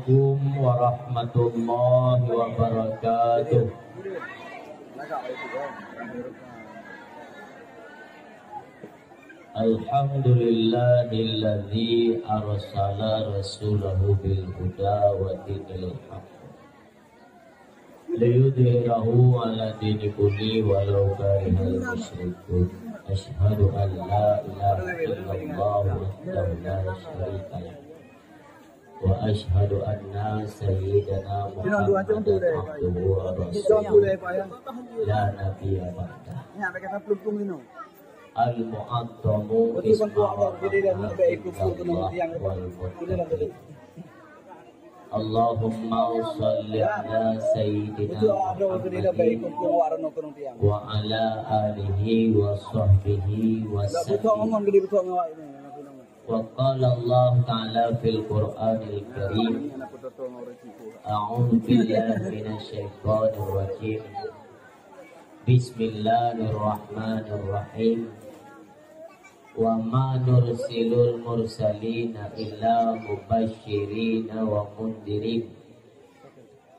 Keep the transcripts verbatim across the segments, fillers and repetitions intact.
Assalamualaikum warahmatullahi wabarakatuh. Alhamdulillahilladzi arsala rasulahu bil huda wa dinil haq liyudhhirahu ala dini kulli walau karihal musyrikun. Asyhadu an la ilaha illallah wahdahu la syarika lah. Wa asyhadu anna sayyidana Muhammadan abduhu wa rasuluh la nabiyya ba'dah. Al-mu'azzamu isma wa ma'na indallah wal muttaqin. Allahumma shalli ala sayyidina Muhammadin wa ala alihi wa sahbihi wa sallim. Wa qala Allah Ta'ala fil Qur'anil Karim, a'udzu billahi minasy syaithanir rajim. Bismillahirrahmanirrahim. Wa ma nursilul mursalina illa mubasyirina wa mundirin.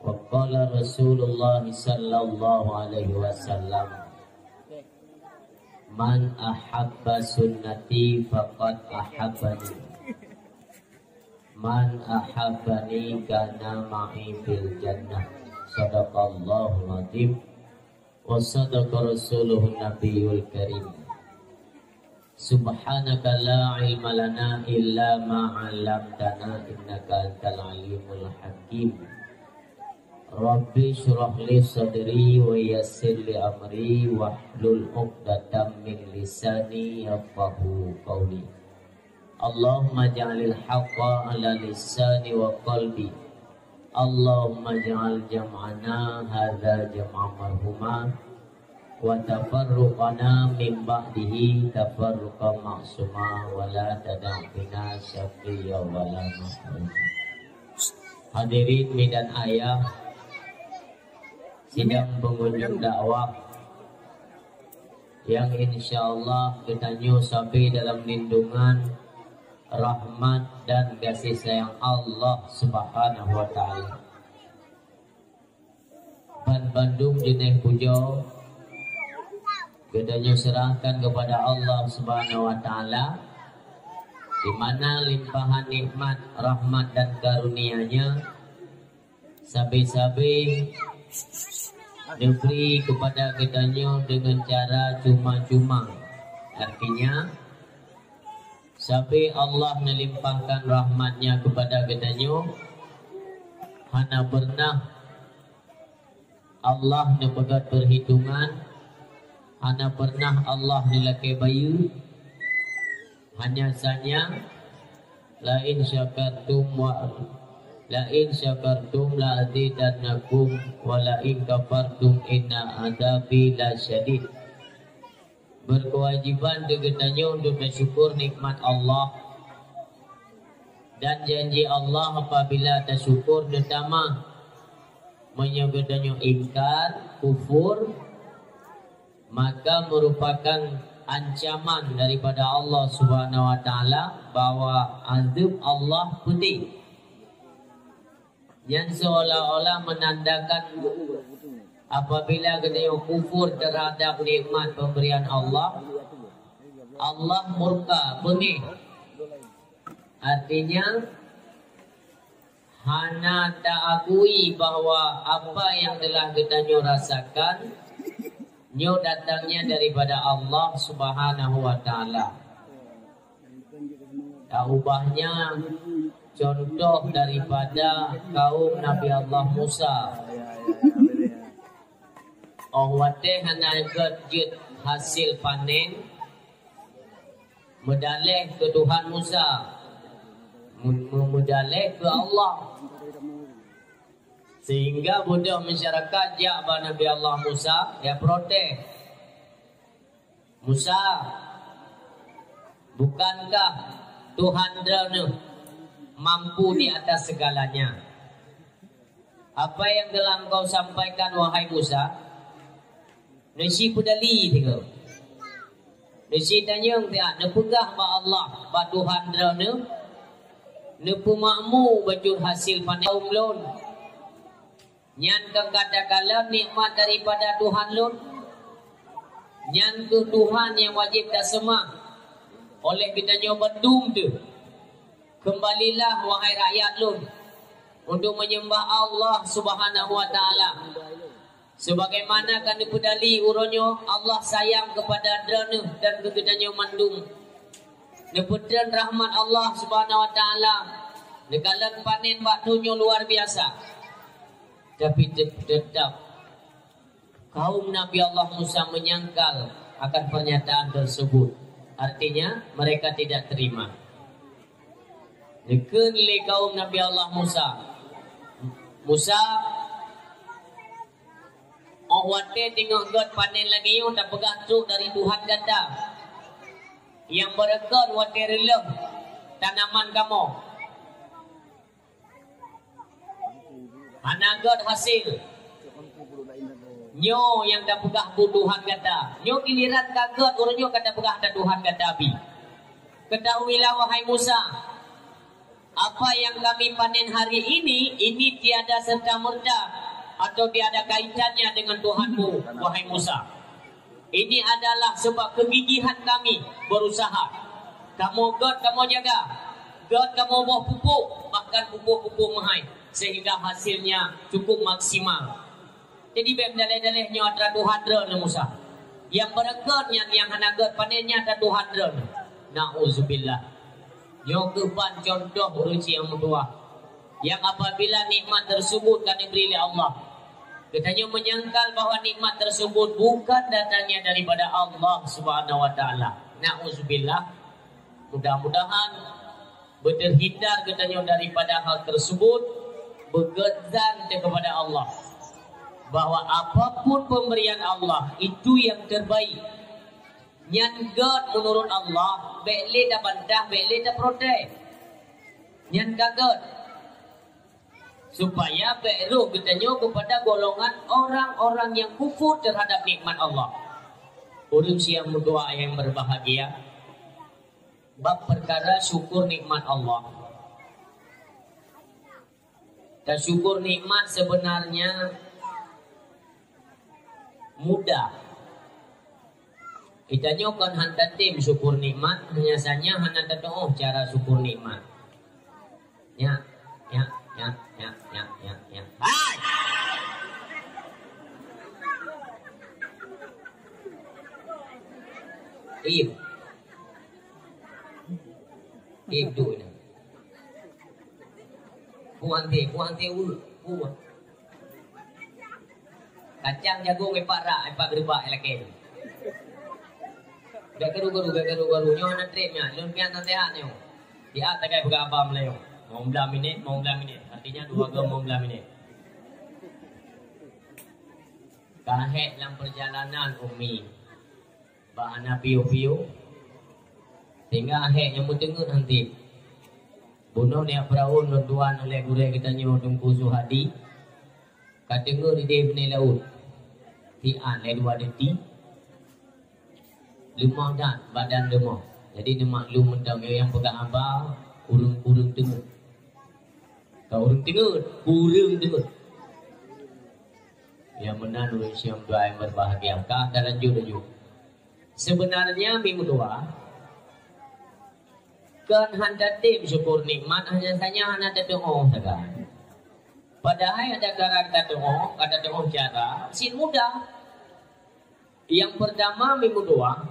Wa qala Rasulullah sallallahu alaihi wasallam, "Man ahabba sunnati faqad ahabbani. Man ahabbani kana ma'i fil jannah." Sadaqallahul azim. Wa sadaqa rasuluhun nabiyul karim. Subhanaka la ilma lana illa ma 'allamtana innaka antal alimul hakim. Rabbi shrah li sadri wa yassir li amri wahlul 'uqdatam min lisani yafqahu qawli. Allahumma ja'alil haqqa ala lisani wa qalbi. Allahumma ja'al jam'ana hadza jam'an marhuma wa tafarruqana min ba'dihi tafarruqan ma'suma wa la tada' fina syaqiyya wa la mahruma. Hadirin mi dan ayah sidang pengunjung dakwah yang insya Allah geutanyoe sabe dalam lindungan rahmat dan gaséh sayang Allah Subhanahu wa Ta'ala. Ban bandum jeuneh pujoe geutanyoe serahkan kepada Allah Subhanahu wa Ta'ala, di mana limpahan nikmat, rahmat dan karunia-Nya sabe-sabe neubri kepada geutanyoe deungon cara cuma-cuma. Artinya, sabe Allah neulimpahkan rahmat-Nya kepada geutanyoe, hana pernah Allah neupeugét peuhitungan, hana pernah Allah neulakée bayeue. Hanya saja, "La in syakartum wa, la in syakartum la azidannakum, wa la in kafartum inna adzabi lasyadid." Berkewajiban keu geutanyoe untuk bersyukur nikmat Allah. Dan janji Allah, apabila tasyukur, neutamah. Meunyoe geutanyoe ingkar, kufur, maka merupakan ancaman daripada Allah Subhanahu wa Ta'ala bahwa azab Allah pedih. Nyan seolah-olah menandakan apabila geutanyoe kufur terhadap nikmat pemberian Allah, Allah murka, beungéh. Artinya, hana taakui bahwa apa yang telah geutanyoe rasakan nyoe datangnya daripada Allah Subhanahu wa Ta'ala. Taubahnya contoh daripada kaum Nabi Allah Musa. Óh watée hana gét jeuet hasil panen, meudaleh keu Tuhan Musa, me-, me-, meudaleh keu Allah. Sehingga beudôh masyarakat jak bak Nabi Allah Musa, ya protes. "Musa, bukankah Tuhan droeneuh mampu di atas segalanya? Apa yang telah engkau sampaikan, wahai Musa?" Neusi peudali tiga. Neusi tanyong tiga, neupeugah bak Allah, bak Tuhan droeneuh, Neupeumakmu bacut hasil panen kaum lôn. Nyan ka takalon nikmat daripada Tuhan lôn. Nyan kheueh Tuhan nyang wajéb taseumah oleh geutanyoe bandum teuh. Keumbalilah, wahai rakyat lôn, untuk menyembah Allah Subhanahu wa Taala. Sebagaimana ka neupeudali uroe nyoe, Allah sayang keupada droeneuh dan keu geutanyoe mandum. Neupeutreun rahmat Allah Subhanahu wa Taala, neukalon panen bak donya luar biasa. Tapi te-, tetap kaum Nabi Allah Musa menyangkal akan pernyataan tersebut. Artinya, mereka tidak terima. Neukheun lé kaum Nabi Allah Musa, "Musa, óh watée teungoh gét panen lagée nyoe tapeugah trok dari Tuhan gata, nyang beureukat watée reuleuh tanaman kamoe. Hana gét hasil. Nyoe nyang tapeugah buet Tuhan gata. Nyoe giliran ka gét, uroe nyoe ka tapeugah that Tuhan gata bi. Ketahuilah, wahai Musa, apa yang kami panen hari ini, ini tiada serta-merta atau tiada kaitannya dengan Tuhanmu, wahai Musa. Ini adalah sebab kegigihan kami berusaha. Kamoe gét, kamoe jaga. Gét kamoe boh pupuk, bahkan pupuk-pupuk meuhai, sehingga hasilnya cukup maksimal." Jadi, bék daleh-daleh nyoe atra Tuhan droeneuh Musa. Nyang beureukat nyan nyang hana gét panen nyan atra Tuhan droeneuh. Nauzubillah. Nyoe kheueh ban contoh ureuëng nyang meutuwah. Nyang apabila nikmat tersebut ka diberi lé Allah, geutanyoe menyangkal bahwa nikmat tersebut bukan datangnya daripada Allah Subhanahu wa Taala. Nauzubillah. Mudah-mudahan beuterhindar geutanyoe daripada hal tersebut, beugét zan kepada Allah, bahwa apapun pemberian Allah itu yang terbaik. Nyan gét menurut Allah, bék lé tabantah, bék lé taprotes. Nyan ka gét. Supaya bék rôh geutanyoe kepada golongan orang-orang yang kufur terhadap nikmat Allah. Ureuëng nyang meutuwah nyang berbahagia, bab perkara syukur nikmat Allah. Dan syukur nikmat sebenarnya mudah. Geutanyoe kon han tatem syukur nikmat, hanya saja hana tatuoh cara syukur nikmat. Nyak, nyak, nyak, nyak, nyak, nyak, nyak. Hai! Iya. Itu ni. Puang teh, puang teh urut, puang. Kacang jagung ipak rak, ipak geuribak ilakée. Bék karu-karu, bék karu-karu. Nyoe hana treb nyan. Lôn pian naseuhat nyoe. Siat tagai peugah haba Meulayu. Lima belas minit, lima belas minit. Artinya dua jam lima belas minit. Ka hék lam perjalanan, Umi. Bak hana piôh-piôh, sehingga hék nyang meuteungeut hanti. Bunoe nyak peurahon lôn tuan lé gurée geutanyoe Teungku Suhadi, ka teungeut idéh binéh laôt. Siat lé dua detik, leumah that, badan leumah. Jadi neumaklum mantong, nyang peugah haba ureuëng-ureuëng teungeut. Ka ureuëng teungeut, ureuëng teungeut. Nyang meunan ureuëng nyang berbahagia. Ka talanjut laju. Sebenarnya minggu dua, kon han tatem syukur nikmat, hanya saja hana tatuoh sagai. Padahai ada cara tatuoh, ada tatuoh cara, cit mudah. Yang pertama, minggu dua,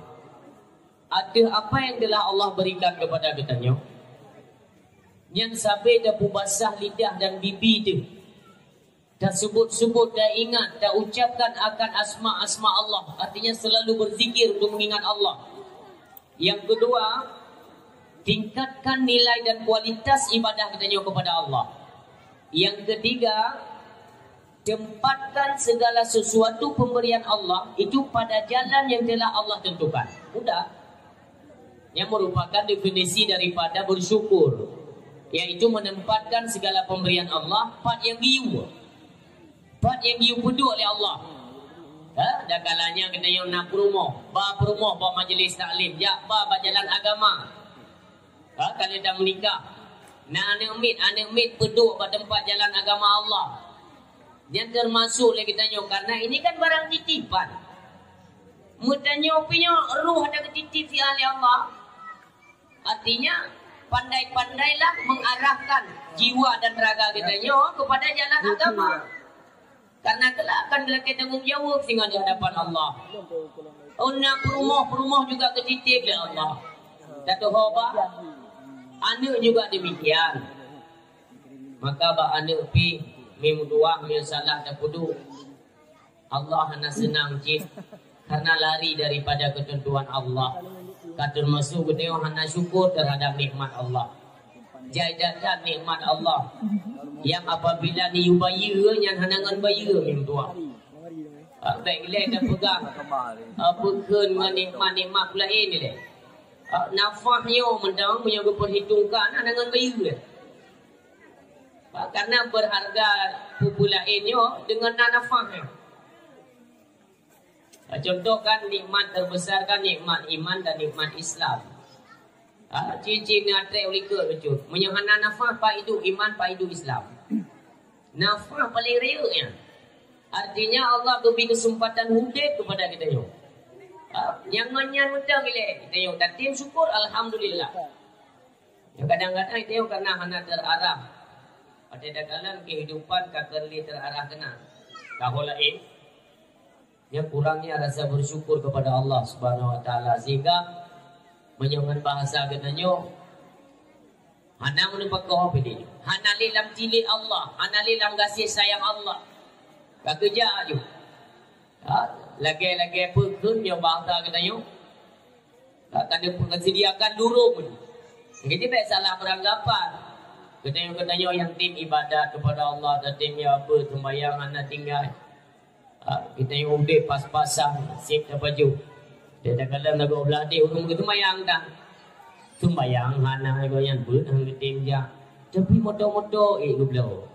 ateueh apa yang telah Allah berikan kepada geutanyoe, nyan sabe tapeubasah lidah dan bibi teuh. Tasebut-sebut, taingat, taucapkan akan asma-asma Allah. Artinya, selalu berzikir untuk mengingat Allah. Yang kedua, tingkatkan nilai dan kualitas ibadah geutanyoe kepada Allah. Yang ketiga, tempatkan segala sesuatu pemberian Allah itu pada jalan yang telah Allah tentukan. Mudah. Yang merupakan definisi daripada bersyukur, yaitu menempatkan segala pemberian Allah pat nyang geuyue. Pat nyang geuyue peuduek lé Allah. Ha, dan kalanya geutanyoe na peurumoh, ba peurumoh bak majlis taklim, jak ba bak jalan agama. Ha, ka lheueh tameunikah. Na aneuk miet, aneuk miet peuduek bak teumpat jalan agama Allah. Nyan teumasok lé geutanyoe, karena ini kan barang titipan. Meutanyoe pih nyoe roh ata geutitip siat lé Allah. Artinya, pandai-pandailah mengarahkan jiwa dan raga geutanyoe kepada jalan agama. Karena kelak akan geulakée tanggong jaweueb singoh di hadapan Allah. Oh, na peurumoh, peurumoh juga geutitip lé Allah. Tatuho bak aneuk juga demikian. Maka bak aneuk pih, meutuah, meusalah tapeuduek. Allah hana seunang cit karena lari daripada ketentuan Allah. Ka teumasok geutanyoe hana syukur terhadap nikmat Allah. Jai that-that nikmat Allah. Yang apabila neuyue bayeue nyan hana ngon bayeue meutuah. Ah, bèk ilèe tapeugah, ah, peukheun ngon nikmat-nikmat laén ilèe. Ah, nafah nyoe mantong meunyoe geuperhitungkan hana ngon bayeue. Karena berharga peue-peue laén nyoe deungon na nafah nyoe. Contoh kan, nikmat terbesar kan nikmat iman dan nikmat Islam. Ha, ciri-ciri na trek u likot bacut. Meunyoe hana nafah, pat idup iman, pat idup Islam. Nafah paling rayeuk nyan. Artinya Allah geubri keuseumpatan udép keupada geutanyoe. Ha, nyang ngon nyan mantong ilèe geutanyoe tatem syukur, alhamdulillah. Nyoe kadang-kadang geutanyoe karena hana terarah. Watèe takalon kehidupan ka keu lé terarah keunan. Ka ho laén. Nyan kurangnya rasa bersyukur kepada Allah Subhanahu wa Taala, sehingga meunyoe ngon bahasa geutanyoe, hana meuneupakoh pih, hana lé lam tilék Allah, hana lé lam gaséh sayang Allah. Ka keujak aju. Ha, lagèe-lagèe peue kheun nyoe bahasa geutanyoe. Ka, ka neupeusediakan lurông. Jadi bèk salah beranggapan. Geutanyoe-geutanyoe nyang tem ibadat kepada Allah, tatem ya apa, sembahyang hana tinggai. Ha, geutanyoe udép pas-pasan, sép tapajoh. Di dalam lagoe blah deh ureueng geuseumayang dah. Sumbayang hana, lagoe nyan beuet han geutem jak. Tapi moto-moto ék geubloe.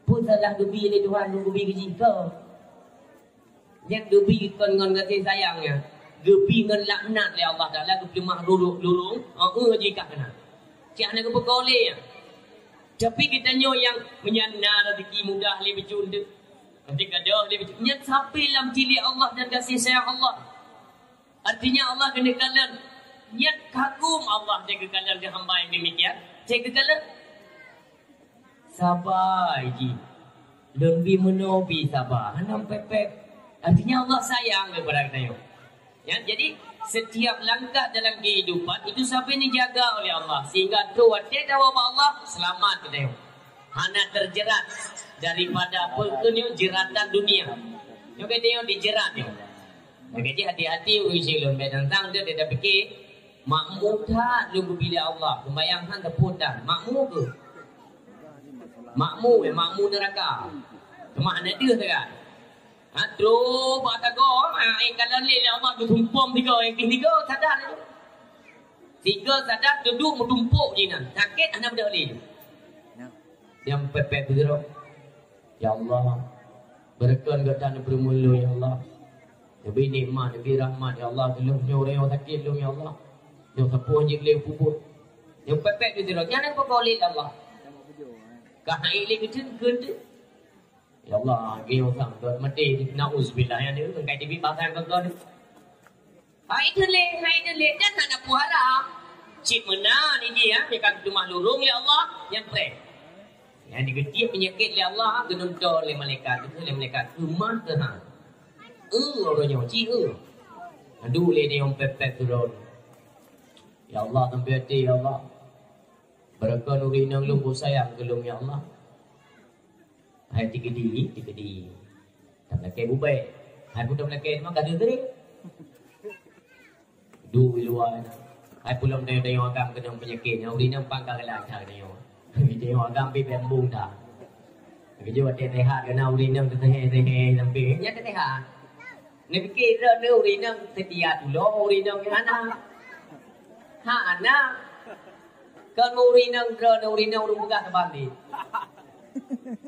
Peue salah geubi lé Tuhan, geubi keu jih ko? Nyang geubi kon ngon gaséh sayang nyan, geubi ngon laknat lé Allah Taala, geupeuleumah lurông, lurông, heeh, jih ka keunan. Cit hana geupeuko lé nyan. Tapi geutanyoe nyang meunyan na rezeki mudah lé bacut, nanti gadôh lé bacut, nyan sabe lam tilék Allah dan gaséh sayang Allah. Artinya Allah keuneuk kalon, nyan kagum Allah, cit geukalon keu hamba nyang demikian, cit geukalon. Sabai jih. Lôn bi meunoe bi saba, hana pép-pép. Artinya Allah sayang keupada geutanyoe. Ya, jadi setiap langkah dalam kehidupan itu sabe neujaga oleh Allah, sehingga trok watèe tawoe bak Allah, seulamat geutanyoe. Hana terjerat daripada apa kheun nyoe, jeratan dunia. Nyoe geutanyoe dijerat nyoe. Maka jih hati-hati ureueng silôn, bèk tantang deuh, deuh tapike, makmu that lôn geubi lé Allah, sumbayang han teupeu tan, makmu keuh. Makmu, eh, makmu neuraka. Teuma hana deuh teuka. Ha, trok bak tagoe, ha, eh, kalon lé, lé Allah geutumpom tiga, eh, pih tiga sadar. Tiga sadar, teuduek meutumpok jih nan. Sakét hana beudôh lé. Nyang pép-pép beudôh. Ya Allah, beureukat gata neupeurumoh lôn, ya Allah. Neubri nikmat, neubri rahmat, ya Allah, keu lôn nyoe ureueng nyang sakét lôn, ya Allah. Nyoe sapeue jeuet lé peubuet. Nyang pép-pép geutanyoe, nyan nyang peuko lé Allah. Ka hai lé geuteun, geuteun. Ya Allah, geutanyoe sang dot maté, nauzubillah, nyan nyoe, kai tibi pasan keu geutanyoe. Hai teulé, hai teulé, dan hana peue haram. Cit meunan jih, ya, nyang ka geuteumah lurông lé Allah, nyan preh. Nyang digeutiek peunyakét lé Allah, geunonton lé malaikat, geukheun lé malaikat, "Keumah keuh han?" "Eu, uroe nyoe, ci eu." Adu lé nyoe pép-pép turun. "Ya Allah, sampai até, ya Allah. Beureukat ureueng inong lôn peue sayang keu lôn, ya Allah." Hai tikeudi, tikeudi. Tameulakèe bubèe. Hai peue tameulakèe, teuma ka deuh tadi. Duek i luwa. Hai peue lom tanyoe-tanyoe agam keunong peunyakét nyan, ureueng inong pang ka galak that tanyoe. Tanyoe agam pih beumbông that. Geujok watèe sehat keunan ureueng inong teuseuhé-seuhé sampé. Nyan teusehat. Neupike droeneuh ureueng inong seutia tulông ureueng inong nyan hana. Hana. Kon ureueng inong droeneuh ureueng inong ureueng peugah teubandéh.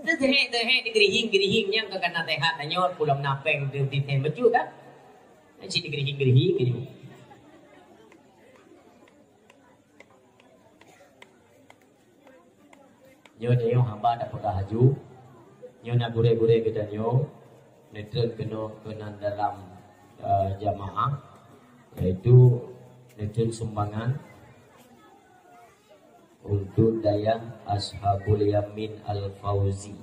Teuseuhé-seuhé digeurihing-geurihing nyang ka kana sehat tanyoe pulang napeng teutisén bacut kan? Cit digeurihing-geurihing gitu. Nyoe tanyoe haba tapeugah laju, nyoe na gurée-gurée geutanyoe neutreun keunoe keunan dalam, eh, jamaah, yaitu neutreun sumbangan untuk Dayah Ashabul Yamin Al-Fauzi.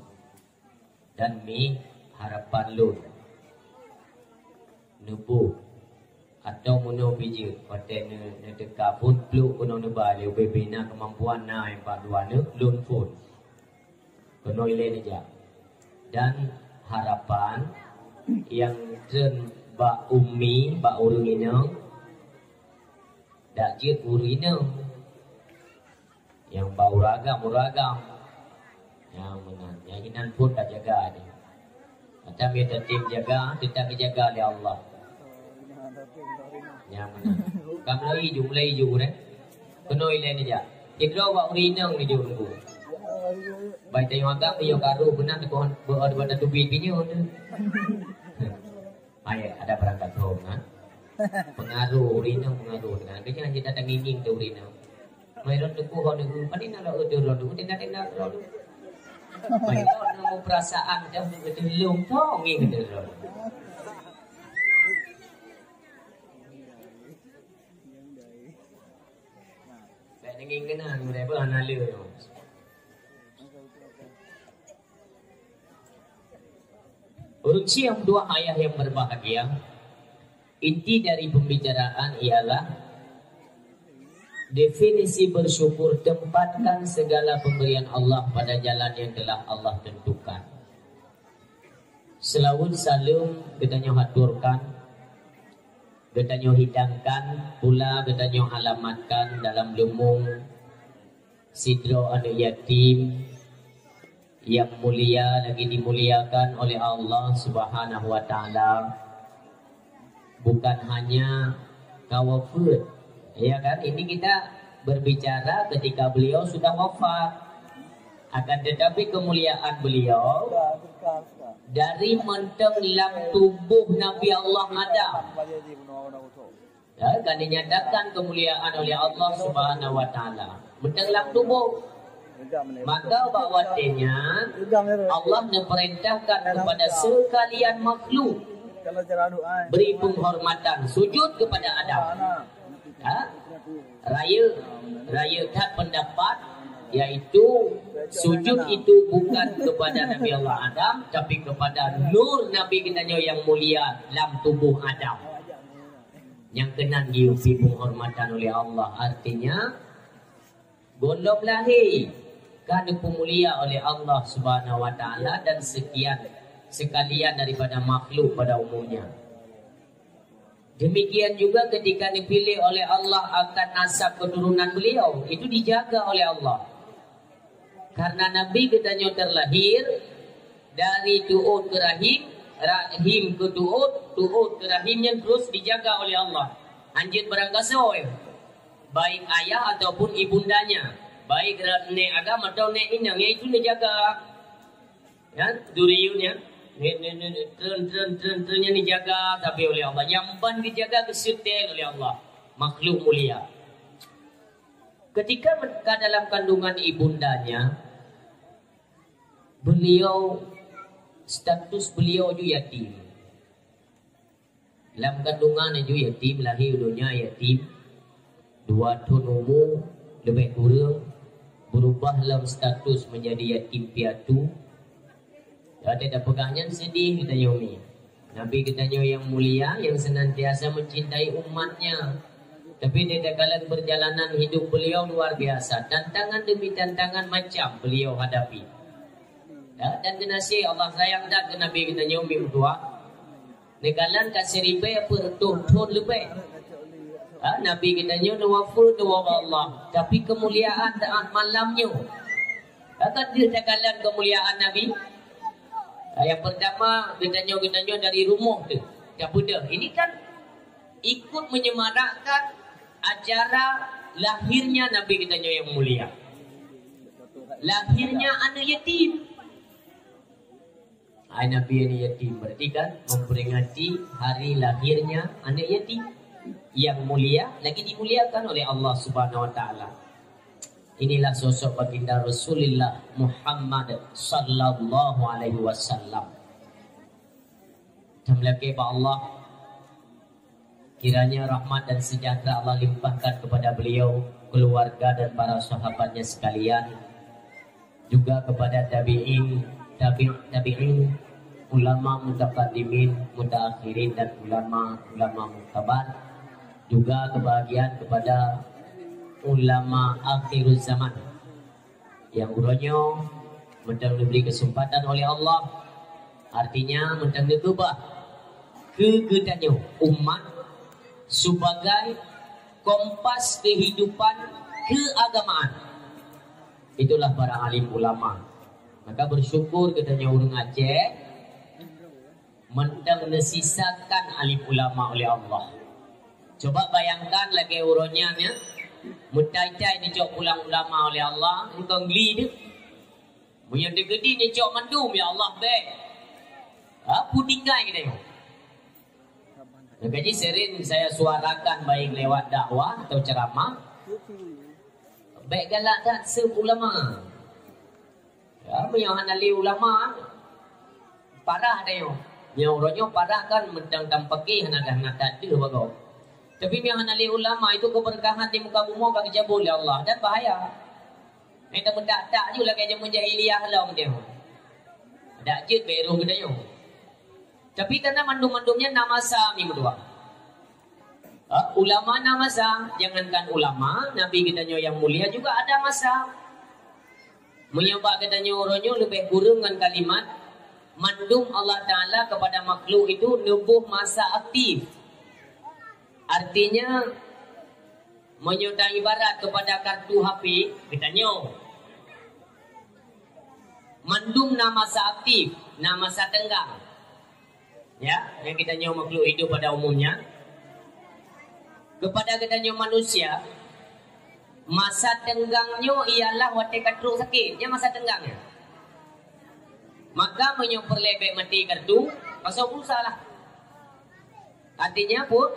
Dan mi harapan lôn, neuboh atau meunoe bijeuet watée neu-, neuteuka phon plôk keunoe neuba lé ubé-bé na keumampuan na nyang padua neuk lôn phon. Keunoe ilée neujak. Dan harapan nyang treun bak umi, bak ureuëng inong, dak jeuet ureuëng inong. Nyang bak ureuëng agam, ureuëng agam. Nyang meunan. Nyang inan phon tajaga nyoe. Mata mita tem jaga, teutap dijaga lé Allah. Nyang meunan. Ka mulai ju, mulai ju deh. Keunoe ilée neujak. Sidroe bak ureuëng inong neujok nunggu. Bai tanyoe agam, yo karu beuna teukoh beu-, beu-, beu-, teubiet binyoe tu. Hai, ada barang kacau kan? Pengaruh ureuëng inong, pengaruh dengan. Keujan jeuet datang ngieng-ngieng tu ureuëng inong. Mai rot teupeu hon neu, paling nak rot tu rot tu, tinggal-tinggal rot tu. Mai rot neu perasaan dah beuteullong tong ngieng tu rot. Bèk ngieng keunan, udah bah hana le. Ureuëng syiah dua ayah yang berbahagia, inti dari pembicaraan ialah definisi bersyukur, tempatkan segala pemberian Allah pada jalan yang telah Allah tentukan. Selawat saleuem geutanyoe haturkan, geutanyoe hidangkan, pula geutanyoe alamatkan dalam leumong sidroe aneuëk yatim nyang mulia lagi dimuliakan oleh Allah Subhanahu wa Taala, bukan hanya ka wafeuet. Ya kan? Ini kita berbicara ketika beliau sudah wafat. Akan tetapi kemuliaan beliau dari mantong lam tuboh Nabi Allah Adam. Ya, akan dinyatakan kemuliaan oleh Allah Subhanahu wa Taala. Mantong lam tuboh. Maka bak watée nyan Allah neupeurintahkan kepada sekalian makhluk beri penghormatan, sujud kepada Adam. Ha? Rayeuk, rayeuk that pendapat, yaitu sujud itu bukan kepada Nabi Allah Adam, tapi kepada nur Nabi geutanyoe nyang mulia lam tuboh Adam. Nyang keunan geubri penghormatan oleh Allah, artinya gohlom lahé ka neupeumulia oleh Allah Subhanahu wa Taala dan sekian sekalian daripada makhluk pada umumnya. Demikian juga ketika dipilih oleh Allah akan nasab keturunan beliau, itu dijaga oleh Allah. Karena Nabi geutanyoe terlahir dari tuot ke rahim, rahim ke tuot, tuot ke rahim nyan terus dijaga oleh Allah. Hanjeuet barangkasoe, baik ayah ataupun ibundanya, baik ra-, nek agam atau nek inong, yaitu dijaga. Ya, zuriatnya, ni, ni, ni, ni, treun, treun, treun, treun yang dijaga tapi oleh Allah. Yang ban dijaga kesetel oleh Allah. Makhluk mulia. Ketika mereka dalam kandungan ibundanya, beliau, status beliau ju yatim. Lam kandungan ju yatim, lahé donya yatim, dua thon umu lebih kurang, berubah lam status menjadi yatim piatu. Jadi tapeugah nyan sedih geutanyoe mi. Nabi geutanyoe yang mulia, yang senantiasa mencintai umatnya. Tapi di dalam perjalanan hidup beliau luar biasa. Tantangan demi tantangan macam beliau hadapi. Ya, dan keunaséh Allah sayang that keu Nabi geutanyoe mi meutuah. Neukalon ka siribèe peuet reutôh thon leubeh. Ha, Nabi geutanyoe neuwafeuet, neuwoe bak Allah. Tapi keumuliaan taát malam nyoe. Ka deuh takalon keumuliaan Nabi. Ha, yang pertama, geutanyoe, geutanyoe dari rumoh teuh tapeudeuh. Ini kan ikut menyemarakkan acara lahirnya Nabi geutanyoe yang mulia. Lahirnya aneuk yatim. Hai Nabi aneuk yatim, berarti kan memperingati hari lahirnya aneuk yatim yang mulia, lagi dimuliakan oleh Allah Subhanahu wa Taala. Inilah sosok baginda Rasulullah Muhammad sallallahu alaihi wasallam. Tameulakée bak Allah, kiranya rahmat dan sejahtera Allah limpahkan kepada beliau, keluarga dan para sahabatnya sekalian, juga kepada tabi'in, tabi' tabi'in, ulama mutaqaddimin, mutaakhirin dan ulama-ulama muktabar, juga kebahagiaan kepada ulama akhiruz zaman. Nyang uroe nyoe mantong diberi kesempatan oleh Allah, artinya mantong neukeubah keu geutanyoe umat sebagai kompas kehidupan keagamaan. Itulah para alim ulama. Maka bersyukur geutanyoe ureuëng Aceh mantong neusisakan alim ulama oleh Allah. Coba bayangkan lagée uroe nyan, ya, meutai-tai neucok pulang ulama oleh Allah, engkau geli tu. Meunyoe teukeudi neucok mandum, ya Allah, bék. Ha, peue tinggai geutanyoe. Maka jih sering saya suarakan baik lewat dakwah atau ceramah, bék galak that seup ulama. Ya, meunyoe hana lé ulama, parah tanyoe. Meunyoe uroe nyoe parah kan mantong tampaki hana, hana that deuh bagoe. Tapi meunyoe hana lé ulama, itu keberkahan di muka bumoe ka geucabut lé Allah dan bahaya. Nyang tameudak-dak ju lagée jameun jahiliyah lom deuh. Dak jeuet bak droe geutanyoe. Tapi karena mandum-mandum nyan na masa mi meutuah. Ha, ulama na masa, jangankan ulama, Nabi geutanyoe nyang mulia juga ada masa. Meunyoe bak geutanyoe uroe nyoe leubeh kureueng ngon kalimat, mandum Allah Taala kepada makhluk itu neuboh masa aktif. Artinya, meunyoe taibarat kepada kartu H P geutanyoe, mandum na masa aktif, na masa teunggang. Ya, nyang geutanyoe makhluk hidup pada umumnya. Kepada geutanyoe manusia, masa teunggang nyoe ialah watée ka trok sakét, nyan masa teunggang nyan. Maka meunyoe peureulée bék maté kartu, pasoe pulsa lah. Artinya pun,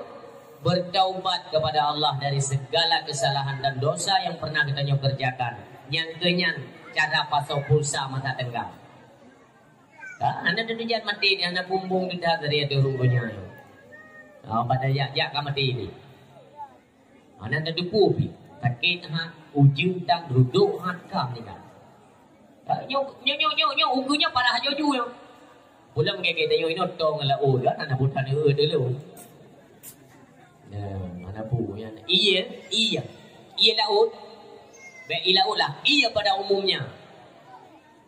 bertaubat kepada Allah dari segala kesalahan dan dosa yang pernah geutanyoe kerjakan. Nyang keu nyan cara pasoe pulsa masa teunggang. Ka, hana teutujan maté, hana bumbong deudah dari ateueh rhueng donya nyoe. Ha, pada jak-jak ka maté ni. Hana teutupu pi. Sakét ha, ujeuen tan, rudok ha, ka meuninggai. Ha, nyoe, nyoe, nyoe, nyoe, nyoe, ukeue nyoe parah laju nyoe. Pulang gét-gét tanyoe inoe tong laôt, kan hana buet hana eu dulu. Nah, hana bu nyan. Ié, ié. Ié laôt. Bék ié laôt lah. Ié pada umumnya.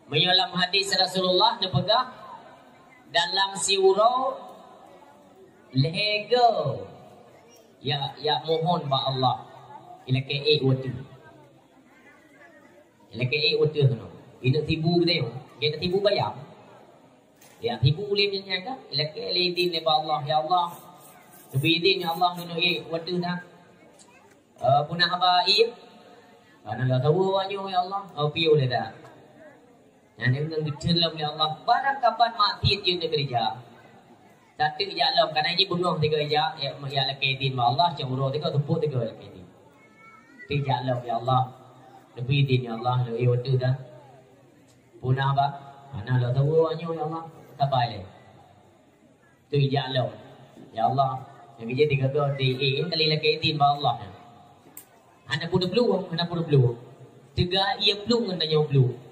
Meunyoe lam hadis Rasulullah neupeugah, dalam siuroe lhèe goe ya, ya mohon bak Allah, ilakèe ék watèe. Ilakèe ék watèe keunoe. Ineuk tibu geude, geuneuk tibu bayam. Ya, tibu ulèe nyan kan, ilakèe lé idin lé bak Allah, "Ya Allah, neubi idin ya Allah, neuneuk ék watèe na." Eh, puna haba ié? Hana lôn saweue awak nyoe, ya Allah. Oh, piôh lé dah. Nyan ngon geuteun lom lé Allah. Barang kapan maksiet jeuet neukeureuja. Tateuk jak lom, kana jih beungoh tiga jak, ya, ya lakèe idin bak Allah, cak uroe tiga, teupok tiga lakèe idin. Teuk jak lom, ya Allah. Neubi idin, ya Allah, lôn ék watèe dah. Puna haba? Hana lôn saweue awak nyoe, ya Allah. Sabai lé. Teuk jak lom. Ya Allah, nyang geujak tiga goe di, eh, kali lakèe idin bak Allah. Hana peue teuplueng, hana peue teuplueng. Teuga ié plueng ngon tanyoe plueng.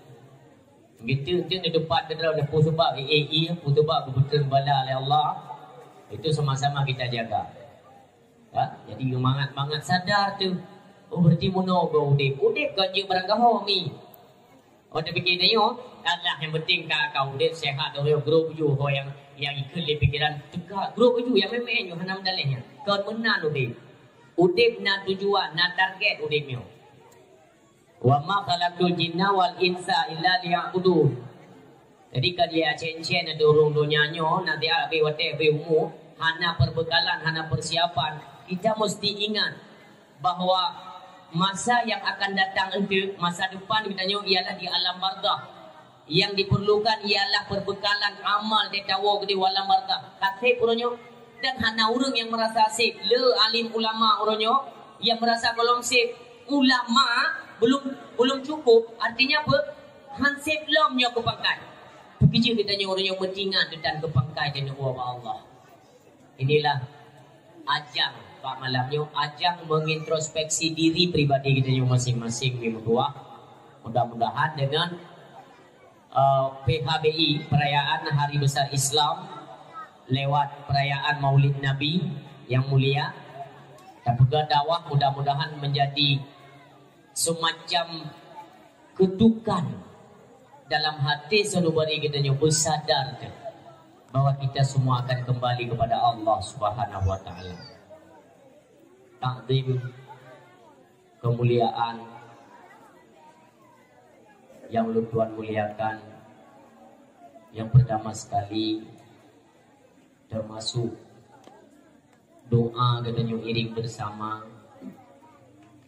Gitu, itu di tempat keudroe, peue sabab, eh, eh, ié, peue sabab geubeuteun bala lé Allah. Itu sama-sama kita jaga. Ha? Jadi, mangat-mangat sadar tu. Oh, berarti meunoe goe udép. Udép kon jeuet barang gaho mi. Oh, tapike tanyoe, alah nyang penting ka, ka udép sehat, oh, groe baju, oh, nyang, nyang ikheun lé pikiran teuka, groe baju nyang meu'én nyoe hana meudaléh nyan. Kon meunan udép. Udép na tujuan, na target udép nyoe. "Wa ma khalaqtul jinna wal insa illa liya'budun." Jadi, ka dia cen-cen ada ureueng donya nyoe, na dia habéh watèe, habéh umu, hana perbekalan, hana persiapan. Kita mesti ingat, bahwa masa yang akan datang enteuk, masa depan geutanyoe ialah di alam barzakh. Yang diperlukan ialah perbekalan amal teuka woe keudéh u alam barzakh. Ka sép uroe nyoe, dan hana ureueng nyang merasa sép. Le alim ulama uroe nyoe nyang merasa gohlom sép. Ulama Belum, belum cukup, artinya apa? Hansip lom nyoe keu pangkat. Peukijih geutanyoe ureuëng nyang meutingat teutan keu pangkat keuneuk woe bak Allah. Inilah ajang bak malam nyoe, ajang mengintrospeksi diri pribadi geutanyoe masing-masing di meutuah. Mudah-mudahan dengan uh, P H B I, perayaan Hari Besar Islam, lewat perayaan Maulid Nabi yang mulia, dan juga dakwah mudah-mudahan menjadi semacam ketukan dalam hati sanubari geutanyoe, bersadar bahwa kita semua akan kembali kepada Allah Subhanahu wa Taala. Takdim kemuliaan yang ulôn tuan muliakan, yang pertama sekali termasuk doa geutanyoe iring bersama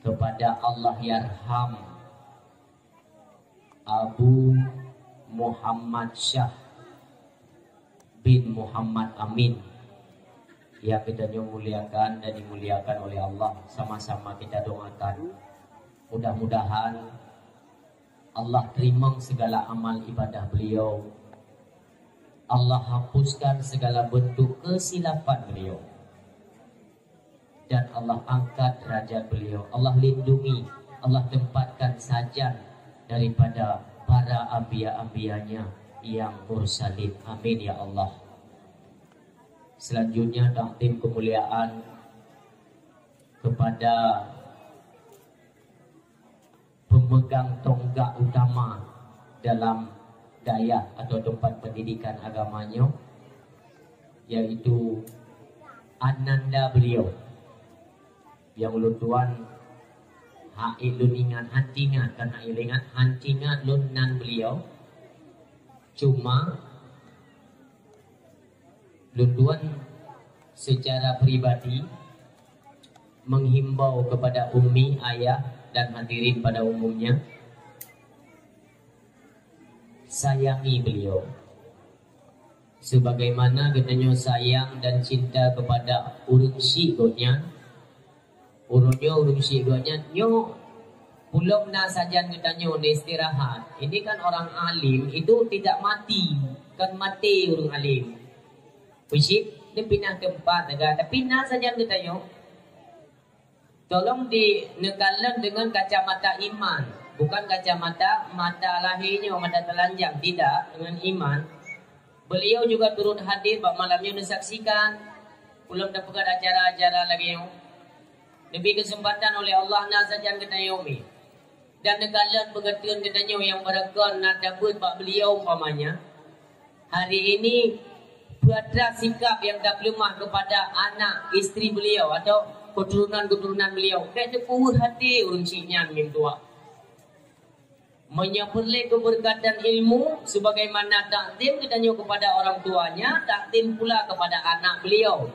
kepada Allahyarham Abu Muhammad Syah bin Muhammad Amin yang geutanyoe muliakan dan dimuliakan oleh Allah. Sama-sama kita doakan, mudah-mudahan Allah terima segala amal ibadah beliau. Allah hapuskan segala bentuk kesilapan beliau. Dan Allah angkat derajat beliau. Allah lindungi, Allah tempatkan sajan daripada para anbiya-anbiya-Nya yang mursalin. Amin ya Allah. Selanjutnya, takdim kemuliaan kepada pemegang tonggak utama dalam dayah atau tempat pendidikan agama nyoe, yaitu ananda beliau. Yang ulôn tuan hak lôn ingat, hati ingat, kan hak lôn ingat, hati ingat lôn nan beliau. Cuma lôn tuan secara pribadi menghimbau kepada ummi, ayah, dan hadirin pada umumnya, sayangi beliau sebagaimana geutanyoe sayang dan cinta kepada ureuëng syik gobnyan. Ureuëng nyoe, ureuëng syik gobnyan nyoe, pulom na sajan geutanyoe na istirahat. Ini kan orang alim itu tidak mati, kan maté ureuëng alim. Peucit dia pinah tempat saja, tapi na sajan geutanyoe. Tolong di neukalon dengan kacamata iman, bukan kacamata mata lahé nyoe, mata telanjang, tidak, dengan iman. Beliau juga turut hadir bak malam nyoe, neusaksikan. Ulôn tapeugah acara-acara lagée nyoe. Neubri keuseumpatan oleh Allah na sajan geutanyoe mi. Dan neukalon peugah teun geutanyoe nyang barokon na tabeuet bak beliau umpamanya. Hari ini, peue atra sikap nyang tapeuleumah kepada anak isteri beliau atau keturunan-keturunan beliau. Bék teupeue hati ureuëng syik nyan meutuah. Meunyoe peureulée keubeureukat dan ilmu, sebagaimana takdim geutanyoe kepada orang tuanya, takdim pula kepada anak beliau.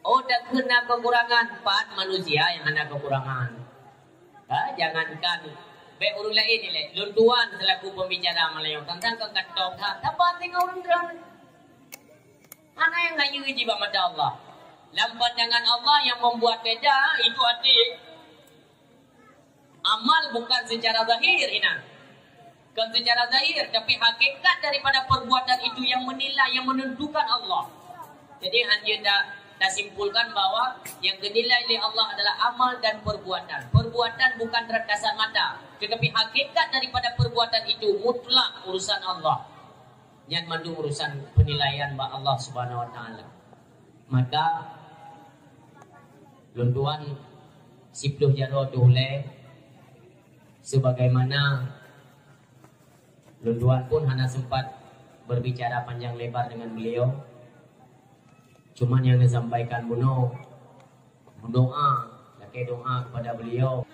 Oh, takheun na keukurangan, pat manusia nyang hana keukurangan. Ha, jangankan bék ureuëng laén ilée, lôn tuan selaku pembicara malam nyoe, tantang ka katong that, saban singoh ureuëng droe. Hana nyang hayeu jih bak mata Allah. Lam pandangan Allah yang membuat beda itu hati. Amal bukan secara zahir, inan. Bukan secara zahir, tapi hakikat daripada perbuatan itu yang menilai, yang menentukan Allah. Jadi, hanya ta-, tasimpulkan bahwa yang dinilai oleh Allah adalah amal dan perbuatan. Perbuatan bukan terhadap kasat mata, tetapi hakikat daripada perbuatan itu mutlak urusan Allah. Nyan mandum urusan penilaian bak Allah Subhanahu Wa Taala. Maka lôn tuan siplôh jaroe teuh ulée, sebagaimana lôn tuan pun hana sempat berbicara panjang lebar dengan beliau. Cuman nyang neusampaikan bunoe, meudoa, lakée doa kepada beliau.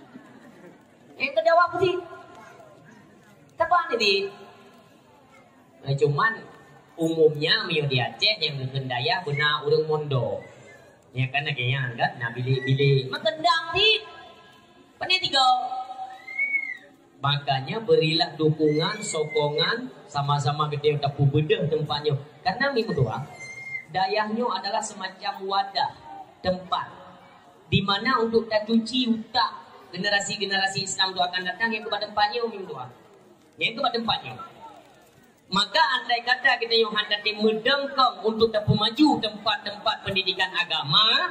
Eh, keu dakwah putih. Tepat ni di. Eh, cuman umumnya meunyoe di Aceh nyang geukheun dayah beuna ureuëng mondok. Ya kan, lagée nyan kan, na bilék-bilék. Meukeundang cit. Pane tiga. Makanya berilah dukungan, sokongan, sama-sama geutanyoe tapeubeudoh teumpat nyoe. Karena meutuah, dayah nyoe adalah semacam wadah, tempat di mana untuk tacuci utak Generasi-generasi Islam tu akan datang nyang keubat teumpat nyoe, mim tuan. Nyang keubat teumpat nyoe. Maka andai kata kita nyoe hana meudengkong untuk tapeumaju tempat-tempat pendidikan agama,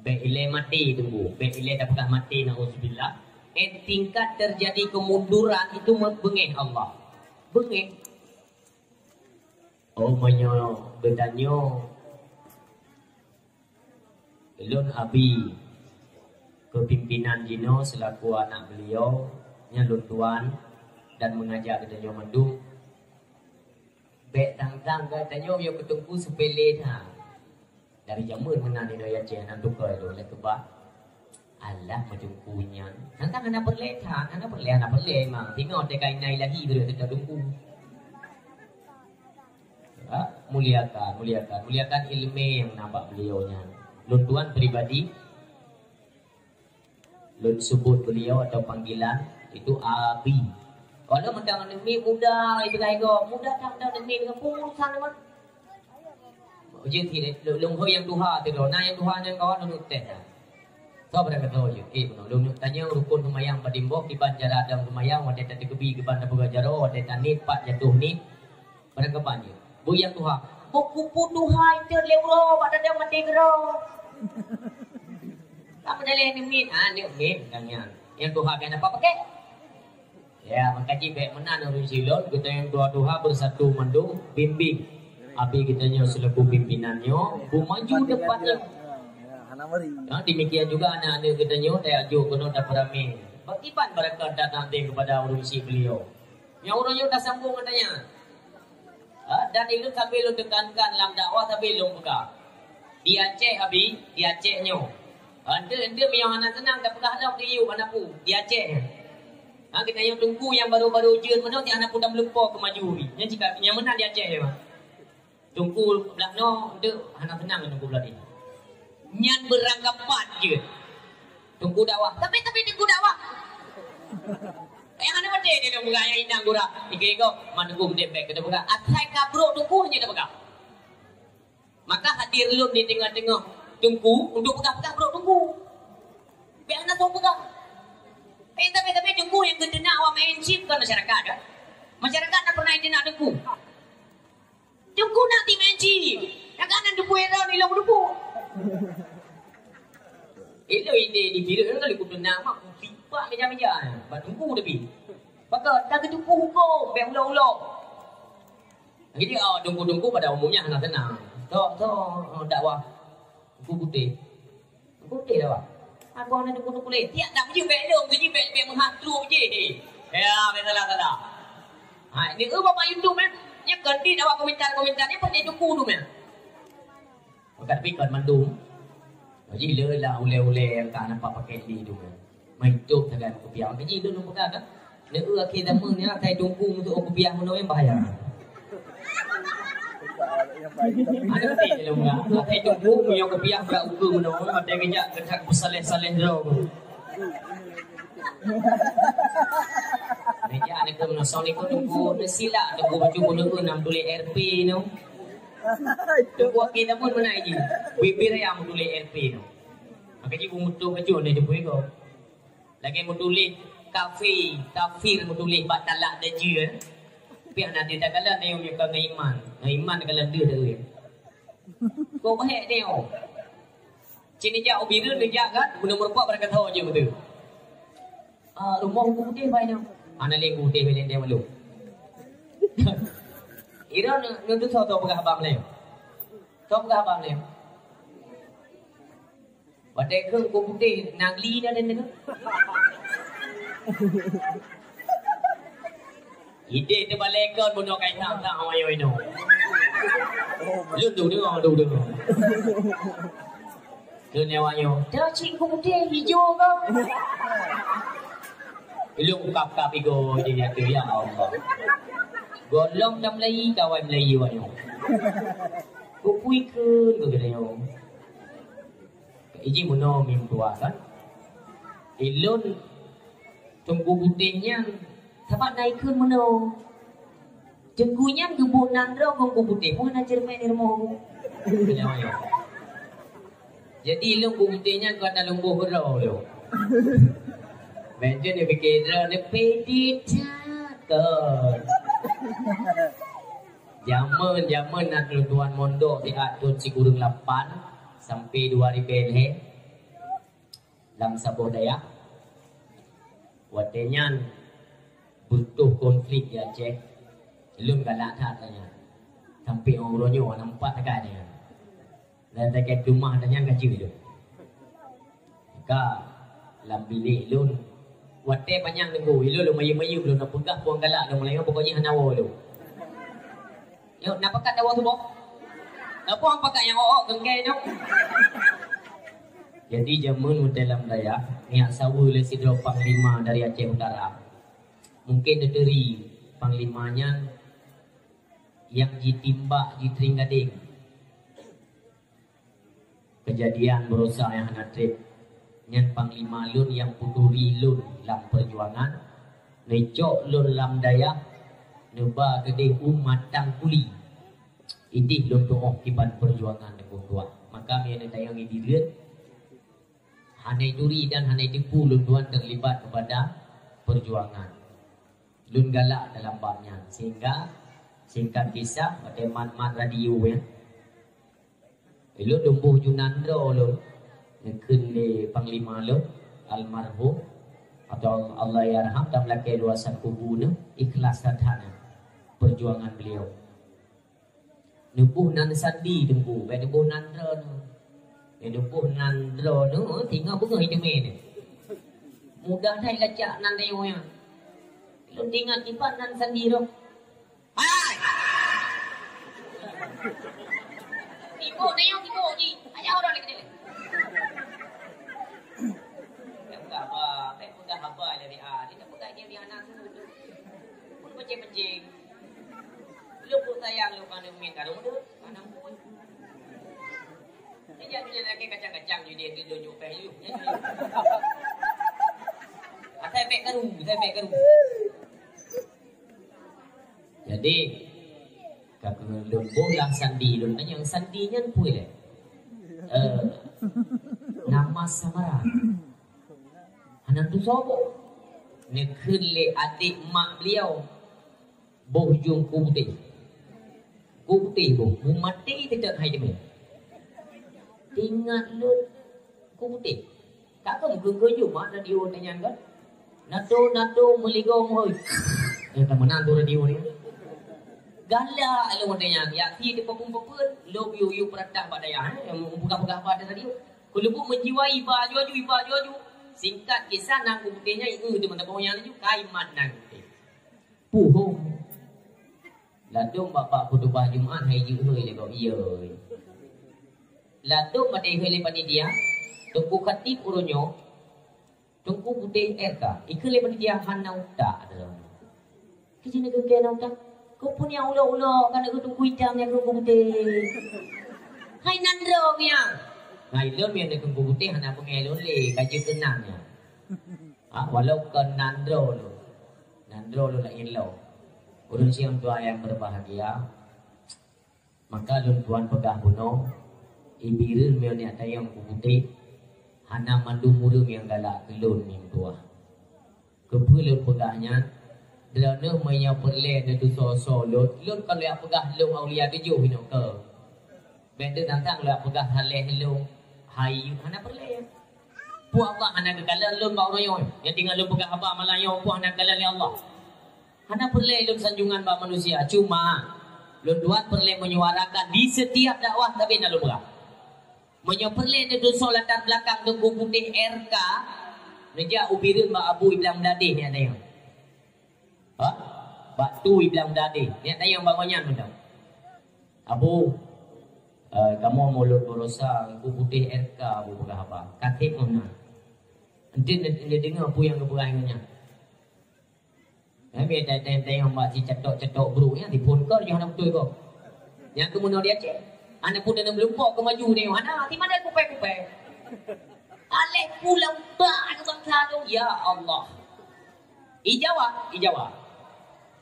bèk ilèe maté tunggu, bèk ilèe tapeugah maté, nauzubillah. Eh, tingkat terjadi kemunduran itu me-, beungèh Allah. Beungèh. Oh, meunyoe geutanyoe, lôn abi keu pimpinan jinoe selaku anak beliau, nyan lôn tuan dan mengajar geutanyoe mandum. Bèk tang-tang geutanyoe yue keu teungku sepele that. Dari jameun meunan di Aceh, hana tukai lôn lé keubah. Alah, meuteungku nyan. Tang-tang hana peureulèe that, hana peureulèe, hana peureulèe memang. Tinoe teuka inai lahé beureuh teuka teungku. Ya, muliakan, muliakan, muliakan ilmu nyang na bak beliau nyan. Lôn tuan pribadi, lôn sebut beliau atau panggilan itu Abi. Kalau meuntang aneuk miet muda, ibarat igoe muda, tang-tang aneuk miet dengan pengurusan memang. Jeuet lôn, lôn hôi nyang tuha teuh, na nyang tuha nyang kawan lôn teh. Soe bak gata jeuet, eh, bunoe lôn tanyong rukun seumayang padum boh, kiban cara dong seumayang, watèe tateukeubi kiban tapeugah jaroe, watèe taniet pat jatuh niet. Barangkapan jeuet. Bak nyang tuha. Bak kupu tuha itu lé uroe, bak dada maté keudroe. Ka meudalèh aneuk miet, ah, aneuk miet, bukan nyan. Nyang tuha kan apa pakai? Ya, maka jih bèk meunan ureueng silôn, geutanyoe tuha-tuha beusatu mandum bimbing. Abi geutanyoe selaku pimpinan nyoe, beumaju depan nyoe. Ya, demikian juga aneuk-aneuk geutanyoe tajak jok keunoe tapeuramé. Bak kiban baraka datang kepada ureueng syiek beliau. Nyang ureueng nyoe tasambong geutanyoe. Ha, dan ilôn sabe lôn teukankan lam dakwah sabe lôn peugah. Di Aceh, Abi, di Aceh nyoe. Ha, enteuk, enteuk meunyoe hana seunang tapeugah lom di yub hana peue, di Aceh. Ha, geutanyoe teungku nyang baru-baru jeuet meunoe, si hana peue tameulumpo keumaju. Nyan cit ka, nyang meunan di Aceh, ya, Bang. Teungku blah noe, enteuk hana seunang teungku blah noe. Nyan beurangkapat jeuet. Teungku dakwah. Tapi, tapi teungku dakwah. Eh, hana maté dia, dia peugah nyang inang gura. Iga-iga, man teungku beude bèk keu tapeugah. Asai ka brok teungku hana tapeugah. Maka hadir lôn di teungoh-teungoh teungku untuk peugah-peugah brok teungku. Bèk hana soe peugah. Eh, tapi, tapi teungku nyang geuteunak awak main chip bukan masyarakat, kan? Masyarakat tak pernah teunak teungku. Teungku na ti main chip. Nyang ka nan teupeu ero ni lôn teupeu. Ilôn ide di bireuk nyan kali kupeuna mak kusipak meja-meja. Bak teungku tapi. Baka ka geuteupeue huköm bèk ulok-ulok. Jadi, oh, teungku-teungku pada umumnya hana seunang. Tok, tok, oh, dakwah. Teungku putéh. Teungku putéh dakwah. Aku hana teungku-teungku lé. Tiap dak jih bèk lôn, jih bèk, bèk meuhat trok jih. Ya, bèk salah-salah. Ha, ni, eh, bapak YouTube, eh. Nya kan di dakwah komentar-komentar ni pasti teungku tu, eh. Maka tapi kon mandum. Jadi le lah ulèe-ulèe nyang ka nampak pakai di tu kan. Mai top sagai meukupiah. Maka ji lôn peugah kan. Neu akhé zaman ni akai teungku untuk kupiah meunoe bahaya. Ada betul dalam orang. Akai teungku yang kupiah bak uku meunoe, ada kejak kejak bersaleh-saleh dulu. Meja ni ke menosong ni ke teungku, ni silap teungku baju kuno ke nam tulis R P tu. Teungku akhé zaman mana ji? Bibir ayam tulis R P tu. Maka ji bu mutu baju ni teungku iko. Lagèe meutuléh kafé, kafir meutuléh bak talak dajeu, eh. Pih na teuh takalon nyoe meunyoe ka ngon iman. Ngon iman takalon deuh deuh. Kok bahek nyoe. Cit neujak u Bireuen neujak kan, guna meureumpok barang kata jeuet beutôi. Ah, rumoh Teungku Putéh bai nyoe. Hana lé Teungku Putéh bai lé malu. Ira neu-, neutusoe tho peugah haba Meulayu. Tho peugah haba Meulayu. Watèe kheun Teungku Putéh, nangli na dan deungoe. Idéh teubalèe kon bunoe kai tham-tham awak nyoe inoe. Lôn tu deungoe, tu deungoe. Kheun awak nyoe, "Dah cit Teungku Putéh ijo kah?" Ilôn kap-kap igo je nyan tu, ya Allah. Gohlom dah Meulayu, kawai Meulayu awak nyoe. Kupui kheun keu geutanyoe. Iji meunoe mim tuha kan. Ilôn Teungku Putéh nyan sabat na ikheun meunoe. Teungku nyan geuboh nan droe keu Teungku Putéh, peue na ceureumen di rumoh Teungku. Jadi ilôn Teungku Putéh nyan ka na lôn boh keudroe lôn. Mungkin dia fikir dia, dia pede that kot. Jameun-jameun na lôn tuan mondok siat thôn sikureueng lapan sampai dua ribèe lhèe lam saboh dayah. Watèe nyan beutôh konflik di Aceh. Lôn galak that nyan. Sampai uroe nyoe na empat takai nyan. Dan takai keumah dan nyan gaji lôn. Ka lam bilék lôn. Watèe panyang teungku, ilôn lôn mayeuem-mayeuem lôn na peugah puang galak lôn meulayeue pokoknya hana woe lôn. Nyoe na pakat dawa tuboh? Na puang pakat nyang ôk-ôk keungkée nyoe? Jadi jameun watèe lam dayah, neujak saweue lé sidroe panglima dari Aceh Utara. Mungkin neuturi panglima nyan nyang jitimbak jiteuring gadeng. Keujadian baroesa nyang hana trép nyan panglima lôn nyang peuturi lôn lam peujuangan, neucok lôn lam dayah, neuba keudeh u Matang Kuli. Ideh lôn tuoh kiban peujuangan deungon tuah. Maka meunyoe neutanyong di Bireuen, hana turi dan hana teupeu lôn tuan teulibat keupada peujuangan. Lôn galak dalam bab nyan, sehingga singkat kisah, watèe mat-mat radio nyan, ilôn lôn boh ju nan droe lôn, neukheun lé panglima lôn, almarhum, atau Allahyarham, dan lakèe luwasan kubu nyoe, ikhlas that-that nyan peujuangan beliau. Neuboh nan sandi teungku, bèk neuboh nan droeneuh. Bèk neuboh nan droeneuh, teungoh beungoh iteumé nyan. Mudah that lacak nan deungoe nyan. Lôn teuingat kiban nan sandi roh. Hai! Tiboh deungoe, tiboh jih. Ayah orang lagi dia. Bèk peugah haba, bèk peugah haba lé dia. Dia tak peugah dia, dia anak tu. Pun pancing-pancing. Lôn pun sayang lôn ka neumiet ka lôn deuh, ka na pun. Nyan jak nyan lagèe kacang-kacang ju dia tu tunjuk pèh ju. Asai bèk karu, asai bèk karu. Jadi, ka keuneuk lôn boh lam sandi lôn tanyong, sandi nyan peue lé? Eh, nama samaran. Hana tusoe boh. Neukheun lé adék mak beliau. Boh jong ku putéh. Ku putéh boh, mu maté teutap hai teumé. Teuingat lôn ku putéh. Takon keu-keu ju mak radio nyan kan? Nado, nado meuligong hôi. Eh, teumeunan tu radio ni. Galak lôn nyan, yak si di papun-papun, lôn yu-yu peratang bak dayah, eh, peugah-peugah bak radio. Keuleubuk meujiwai iba aju-aju, iba aju-aju. Singkat kisah, nan ku putéh nyan, eh, teuma taboh nyan laju, kai mat nan ku putéh. Puhông. Ladôm bak-bak khutubah Jumat hai jeuet hôi lé gob ie. Ladôm bak ihôi lé panitia, Teungku Khatib uroe nyoe, Teungku putéh R K, ikheun lé panitia hana utak droe. Keujeue neukheun hana utak. Keupeue nyang ulok-ulok ka neukheun Teungku itam nyang keu putéh. Hai nan droe nyan. Hai lôn nyang neukheun putéh hana beungèh lôn lé, ka jeuet keunang nyan. Ah, walau kon nan droe lôn. Nan droe lôn laén lom. Ureueng syiek tuha nyang berbahagia, maka lôn tuan peugah bunoe, i Bireuen meunyoe neujak tanyong ku putéh, hana mandum ureueng nyang galak keu lôn nyang tuha. Keupeue lôn peugah nyan? Droeneuh meunyoe peureulèe neuteusoe-soe lôn, lôn kon lôn jak peugah lôn aulia tujoh inoe keu. Bèk teuntang lôn peugah saleh lôn, hai hana peureulèe. Peue Allah hana geukalon lôn bak uroe nyoe? Nyang tinggai lôn peugah haba malam nyoe, peue hana geukalon lé Allah? Hana peureulèe lôn sanjongan bak manusia, cuma lôn tuan peureulèe menyuarakan di setiap dakwah, tapi na lôn peugah. Meunyoe peureulèe neuteusoe latar belakang Teungku Putéh R K, neujak u Bireuen bak Abu Iblang Bladeh nyan tanyong. Ha? Bak Tu Iblang Bladeh. Nyak tanyong bak gobnyan mantong. Abu, eh, kamoe mulod baroesa Teungku Putéh R K Abu peugah haba. Ka trép ngon na. Enti ne-, neudeungoe peue nyang geupeugah ngon nyan. Nyan biasa tanyong-tanyong bak si catok-catok brok nyan, di phôn call jih hana beutôi kok. Nyang keumeunyoe di Aceh. Aneuk muda nyang meulumpok keu maju nyoe hana, di mana kupai-kupai. Aléh pulang bak aneuk bansa tu, ya Allah. I Jawa, i Jawa.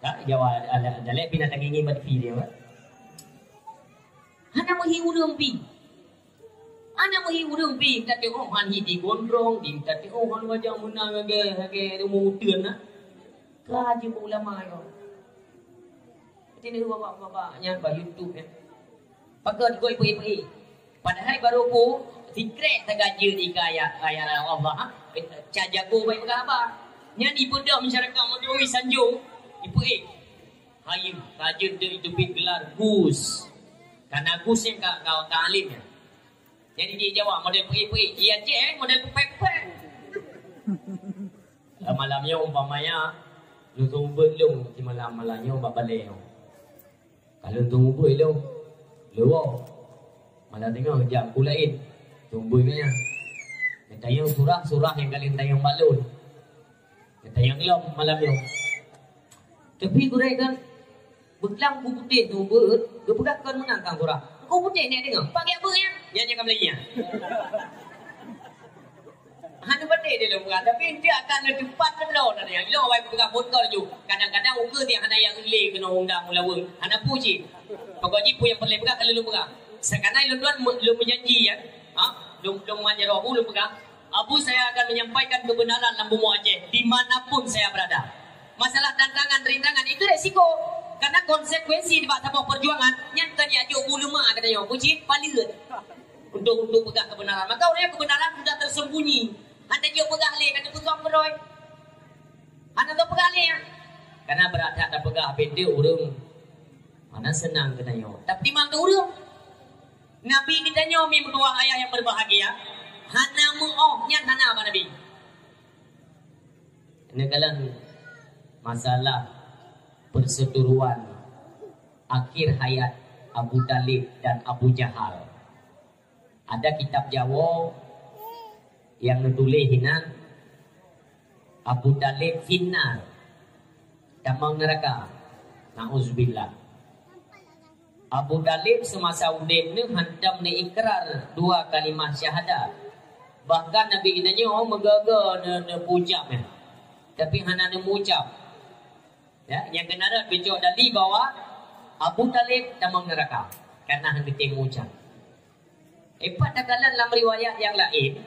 Ha, i Jawa ada, ada lé binatang ngieng-ngieng bak tepi dia, kan? Hana meuhi ureueng pi. Hana meuhi ureuëng pih, tateuoh han hi di gondrong, di tateuoh han wajah meunan lagée, lagée rumoh uteuen na. Ka jeuet ulama nyoe. Jadi ni bapak-bapak nyan bak YouTube nyan. Pakon koi pui-pui. Padahai baru ku sikrek tagajeu di kaya, kaya Allah, ha? Ca jago baik peugah haba. Nyan ipeudong masyarakat Meudui sanjong, ipui. Hayeu, ka jeuet deuek iteubiet gelar Gus. Karena Gus nyan ka, ka, ka alim nyan. Jadi di Jawa model pui-pui, iya cek, eh, model pepek-pepek. Lah malam nyoe umpamanya, lôn seumeubeuet lôn di malam-malam nyoe bak balée nyoe. Ka lôn seumeubeuet lôn, leuwoe. Malam teungoh jam ku laén, seumeubeuet nyan. Geutanyong surah, surah nyang ka lheueh tanyong bak lôn. Geutanyong lom malam nyoe. Tapi gurée kan, beuklam ku putéh tu beuet, geupeugah kon meunan kang surah. Ku putéh nyan deungoe, pakai apa ya? Nyan nyang ka meulayi nyan. Hana patéh dia lôn peugah, tapi enti akan neutupat keudroe na dia. Lôn awai peugah botol ju. Kadang-kadang ukeue dia hana yang lé keunoe undang ulaweueng. Hana pu cit. Pokok jih pu yang peureulée peugah ka lôn peugah. Sekarang lôn tuan me-, lôn meujanji ya. Ha? Lôn, lôn manjaro bu lôn peugah. Abu saya akan menyampaikan kebenaran lam bumoe Aceh di mana pun saya berada. Masalah tantangan, rintangan itu resiko. Karena konsekuensi di bak saboh perjuangan nyan kan ya jok bu leumah kata nyoe. Pu cit paleut. Untuk, untuk peugah kebenaran. Maka orang yang kebenaran sudah tersembunyi. Hana jeuet peugah lé, ka teupeugah keudroe. Hana teupeugah lé, ya. Karena berat that teupeugah, beda ureuëng. Mana senang geutanyoe. Tapi mang ureuëng. Nabi geutanyoe mi meutuah ayah yang berbahagia. Hana meuoh nyan hana bak Nabi. Neukalon masalah perseteruan akhir hayat Abu Talib dan Abu Jahal. Ada kitab Jawoe nyang neutuléh hinan Abu Talib finnar, tamong neuraka. Nauzubillah. Abu Talib seumasa udeb neuh hantom neuikrar dua kalimah syahadat. Bahkan Nabi geutanyoe meugaga ne-, neupeucap nyan. Tapi hana neumucap. Ya, nyang keunaran beucok dali bahwa Abu Talib tamong neuraka karena han geutem meucap. Ipat takalon lam riwayat yang lain,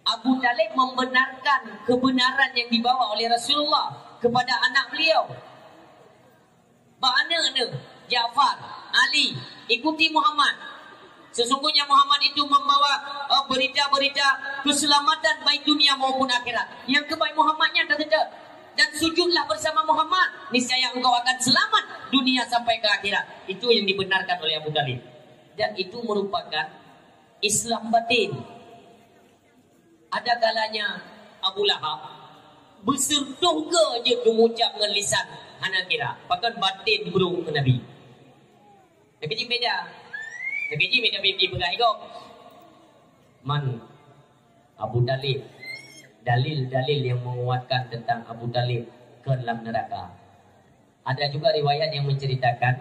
Abu Talib membenarkan kebenaran yang dibawa oleh Rasulullah kepada anak beliau. Bak aneuk neuh, Ja'far, Ali, ikuti Muhammad. Sesungguhnya Muhammad itu membawa, eh, berita-berita keselamatan baik dunia maupun akhirat. Nyang keubai Muhammad nyan ka teutab. Dan sujudlah bersama Muhammad, niscaya engkau akan selamat dunia sampai ke akhirat. Itu yang dibenarkan oleh Abu Talib. Dan itu merupakan Islam batin. Ada kalanya Abu Lahab beuseureutoh goe jeuet geumucap ngon lisan hana kira, pakon batin brok ngon Nabi. Lagée jih beda. Lagée jih beda Nabi peugah igoe. Man Abu Talib, dalil-dalil yang menguatkan tentang Abu Talib kon lam neuraka. Ada juga riwayat yang menceritakan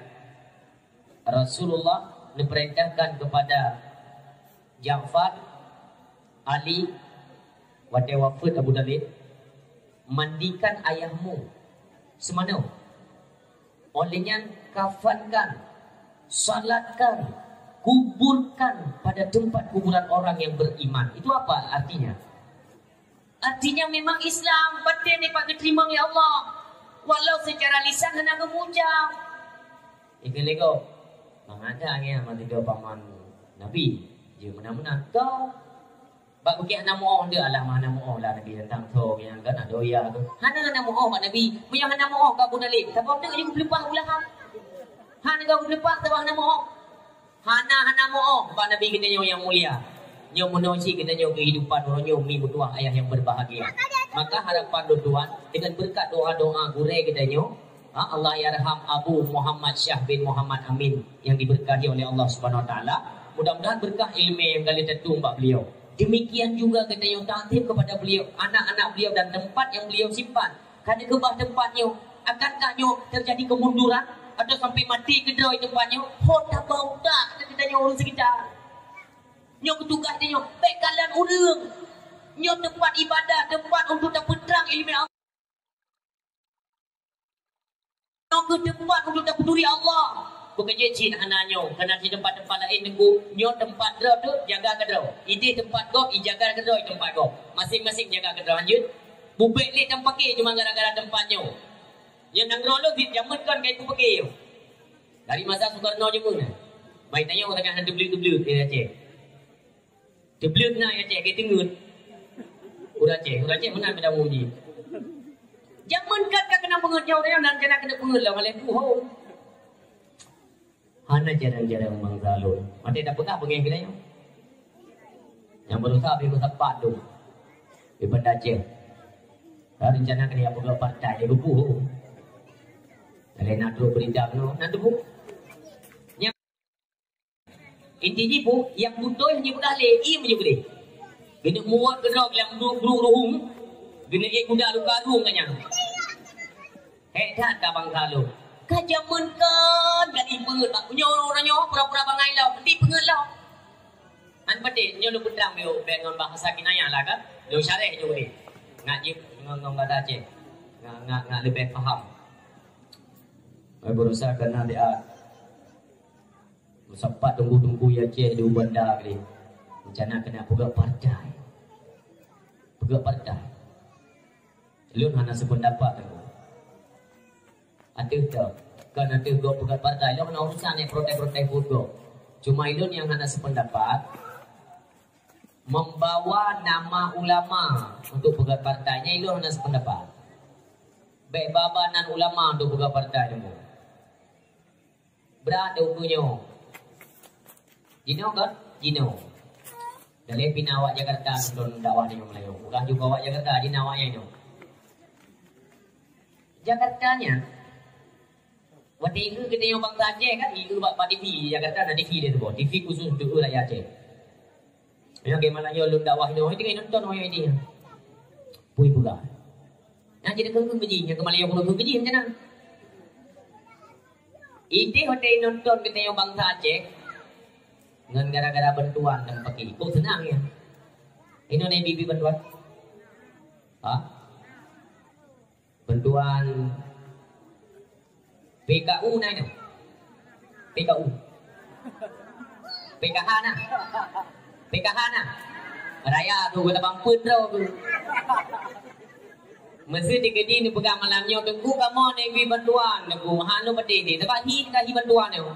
Rasulullah neupeurintahkan kepada Ja'far, Ali, watée wafeuet Abu Talib, "Mandikan ayahmu seumanoe. Oleh nyan kafankan, salatkan, kuburkan pada tempat kuburan orang yang beriman." Itu apa artinya? Artinya memang Islam, batin nibak geuteurimong lé Allah. Walau secara lisan hana geumucap. Ikeu lego, mangat ngieng meusigoe paman Nabi, jeuet meunan-meunan. Ka, bak bukét hana meuoh deuh, alah hana meuoh lah Nabi tantang tho ngieng kan, adoe ya tu. Hana, hana meuoh bak Nabi, meunyoe hana meuoh ka Abu Talib. Sabab tu jeuet geupeulupah ulah. Hana ka geupeulupah sabab hana meuoh. Hana, hana meuoh bak Nabi geutanyoe nyang mulia. Nyoe meunoe cit geutanyoe keuhidupan uroe nyoe mi meutuah ayah nyang berbahagia. Maka harapan lôn tuan, dengan berkat doa-doa gurée geutanyoe, ha, Allahyarham Abu Muhammad Syah bin Muhammad Amin yang diberkahi oleh Allah Subhanahu Wa Taala. Mudah-mudahan berkah ilmu yang ka lheueh tatueng bak beliau. Demikian juga geutanyoe takzim kepada beliau, anak-anak beliau dan tempat yang beliau simpan. Ka neukeubah teumpat nyoe, akankah nyoe teujadi kemunduran atau sampai maté keudroe teumpat nyoe? Ho tabau tak keu geutanyoe ureuëng seukitar. Nyoe keu tugaih tanyoe, bék kalon ureuëng. Nyoe teumpat ibadah, teumpat untuk tapeutrang ileumèe Allah. Nyoe keu teumpat untuk tapeuturi Allah. Bukan jeuet cit hana nyoe, keunan di teumpat-teumpat laén Teungku. Nyoe teumpat droe tu jaga keudroe. Idéh teumpat gob, ijaga keudroe teumpat gob. Maséng-maséng jaga keudroe. Lanjut. Bubek lé tam paké cuma gara-gara teumpat nyoe. Nyoe nanggroe lôn cit jameun kon ka ipeupaké nyoe. Dari masa Sukarno jameun. Bai tanyoe teuka hana teubleuet-teubleuet di Aceh. Teubleuet na Aceh, ke teungeut. Ureueng Aceh, ureueng Aceh meunan beda uji. Jameun kan ka keuneuk peungeut nyoe, nyoe nan keuneuk peungeut lom, malée puhong. Hana jarang-jarang bansa lôn. Maté tapeugah beungéh geutanyoe. Nyang berusaha pi meusapat tu. Di Banda Aceh. Ka rencana keuneuk peugah partai di Lubuh. Lagée na trok berita keunoe, na teupeu. Inti jih bu, nyang beutôi hana peugah lé, ie meunyoe geude. Geuneuk muwat keudroe lam gru-, gru-, ruhueng, geuneuk ék guda luka rueng ka nyan. Hék that ka bansa lôn. Ka jameun kon ka jipeungeut bak nyoe, uroe nyoe pura-pura bangai lom, dipeungeut lom. An peudeh, nyoe lôn peutrang miyueb bèk ngon bahasa kinayah lah kan. Lôn syareh nyoe geude. Ngak jeuet ngon, ngon bahasa Aceh. Ngak, ngak, ngak leubeh paham. Ai berusaha keunan di at. Meusapat teungku-teungku i Aceh di Banda geude. Rencana keuneuk peugah partai. Peugah partai. Lôn hana sependapat teungku. Ateueh tu, kon ateueh gob peugah partai, lôn hana urusan nyang protes-protes buet gob. Cuma ilôn nyang hana sependapat, membawa nama ulama untuk peugah partai, nyan ilôn hana sependapat. Bèk ba-ba nan ulama untuk peugah partai teungku. Brat di ukeue nyoe. Jinoe kon? Jinoe. Daleh pih na awak Jakarta nonton dakwah di Meulayu. Bukan juga awak Jakarta, jinoe awak nyan nyoe. Jakarta nyan, watèe geutanyoe bansa Aceh kan, ieu bak, bak T V Jakarta na T V dia tu, T V khusus untuk rakyat Aceh. Nyang keumalan nyoe lôn dakwah nyoe, teuka nonton nyoe idéh. Pui peugah. Nyang jadi keukeung biji, nyang keumalan nyoe keukeung biji macam na. Idéh watèe nonton geutanyoe bansa Aceh ngon gara-gara bantuan dan paki. Kok seunang ya. Inoe na ibi-ibi bantuan? Ha? Bantuan P K U na nyoe. P K U. P K H na. P K H na. Raya tu kata bang pun tu. Mesti dikedi ni pegang malam nyoe teungku kamoe na ibi bantuan teungku. Maha nu pedih ni. Sebab hi ka hi bantuan nyoe.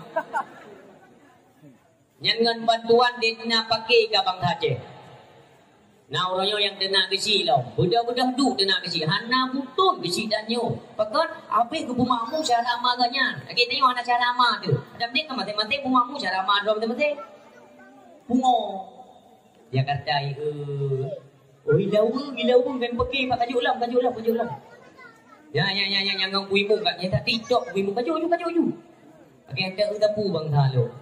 Nyan ngon bantuan di na paké ka bansa Aceh. Na uroe nyoe nyang teunak geuchik lom. Beudôh-beudôh duek teunak geuchik. Hana beutôi geuchik dan nyoe. Pakon? Habéh geupeumakmu cara ma geuh nyan. Lagèe tanyoe hana cara ma teuh. Adam dek kan maté-maté peumakmu cara ma droe maté-maté. Pungo. Jakarta, eh. Oh, ilaweueng, ilaweueng, kan peuké, Pak, kajok lam, kajok lam, kajok lam. Ya, ya, ya, ya, nyang ngon kuimu, Kak, nyang tak TikTok, kuimu, kajok ju, kajok ju. Pakai hantar ke sapu bansa lôn.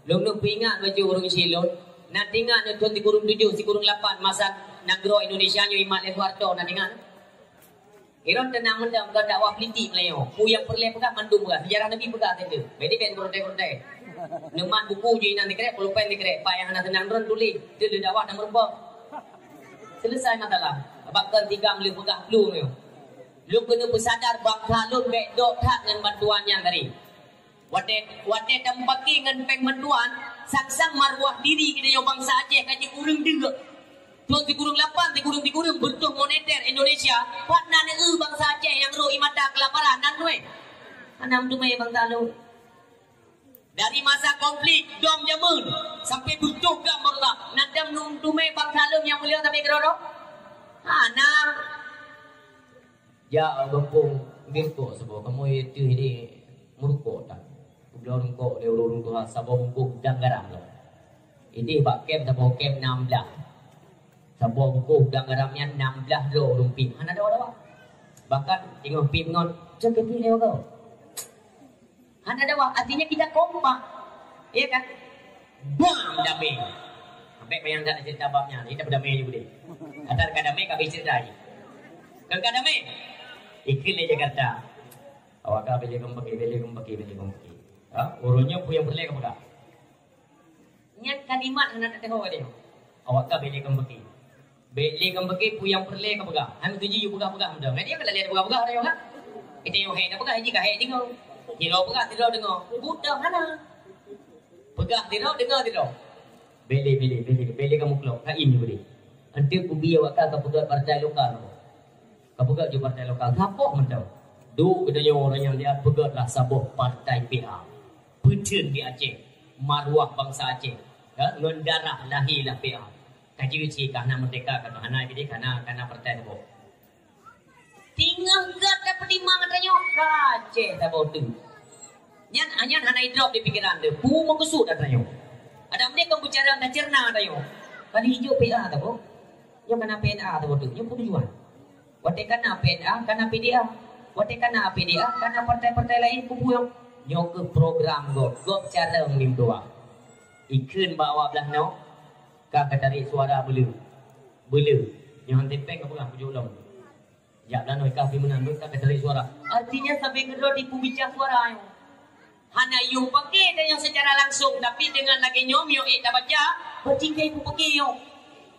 Lôn, lôn peuingat bacut ureueng syik lôn. Na teuingat nyoe thôn sikureueng tujoh, sikureueng lapan masa nanggroe Indonesia nyoe imat lé Soeharto, na teuingat? Iron teunang meundang keu dakwah politik Meulayu. Peue nyang peureulèe peugah mandum peugah. Sejarah Nabi peugah teuntèe. Jadi bèk protes-protes. Neumat buku jih inan sikrek, pulpen sikrek. Pak nyang hana seunang droen tuléh. Teuh lheueh dakwah dan meureumpok. Selesai masalah. Bahkan tiga lheueh peugah plueng nyoe. Lôn keuneuk peusadar bansa lôn bèk dok that ngon bantuan nyan tadi. Watèe, watèe tameupaké ngon péng bantuan, sang-sang maruah diri geutanyoe bansa Aceh ka jeuet ureueng deuk. Thôn sikureueng lapan, sikureueng-sikureueng beureutoh moneter Indonesia, pat na neueu bansa Aceh nyang rhot ie mata keulaparan, na teumé? Hana meuteumé bansa lôn. Dari masa konflik dom jameun sampai beureutoh gam baroesa, na dam meuteumé bansa lôn nyang mulia sabe keudroe-droe? Hana. Jak u gampông, geurukok saboh, kamoe teuh idéh meurukok that. Geubloe rungkok lé ureueng tuha saboh bungkôh udang garam lom. Idéh bak kem saboh kem nam blah. Saboh bungkôh udang garam nyan nam blah droe ureueng pih. Hana dawa-dawa. Bahkan teungoh pih ngon, "Cok keu pih lé wagoe." Hana dawa, artinya kita kompak. Iya kan? Bam, damé. Sampai bayang tak cerita bab nyan, kita berdamai juga deh. Asal ka damai, ka habis cerita je. Kan ka damai? Ikut lé Jakarta. Awak ka beli kembali, beli kembali, beli kembali. Ha? Urutnya pun yang boleh kamu dah. Nyan kalimat hana teudeungoe lé. Awak ka bèk lé keumbeuki. Bèk lé keumbeuki peue nyang peureulèe kapeugah. Hana meutuju yue peugah-peugah mantong. Nyan dia ka lalè peugah-peugah dah nyoe kan. Kita nyang hék dah peugah, jih ka hék deungoe. Sidroe peugah, sidroe deungoe. Buta hana. Peugah sidroe, deungoe sidroe. Bèk lé, bèk lé, bèk lé, bèk lé kamoe klok. Ka in ju bri. Eunteuk kubi awak ka, ka peugah partai lokal. Ka peugah ju partai lokal. Saboh mantong. Duek geutanyoe ureueng nyang lihat peugah lah saboh partai P A. Peuteun di Aceh. Maruah bansa Aceh. Ya, ngon darah lahé lah P A. Ka jeuet cit ka hana merdeka, ka hana jadi, ka hana, ka hana partai saboh. Teungoh gata peutimang geutanyoe ka Aceh saboh teuk. Nyan, nyan hana idrop di pikeran teuh. Peue meukeusut geutanyoe. Adak meunyoe kon beucara taceurna geutanyoe. Kali ijo P A saboh. Nyoe kana P N A saboh teuk. Nyoe peue tujuan? Watèe kana P N A, kana P D A. Watèe kana P D A, kana partai-partai laén, peue buet? Nyoe keuh program gob, gob carông lim tuah. Ikheun bak awak blah noe, ka tarék suara beuleu. Beuleu. Nyoe han teupeue ka peugah pujoe lom. Jak blah noe ka pi meunan, ka tarék suara. Artinya sabe keudroe dipeubica suara nyoe. Hana yum paké tanyoe secara langsung, tapi dengan lagèe nyoe miyueb ék tabaca, berarti ka ipeupaké nyoe.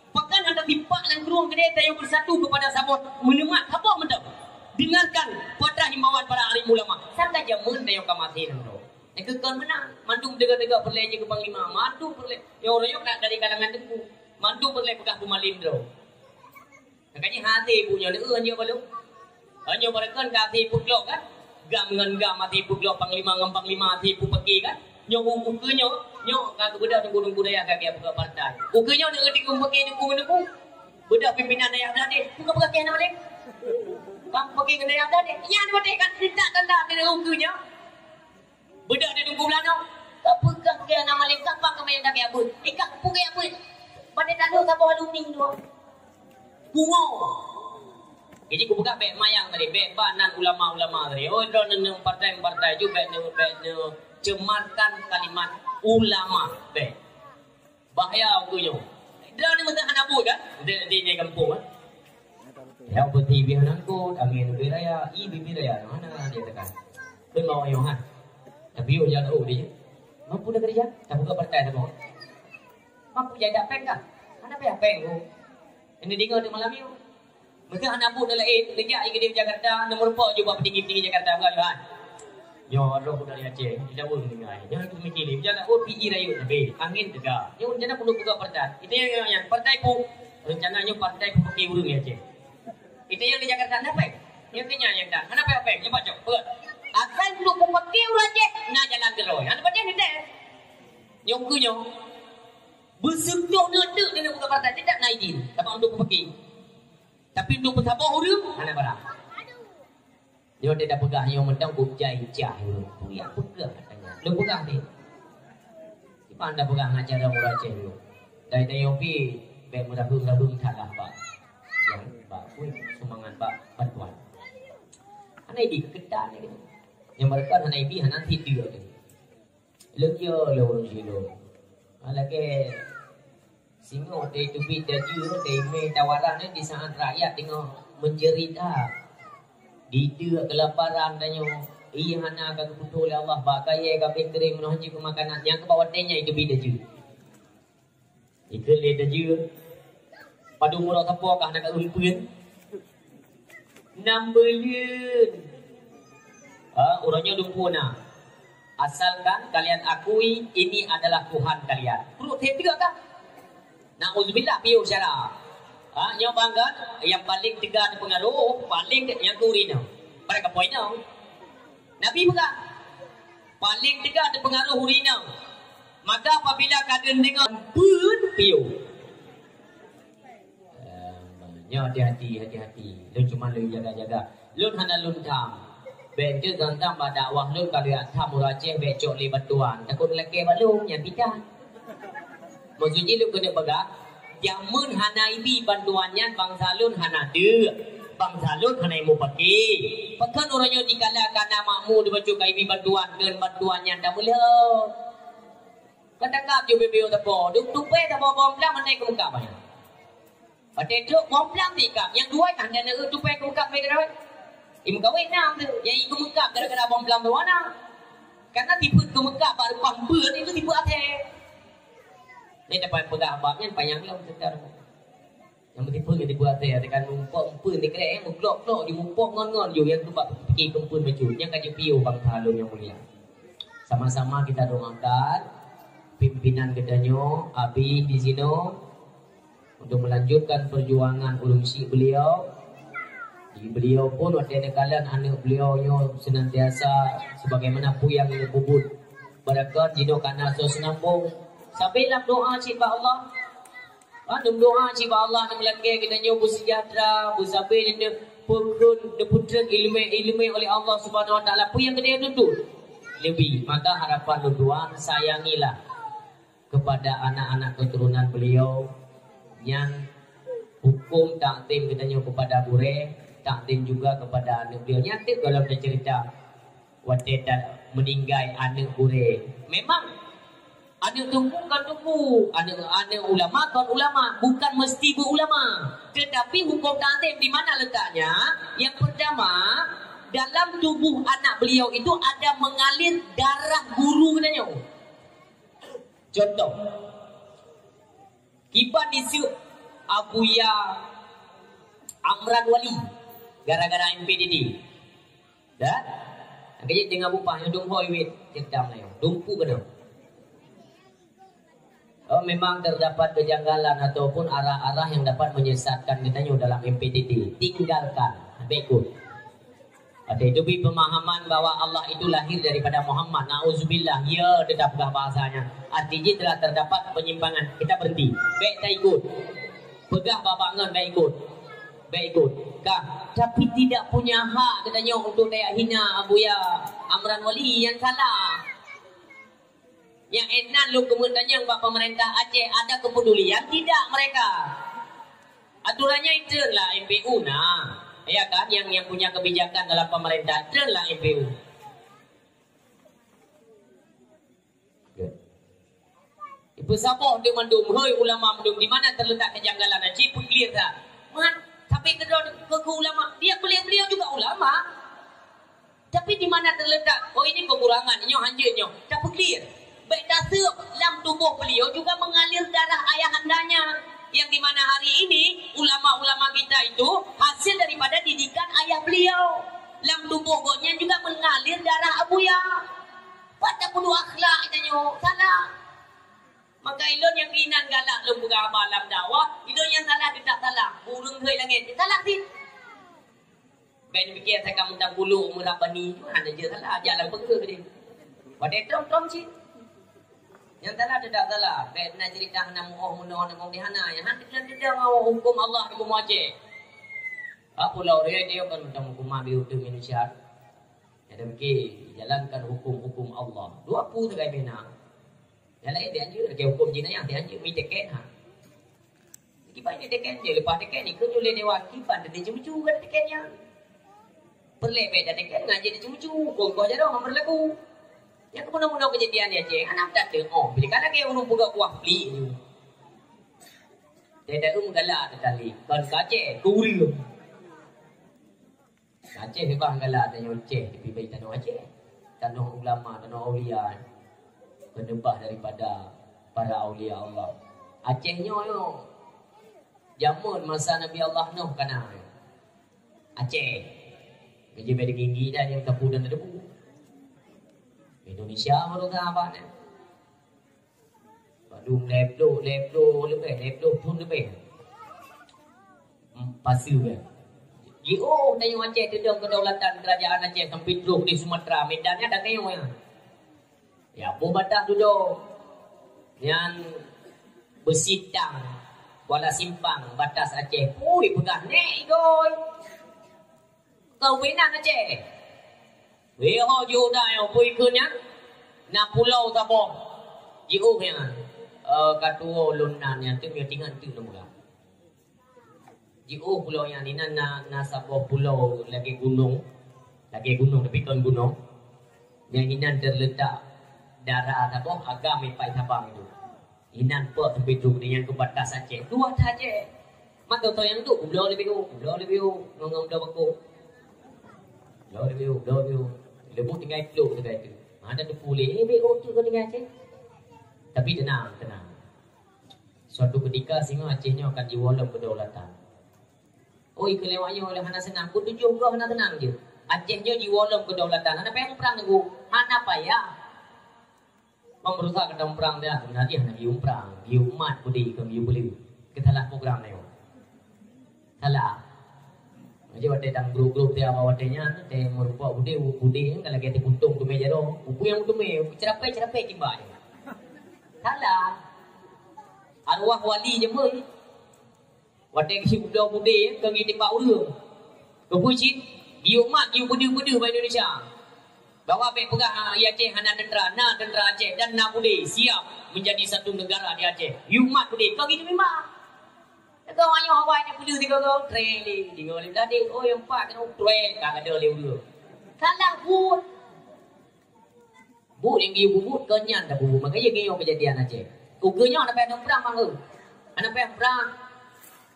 Bahkan hana dipak lam krueng keudè tanyoe beusatu keupada saboh, meuneumat saboh mantong. Dengarkan peue himbauan para alim ulama. Sangka jameun tanyoe ka maté nanggroe. Nyang keu kon meunan, mandum teuga-teuga peureulèe jeuet keu panglima, mandum peureulèe. Nyoe ureueng nyoe ka dari kalangan teungku, mandum peureulèe peugah peumalém droe. Makajih hase ibu nyoe, neu-eu nyoe balok. Nyoe barokon ka hase ibu glok kan? Gam ngon gam hase ibu glok, panglima ngon panglima hase ibu peuke kan? Nyoe u-, ukeue nyoe, nyoe ka geubeudôh teungku-teungku dayah ka geupeugah partai. Ukeue nyoe neu-eu teungku peuke, teungku-teungku. Beudôh pimpinan dayah blah deh, bukan peugah keu hana malém. Kam peuke ngon dayah blah deh. Nyan beudeh kan, tanda-tanda keu ukeue nyoe. Beudôh di teungku blah noe. Ka peugah keu hana malém, ka pakon meunan ka abeuet. Eh, ka peugah abeuet. Batèe tanoh saboh alumni dua. Pungo. Jadi kupeugah bèk mayang tadi, bèk ba nan ulama-ulama tadi. Oh, droeneuh partai-partai ju bèk neu-, bèk neucemarkan kalimat ulama, bèk. Bahaya ukeue nyoe. Droeneuh meuteuk hana buet kan? Di, di, di gampông kan? Ya, peuti bih nan kot, angén ubé raya, i bibé raya, na hana dia tekan. Kön bawa nyoe han. Tapi yôh jak oh dia. Mampu dah kerja, tak buka partai tak mau. Mampu jadi tak peng kah? Hana payah peng ko. Ini dengar tu malam yôh. Meukeue hana buet laén, neujak i keudéh Jakarta, neumeurumpok ju bak peutinggi-peutinggi Jakarta, bukan, Johan? Nyoe roh dari Aceh, di Jawa meninggai. Nyoe itu mikir, jalan, oh, P I rayeuk, tapi angin teuga. Nyoe rencana peunoh buka partai. Itu yang, yang, yang partai pu-, rencana nyoe partai peupaké ureueng di Aceh. Itu yang di Jakarta, kenapa? Yang kenyang yang dah. Kenapa apa? Nyoe baca, bukan. Asai peunoh peupaké ureueng Aceh, na jalan keudroe. Hana patéh ni teh. Nyoe ku nyoe. Beuseutoh nyoe deuk dia nak buka partai, tidak na izin. Tapi untuk peupaké. Tapi untuk peusaboh ureueng, hana barang. Nyoe teuka peugah nyoe mantong bukjai cah ureueng. Peue nyang peugah katanya. Lôn peugah ni. Kiban dah peugah ngajar ureueng Aceh dulu. Dai tanyoe pih bèk meurabeueng-rabeueng that lah bak. Nyang bak pun seumangat bak bantuan. Hana ibi keuketan ni. Nyang meureuka hana ibi hana tideue ni. Lôn yo lôn ureueng silôn. Lagèe singoh teubiet laju, teumé tawaran di saat rakyat teungoh menjerita. Dideuk keulaparan tanyoe, ié hana ka geupeutoh lé Allah, bak kayèe ka bri keuréng meunoh jih keu makanan, nyang keu bak watèe nyan teubiet laju. Ikheun lé laju. Padum uroe sapo kah na ka eumpeuen? Nam buleuen. Ha, uroe nyoe dumpeue na. Asalkan kalian akui ini adalah Tuhan kalian. Pruet teupeue kah? Nauzubillah, piôh syara. Ha, nyoe bangat nyang paleng teuga teupeungaruh, paleng nyang keu ureueng inong. Barangkapeue inong. Nabi peugah, paleng teuga teupeungaruh ureueng inong. Maka apabila ka deungon beun piôh. Eh, nyoe hati-hati, hati-hati. Lôn cuma lôn jaga-jaga. Lôn hana lôn tham. Bèk teuh gantang bak dakwah lôn ka lheueh tham ureueng Aceh bèk cok lé bantuan. Takot lakèe bak lôn nyang pih that. Maksud jih lôn keuneuk peugah, jameun hana ibi bantuan nyan bansa lôn hana deuk, bansa lôn hana ilmu paké. Pakon uroe nyoe dikala ka na makmu dibacut ka ibi bantuan, keu bantuan nyan tameulhö. Ka takab ju bibeu teupô, dum tupée teupô bom blang mandai keu muka banyak. Watèe trok bom blang tikab, nyang dua kan dan eu tupée keu muka meugawi. Di meugawi nam tu, nyang ikeu muka gara-gara bom blang tu na. Karena tipeu keu muka bak reupah beun itu tipeu até. Ni dapat peugah bab nyan panyang lom cerita. Nyang meuteupeu nyang dibuat teh, tekan mumpok empeun dikrek, eh, meuklok-klok, dimupok ngon-ngon, yôh, nyang teumpat pike keumpun bacut. Nyang ka jipiôh bangsa lôn nyang mulia. Sama-sama kita doakan pimpinan geutanyoe, Abi di sinoe, untuk melanjutkan perjuangan ureueng syik beliau. Di beliau pun watée neukalon aneuk beliau nyoe senantiasa sebagaimana peue nyang geupeubuet. Beureukat jinoe kana soe seunambong. Sabe lam doa cit bak Allah. Ha, neumeudoa cit bak Allah, neumeulakée geutanyoe beuseujahteura, beusabe, neupeukeun, neupeutrön ileumé-ileumé oleh Allah Subhanahu Wa Taala. Peue nyang geutanyoe tuntut? Leubeh. Maka harapan lôn tuan, sayangilah kepada anak-anak keturunan beliau nyang hukum takzim geutanyoe kepada gurée, takzim juga kepada aneuk beliau. Nyan teuk gohlom teuceurita watée ta-, meuninggai aneuk gurée. Memang aneuk teungku kon teungku, aneuk, aneuk ulama kon ulama, bukan mesti beuulama. Tetapi hukum takzim di mana letaknya? Yang pertama, dalam tubuh anak beliau itu ada mengalir darah guru geutanyoe. Contoh, kiban diseuek Abuya Amran Wali gara-gara M P D D. Dah? Lagée deungon bupah nyang dum hôi wit ceutam layu. Dumpu keunoe. Oh, memang terdapat kejanggalan ataupun arah-arah yang dapat menyesatkan geutanyoe dalam M P D D. Tinggalkan. Baik, ikut. Ada itu bi pemahaman bahwa Allah itu lahir daripada Muhammad. Nauzubillah. Ya, tetap peugah bahasanya. Arti jih telah terdapat penyimpangan. Kita berhenti. Baik, tak ikut. Peugah babak ngon, baik ikut. Baik ikut. Kah, tapi tidak punya hak geutanyoe untuk daya hina Abuya Amran Wali yang salah. Nyang ék nan lôn keumeutanyong bak pemerintah Aceh, ada kepedulian tidak mereka? Aturannya treun lah M P U na. Ya kan, yang, yang punya kebijakan dalam pemerintah, treun lah M P U. Ipeusaboh di mandum, hei ulama mandum, di mana terletak kejanggalan? Cit peuklir that. Man, tapi keudroe keu, keu ulama, dia, beliau, beliau juga ulama. Tapi di mana terletak? Oh, ini kekurangan, nyoe hanjeuet nyoe. Tapeuklir. Baik taseup, lam tubuh beliau juga mengalir darah ayahandanya. Yang di mana hari ini ulama-ulama kita itu hasil daripada didikan ayah beliau. Lam tubuh gobnyan juga mengalir darah Abuya. Pat tapeuduek akhlak geutanyoe, salah. Maka ilôn nyang keuinan galak lôn peugah haba lam dakwah, ilôn nyang salah teutab salah. Ureueng hôi langét, salah cit. Bék neupike asai ka meuntang kulok meurab bani, hana jeuet salah, jalan peungkeuh deh. Watée trông-trông cit. Nyang salah teutab salah, bék na ceurita hana muoh meunoe hana muoh di hana, nyang hana teudeung-teudeung awak huköm Allah di bumoe Aceh. Bak pulo raya dia kan meuntang huköman di ureueng Indonesia. Nyang demikian, jalankan hukum-hukum Allah. Dua pu sagai bina. Nyang laén dianjur, lagée hukum jinayah dianjur, mi teken ha. Kiban ni teken je, leupah teken ni, keu lé dewan, kiban teuh jimeuju kan teken nyan. Peureulée bék dah teken, ngan jeuet jimeuju, hukum koh jaroe, hana meurlaku. Nyang keumeunong-meunong keujadian di Aceh, aneuk tateung, oh, bila ka lagée ureueng peugah kuah plik nyoe. Dai-dai meugalak teuh kali, kon keu Aceh, keu ureueng. Aceh hebat galak tanyoe Aceh, tapi baik tanoh Aceh. Tanoh ulama, tanoh aulia. Peneubah daripada para aulia Allah. Aceh nyoe, nyoe. Jameun masa Nabi Allah Nuh kana. Aceh. Gaji beda gigi dah yang tepu dan tebu. Indonesia baru sahabat ni. Padum lhèe ploh, lhèe ploh leubeh, lhèe ploh thôn leubeh. Hmm, pasu kan. Jiôh tanyoe Aceh teudong kedaulatan kerajaan Aceh sampai trôh di Sumatera, Medan nyan dak tanyoe nyan. Ya, boh batas dudoe. Nyan Beusitang, Kuala Simpang, batas Aceh. Pui peugah nèk igôi. Keu binan Aceh. Wéh ho jiôh dai ho, peue ikheun nyan? Na pulo saboh. Jiôh nyan. Eh, ka tuwo lôn nan nyan, teuk nyoe tingan teuk lôn peugah. Jiôh pulo nyan, inan na, na saboh pulo lagèe gunong. Lagèe gunong, tapi kon gunong. Nyang inan terletak dara saboh, agam ipai Sabang itu. Inan peuet sampai trôk di nyang keu batas Aceh. Dua that Aceh. Mantong-tong nyang duek, bloe leubeh u, bloe leubeh u, ngon, ngon bloe bakong. Bloe leubeh u, bloe leubeh u. Leubeh tinggai plôk tinggai tu. Ha, dah teupeu lé, eh, bèk u tu keu tinggai Aceh. Tapi tenang, tenang. Suatu ketika singoh Aceh nyoe akan jiwoe lom kedaulatan. Oi, keu lewat nyoe lé hana seunang, peutujoh goe hana seunang jeuet. Aceh nyoe jiwoe lom kedaulatan, hana payah muprang Teungku, hana payah. Meumeurusak kata muprang dah, sebenarnya hana geuyue muprang, geuyue umat beudé, kon geuyue peuleueh. Keusalah program nyoe. Salah. Jadi watèe dang grup-grup dia awak watèe nyan, watèe meurumpok beudé, beudé nyan ka lagèe teupuntông teumé jaroe. Peue nyang teumé, ceurapé-ceurapé kiban. Salah. Arwah wali jameun. Watèe geuyue bloe beudé, kon geuyue timbak ureueng. Keupeue cit? Geuyue mat, geuyue peudeuh-peudeuh bak Indonesia. Bahwa bèk peugah, ah, di Aceh hana tentara, na tentara Aceh dan na beudé siap menjadi satu negara di Aceh. Geuyue mat beudé, kon geuyue timbak. Teuka awak nyoe awai nyan peudeuh tiga goe, treng lé, deungoe lé tadi, oh, nyang pat keunoe treng ka gadôh lé ureueng. Salah buet. Buet nyang geuyue peubuet kon nyan tapeubuet, makajih geuyue keujadian Aceh. Ukeue nyoe hana payah muprang mangat. Hana payah muprang.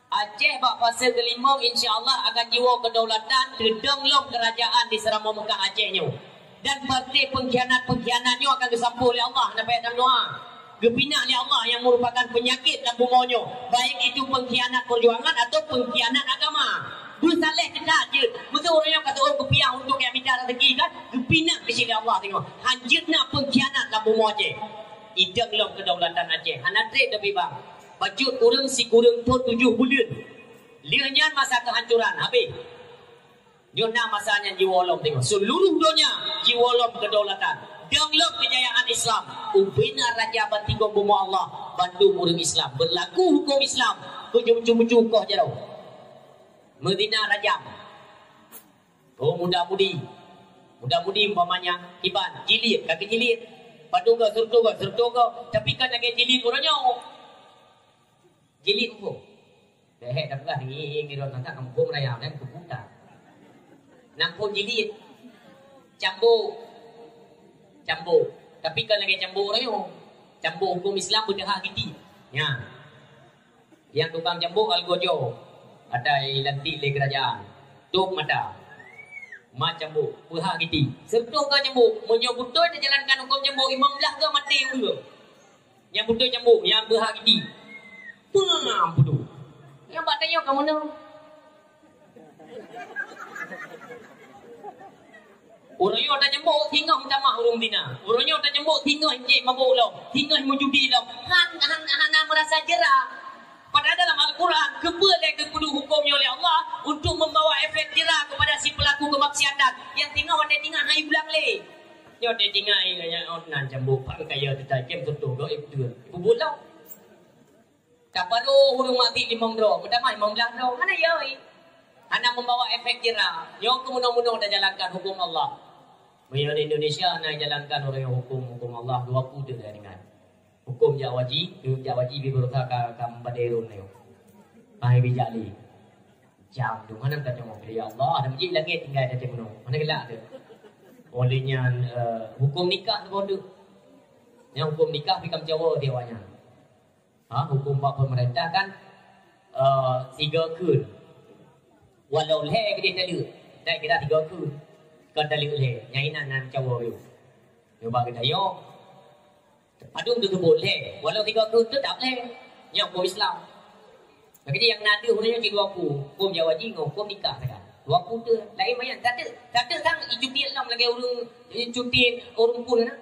Aceh bak fase keulimong insya Allah akan jiwoe kedaulatan, teudong lom keurajaan di Seuramoe Meukah Aceh nyoe. Dan parti pengkhianat-pengkhianat nyoe akan geusampoe lé Allah, hana payah tameudoa. Geupinak lé Allah nyang meurupakan peunyakét lam bumoe nyoe, baik itu pengkhianat peujuangan atau pengkhianat agama. Beusaléh keutat jeuet. Meuseu ureueng nyoe ka seuôt geupiah untuk nyang mita raseuki kan, geupinak keu lé Allah singoh. Hanjeuet na pengkhianat lam bumoe Aceh. Idong lom kedaulatan Aceh. Hana treb tapi bang. Bacut ureueng sikureueng thon tujoh buleuen. Lheueh nyan masa kehancuran, habéh. Nyoe na masa nyan jiwoe lom teungoh. Seuluruh donya jiwoe lom kedaulatan. Dong lom keujayaan Islam. Ubena raja bantigom bumoe Allah, bandum ureueng Islam. Beulaku huköm Islam. Keu jeuem mucu-mucu koh jaroe. Meuzina rajam. Oh, muda-mudi. Muda-mudi umpamanya, kiban, jilid, kaki jilid. Padum goe, seureutôh goe, seureutôh goe. Tapi kan lagèe jilid uroe nyoe. Jilid muphom. Lehek dah peugah ngieng-ngieng droe tantang kampung raya dan keubuta. Nampung jilid. Cambuk. Cambuk. Tapi kan lagèe cambuk rayo. Cambuk huköm Islam beudeuhah giti. Nya. Nyang tukang cambuk algojo. Ada lantik lé keurajaan. Top mata. Mat cambuk. Peuhah giti. Seureutôh goe cambuk. Meunyoe beutôi teujalankan huköm cambuk, limong blah goe maté ureueng. Nyang beutôi cambuk, nyang beuhak giti. Peue beudôh. Nyang bak tanyoe ka meunoe. Uroe nyoe tacambuk, singoh meutamah ureueng zina. Uroe nyoe tacambuk, singoh jeuet mabök lom, singoh meujudi lom. Han, han, hana meurasa jera. Padahai dalam Al-Quran, keupeue lé geupeuduek huköm nyoe lé Allah untuk membawa efek jera kepada si pelaku kemaksiatan nyang singoh watèe tinggai hai ulang lé. Nyoe teutinggai ngon nyan, oh, nan cambuk, pat kaya teutai, kem tutoh goib dua. Ibu buet lom. Taparo ureueng mati limong droe, meutamah limong blah droe. Hana yoi. Hana membawa efek jera. Nyoe keumeunong-meunong tajalankan huköm Allah. Meunyoe di Indonesia na jalankan ureueng huköm, huköm Allah, dua puluh tu dah ringan. Huköm jak waji, huköm jak waji bi berusaha ka, ka membadai rôn nyoe. Hai bijak li. Jam tu mana ka tengok, ya Allah, ada masjid langit tinggai dah tengok. Mana gelak tu? Oleh nyan, eh, huköm nikah tu bodoh. Nyang huköm nikah pi kam jawa di awak nyan. Ha, huköm bak pemerintah kan, eh, tiga keun. Walau lhèe keudeh taleuek, tak kira tiga keun. Kon taleuek lhèe, nyang inan nan cawa yôh. Nyoe bak geutanyoe, padum teusebut lhèe, walau tiga keun teutap lhèe. Nyang huköm Islam. Jadi nyang na deuh ureueng nyoe cit dua puluh, huköm jawaji ngon huköm nikah sagai. Dua puluh tu laén manyang. Satu, satu sang icuti lom lagèe ureueng, icuti ureueng pun na.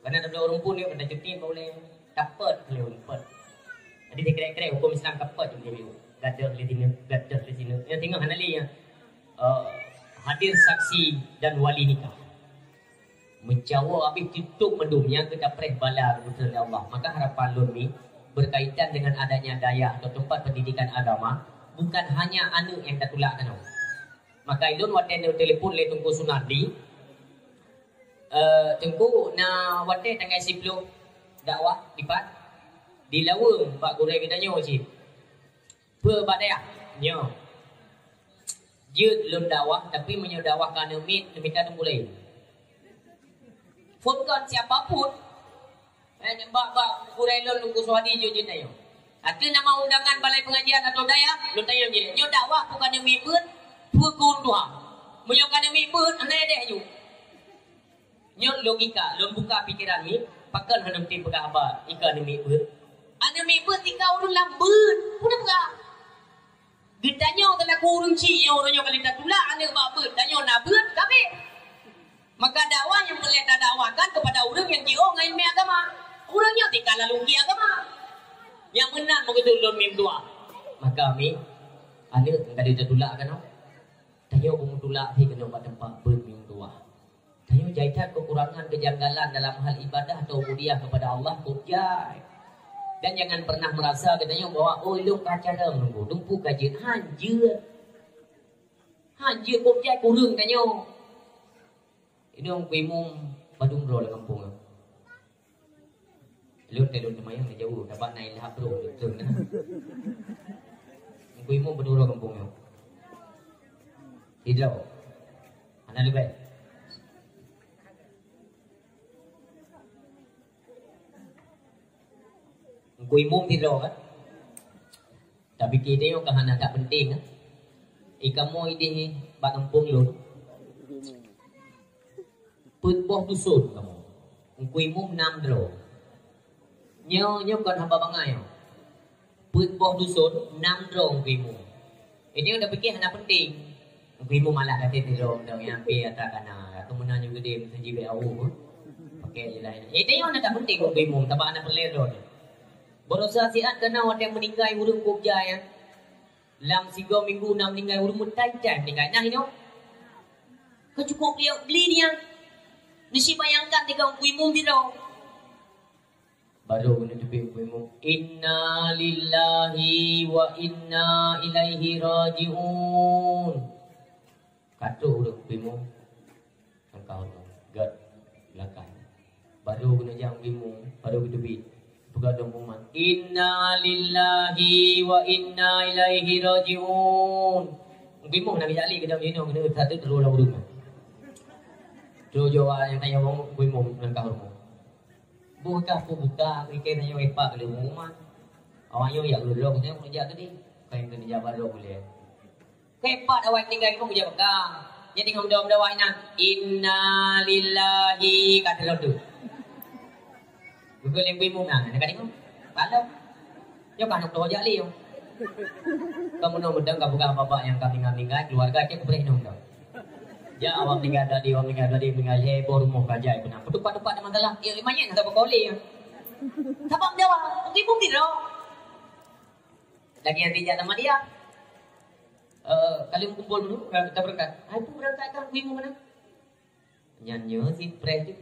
Karena tabloe ureueng pun nyoe, kada cuti bak ulèe tapet lé ureueng pun. Jadi dikrek-krek huköm Islam tapet cuti nyoe. Gadoh lé sinoe, gadoh lé sinoe. Nyang singoh hana lé nyan. Eh, hadir saksi dan wali nikah. Meucawa habéh tutup mandum nyang keu tapreh bala keuputusan Allah. Maka harapan lôn ni berkaitan dengan adanya dayah atau tempat pendidikan agama, bukan hanya aneuk nyang tatulak keunoe. Maka ilôn watèe neutelepon lé Teungku Sunardi, Eh, Teungku, na watèe tanggai siploh dakwah dipat? Di Laweueng, bak gurèe geutanyoe cit. Peue bak dayah? Nyoe. Jeuet lôn dakwah, tapi meunyoe dakwah ka aneuk miet, neumita teungku laén. Phôn kon siapa pun. Eh, bak, bak gurèe lôn Teungku Suhadi jeuet-jeuet tanyoe. Ateueh nama undangan balai pengajian atau dayah, lôn tanyong jih, nyoe dakwah peue ka aneuk miet beuet, peue keu ureueng tuha. Meunyoe ka aneuk miet beuet, hana édeh nyoe. Nyoe logika, lôn buka pikeran miet, pakon hana meusti peugah haba, i ka aneuk miet beuet. Aneuk miet Beuet tika ureuëng lam beuet, peue na peugah? Geutanyoe teulaku ureuëng chik nyang uroe nyoe ka lheueh tatulak aneuëk bak beuet, tanyoe na beuet, ka abéh. Maka dakwah nyang peureulée tadakwakan keupada ureuëng nyang jiôh ngon iéleumé agama. Ureuëng nyoe tika lalungki agama. Nyang meunan meukeusut lôn mim dua. Maka mi, aneuëk nyang ka lheueh tatulak keunoe, tanyoe beumutulak pih keunoe bak teumpat beuet mim dua. Tanyoe jai that keukurangan keujanggalan dalam hal ibadah atau ubudiyah keupada Allah, kok jai. Dan jangan pernah meurasa geutanyoe bahwa, "Oh, lôn ka carông nunggu, lôn peue ka jeuet." Han jeuet. Han jeuet, kok jai kureueng tanyoe. Inong Teungku Imum padum droe lam gampông nyoe. Lôn teuh lôn teumayang di jauh, dapat na ilham droe lôn teuh na. Teungku Imum padum droe gampông nyoe. Sidroe. Hana leubeh. Teungku Imum sidroe kan? Tapi kita nyoe ka hana that penting, eh. Ikamoe ideh bak gampông lôn. Peuet boh duson kamoe. Teungku Imum nam droe. Nyoe, nyoe kon haba bangai nyoe. Peuet boh duson, nam droe Teungku Imum. Ini udah pikir hana penting. Teungku Imum malah kata sidroe, dong nyang pi ata kana. Aku meunan juga dia mesti jibek awak. Pakai je lain. Ini nyoe hana that penting Teungku Imum, tapi hana perlu droe. Baroesa siat keunan watée meuninggai ureuëng kok jai, ya. Lam sigoe minggu na meuninggai ureuëng meutai-tai meuninggai. Nah, inoe. Keu cukup liok beli dia. Nisi bayangkan tiga Teungku Imum sidroe. Baru keuneuk teubiet Teungku Imum, "Inna lillahi wa inna ilaihi raji'un." Ka trok ureuëng Teungku Imum. Langkah ureuëng gèt belakang. Baru keuneuk jak Teungku Imum, baru geuteubiet. Peugah lom pengumuman, "Inna lillahi wa inna ilaihi raji'un." Teungku Imum na geujak lé, geudong jinoe, keuneuk satu teurô lam ureuëng. Teurô jaweueb nyang tanyong Teungku Imum langkah ureuëng. Buka, buka, iké tanyoe ipak lé pengumuman. Awak nyoe jak lulok, tanyoe jak keudeh. Bukan keuneuk jak barô ulèe. Keu pat awai tinggai keu jak peugah. Jadi ngom dom dawai nyan, "Inna lillahi," ka teurot tu. Bukan lé Teungku Imum nyan, ka tengok. Balok. Yo ka nok jak lé yo. Kamu nong mudeng ka peugah bapak nyang ka tinggai-tinggai, keluarga cek kubreh nong dong. Ya awak tinggai tadi, awak tinggai tadi, tinggai heboh rumoh ka jai pun. Petupat-tupat ada masalah. Ya, lumayan ada berkolej. Sabab dawa, Teungku Imum di roh. Lagi yang tidak sama dia. Eh, kalian kumpul dulu, kita berangkat. Hai pun berangkat kan, Teungku Imum mana? Nyan nyoe si preh tu.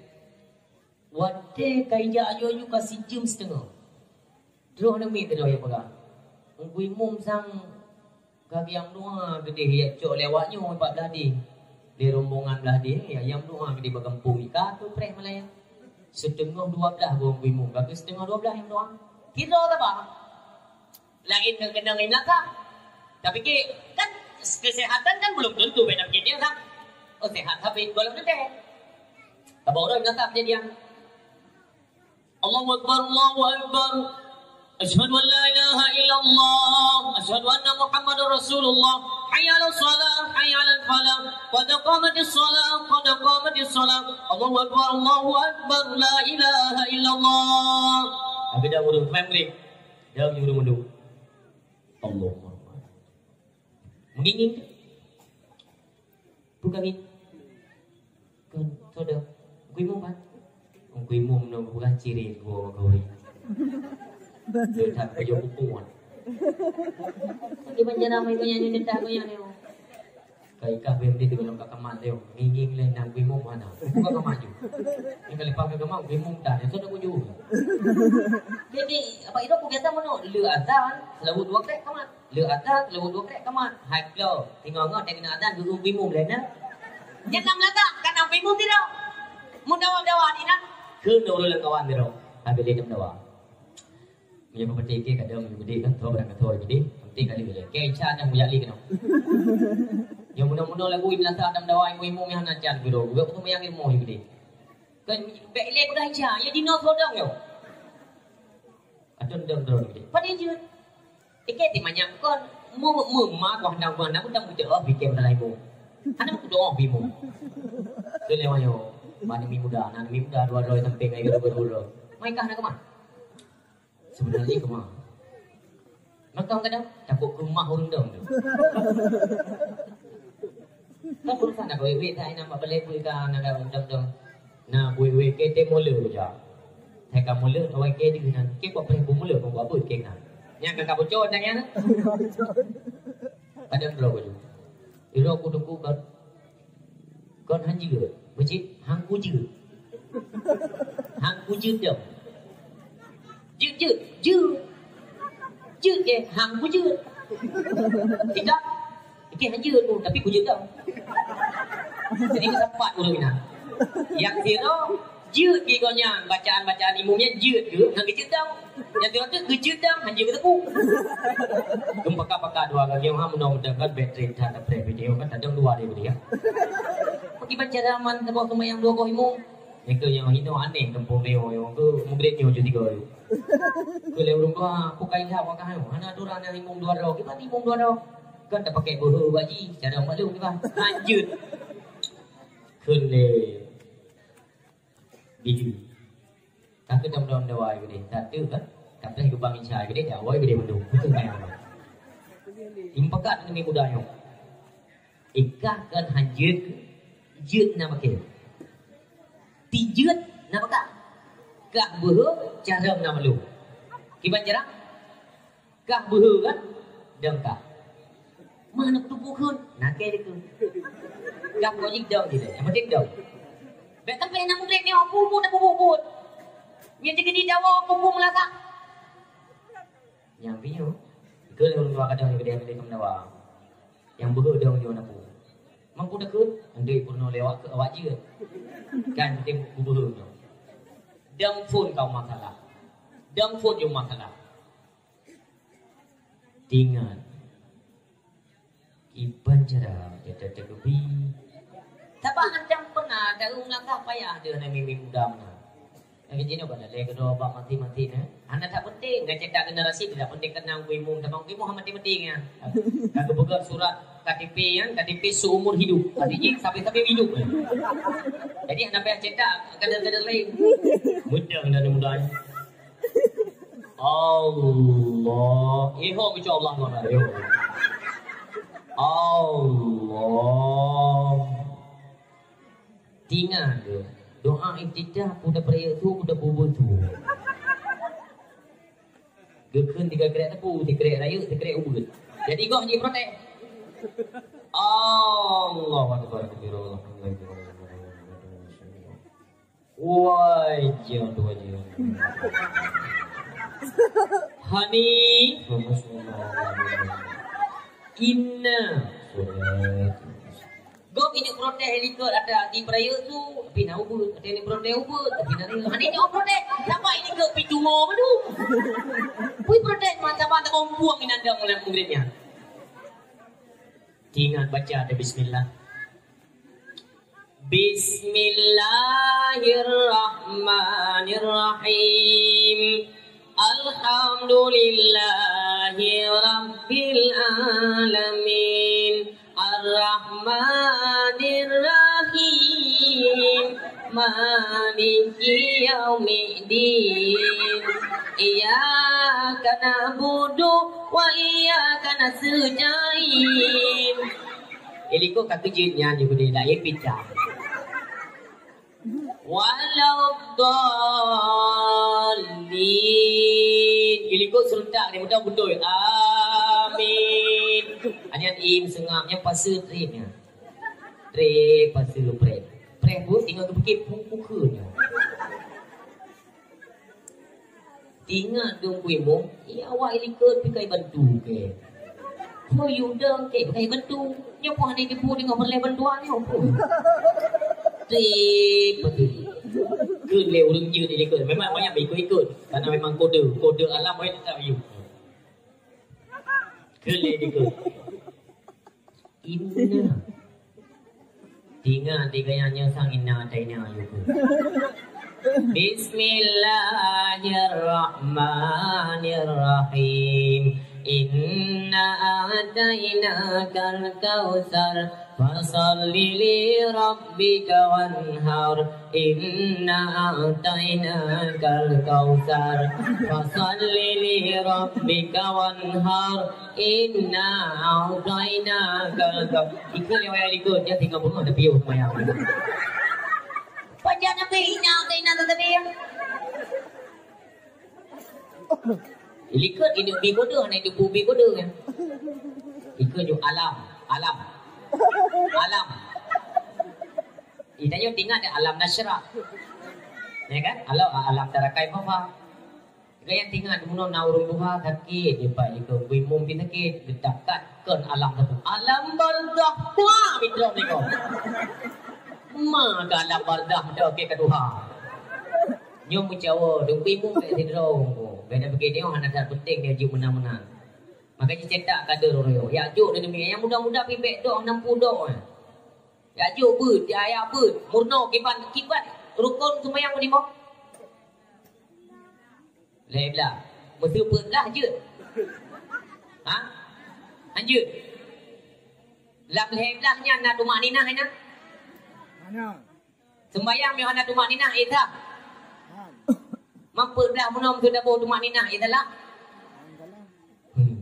Watèe ka ijak aju-aju ka sijeuem siteungoh. Droeneuh miet keudroe nyang peugah, "Teungku Imum sang ka geuyang meudoa keudeh, ya cok lé awak nyoe bak blah deh." Lé rombongan blah deh, ya, nyang meudoa keudeh bak gampông nyoe ka keupreh malam nyan. Siteungoh dua blah boh Teungku Imum, ka keu siteungoh dua blah nyang meudoa. Kira taba. Laén ngon keunong imeulakah. Tapi ke, kan kesehatan kan belum tentu beda kejadian kan. Oh, sehat tapi belum tentu. Apa orang imeulakah kejadian? Allahu Akbar, Allahu Akbar. Asyhadu an la ilaha illallah. Asyhadu anna Muhammadar Rasulullah. Hayya 'alas shalah, hayya 'alal falah. Qad qamatis shalah, qad qamatis shalah. Allahu Akbar, Allahu Akbar. La ilaha illallah. Tapi dah urus family. Dah urus mundur. Allahu Akbar. Mengingin. Bukan ni. Kan, sudah. Teungku Imum kan? Teungku Imum nong bukan ciri gua kau ni. Dia tak kerja hukuman. Di penjara mai kau yang ni, tak kau yang ni. Kai kah bèk beude deungon ka kamat lé, ngieng-ngieng lé nang Teungku Imum hana. Buka kamat ju. Nyang ka leupah ka kamat, Teungku Imum dah, nyan sot dak kuju. Jadi, apa itu aku biasa meunoe, le azan, seulaweuet dua krek kamat. Le azan, seulaweuet dua krek kamat. Hai klo, singoh ngon dek keuneuk azan, geueu Teungku Imum lé na. Nyan lam lagak, ka nang Teungku Imum sidroe. Mun dawa-dawa di na, kheun ureueng lam kawan sidroe. Habéh lé dem dawa. Meunyoe beupeutih ke kadang meunyoe geude kan, tho barang ka tho geude, penting kali geude. Ke Isa dah mujali keunoe. Nyang munoe-munoe lagu iblasa dam dawai imeum nyang hana can geudo. Geupeuseumayang ilmu geude. Kan bèk ilèe peugah Isa, ya dinoe tho dong nyoe. Atau dong droe geude. Padahai jeuet. Ike ti manyak kon, mu-, mu-, ma kuah dang kuah dang udang kudoh bike meudalai mu. Hana kudoh bimu. Tu lewat nyoe. Bani mi muda, anak mi muda dua droe sampai kai geudo-geudo. Mai kah na keumah? Sebenarnya kemah. Maka kadang takut keumah ureueng dong tu. Kan urusan nak wék-wék tak, inan bak balai bui ka na ka dong-dong. Na wék-wék ke temule uja. Hai ka mule awai ke di nan. Ke buat preh bumule kong buat buet ke nan. Nyang ka kaboco tanya. Padang bro baju. Iro ku tunggu kan. Kon han jeuet. Beucit, han kujeuet. Han kujeuet dong. Jeuet, jeuet, jeuet. Jeuet je, han kujeuet. Tidak. Oke, han jeuet tu, tapi kujeuet dong. Jadi, sapat ureueng nyan. Nyang sidroe, jeuet di gobnyan, bacaan-bacaan imum nyan jeuet ke, han geujeuet dong. Nyang sidroe tu geujeuet dong, han jeuet keu teupeu. Geupaka-paka dua kaki, ha, meunoe meudeungon bateri that, bateri video kan, tadong dua dia beri, ya. Bagi baca daman teuboh seumayang dua boh imum. Nyang tu nyang hino aneh gampông nyoe, nyang tu mugreb nyoe ju tiga. Keu lé ureueng dua, aku kai lhap wakah nyoe. Hana aturan nyang imum dua droe. Kiban imum dua droe? Kan tapakai beuhe bak jih, cara maklum kiban. Lanjut. Keu lé. Biju. Ka keu dong-dong dawai geude, satu kan? Ka preh geubang Isya geude, dawai geude mandum. Betul kan? Impekat ngon muda nyoe. Ikah kan han jeuet, jeuet na makai. Ti jeuet na peugah. Kah beuhe, carông na malu. Kiban carông? Kah beuhe kan? Dong kah. Mana kutupeue kheun? Nakée dikeue. Kah kok jih dong jih. Nyang penting dong. Bèk sampai na mugreb nyoe, puput, puput, puput. Nyan jih keu jidawa, puput meulasak. Nyang binyoe, keu lôn dua kadang nyang geudeh-geudeh keu meudawa. Nyang beuhe dong nyoe na pu. Mampu takheun, andai peurunoe lewat keu awak jeuet. Kan penting beuhe nyoe. Dong phon kau masalah. Dong phon jeuet masalah. Ingat. Kiban cara gata teukeubie. Sabab hantom peuna taeu meulangkah payah deuh na mimet muda meunan. Nyang jinoe bak dalé keudroe bak maté-maté nyan. Hana that penting, ngon cetak generasi tidak penting keunan Ungku Imum, teuma Ungku Imum hana maté-maté nyan. Ka geupeugah surat K T P nyan, K T P seumur hidup. Artinya sampai-sampai hidup. Jadi hana payah cetak kader-kader lain. Mudah dan mudah. Allah. Eh, ho, insya Allah, Allah. Allah. Ingat tu. Doa iftitah, peue tapeurayeuk su, peue tapubuet su. Geukheun tiga krek teupeu, tiga krek rayeuk, tiga krek ubeut. Jadi goh jiprotes. Allahu Akbar, kabira, alhamdulillah. Wajah tu wajah. Hani. Inna. Gob ini protes likot ada hati peraya tu, tapi na ubeut. Ada ini protes ubeut, tapi na raya. Ada ini protes, siapa ini ke pitungo tu? Pui protes mata-mata kompuang ini anda mulai muridnya. Ingat baca ada bismillah. Bismillahirrahmanirrahim. Alhamdulillahi rabbil alamin. Arrahmanirrahim. Maliki yaumiddin. Iyyaka na'budu wa iyyaka nasta'in. Jadi kok ka keujeuet nyan di budaya lain pita. Waladdallin. Jadi kok serentak ni betul-betul. Amin. Hanya im sengap yang pasal trip nya. Trip pasal prep. Prep bu tinggal kepikir pukul nya. Ingat dong kuimu, iya awak ilikot pikai bantu ke. Ho yudang ke pikai bantu. Nyopo hana tipu dengan perleh bantuan nyopo. Trip betul. Kun le urung jeu ilikot. Memang banyak ikut-ikut. Karena memang kode, kode alam boleh tetap yuk. Kun le ilikot. Inna. Tinga tiga yang nyosang inna taina yuku. Bismillahirrahmanirrahim. Inna a'tainakal kautsar, fasalli li rabbika wanhar. Inna a'tainakal kautsar, fasalli li rabbika wanhar. Inna a'tainakal kautsar. Ikut lewat likot, dia tinggal bunuh, ada piôh semayang. Panjang sampai inna a'tainakal kautsar. Likot inong bi bodoh, aneuk ibu bi bodoh kan. Ikot ju alam, alam. Alam. Itanyoe ingat deh alam nasyrah. Ya kan? Alam, alam tarakai fafa. Gaya tinggal bunoe na ureueng tuha sakét, jipat likot bui mum pi sakét, geudakat kon alam sapeue. Alam barzakh. Wah, mitrom likot. Ma ke alam barzakh, mitrom ke tuha. Nyoe meucawa, dong bui mum bèk sidroe. Bèk na pike nyoe hana that penting dia jeuet meunan-meunan. Maka jicetak kader uroe. Ya jok deungon nyang muda-muda pi bèk dok nam pudok. Ya jok beuet, ya, ya beuet. Murno kiban, kiban rukon seumayang meudimoh. Lhèe blah. Meuseu peuet blah jeuet. Ha? Hanjeuet. Lam lhèe blah nyan na tumakninah inan? Hana. Sembayang nyoe hana tumakninah, eh, sah? Hana. Meupeue blah meunoe meuseu taboh tumakninah, eh, salah? Hana salah. Hmm.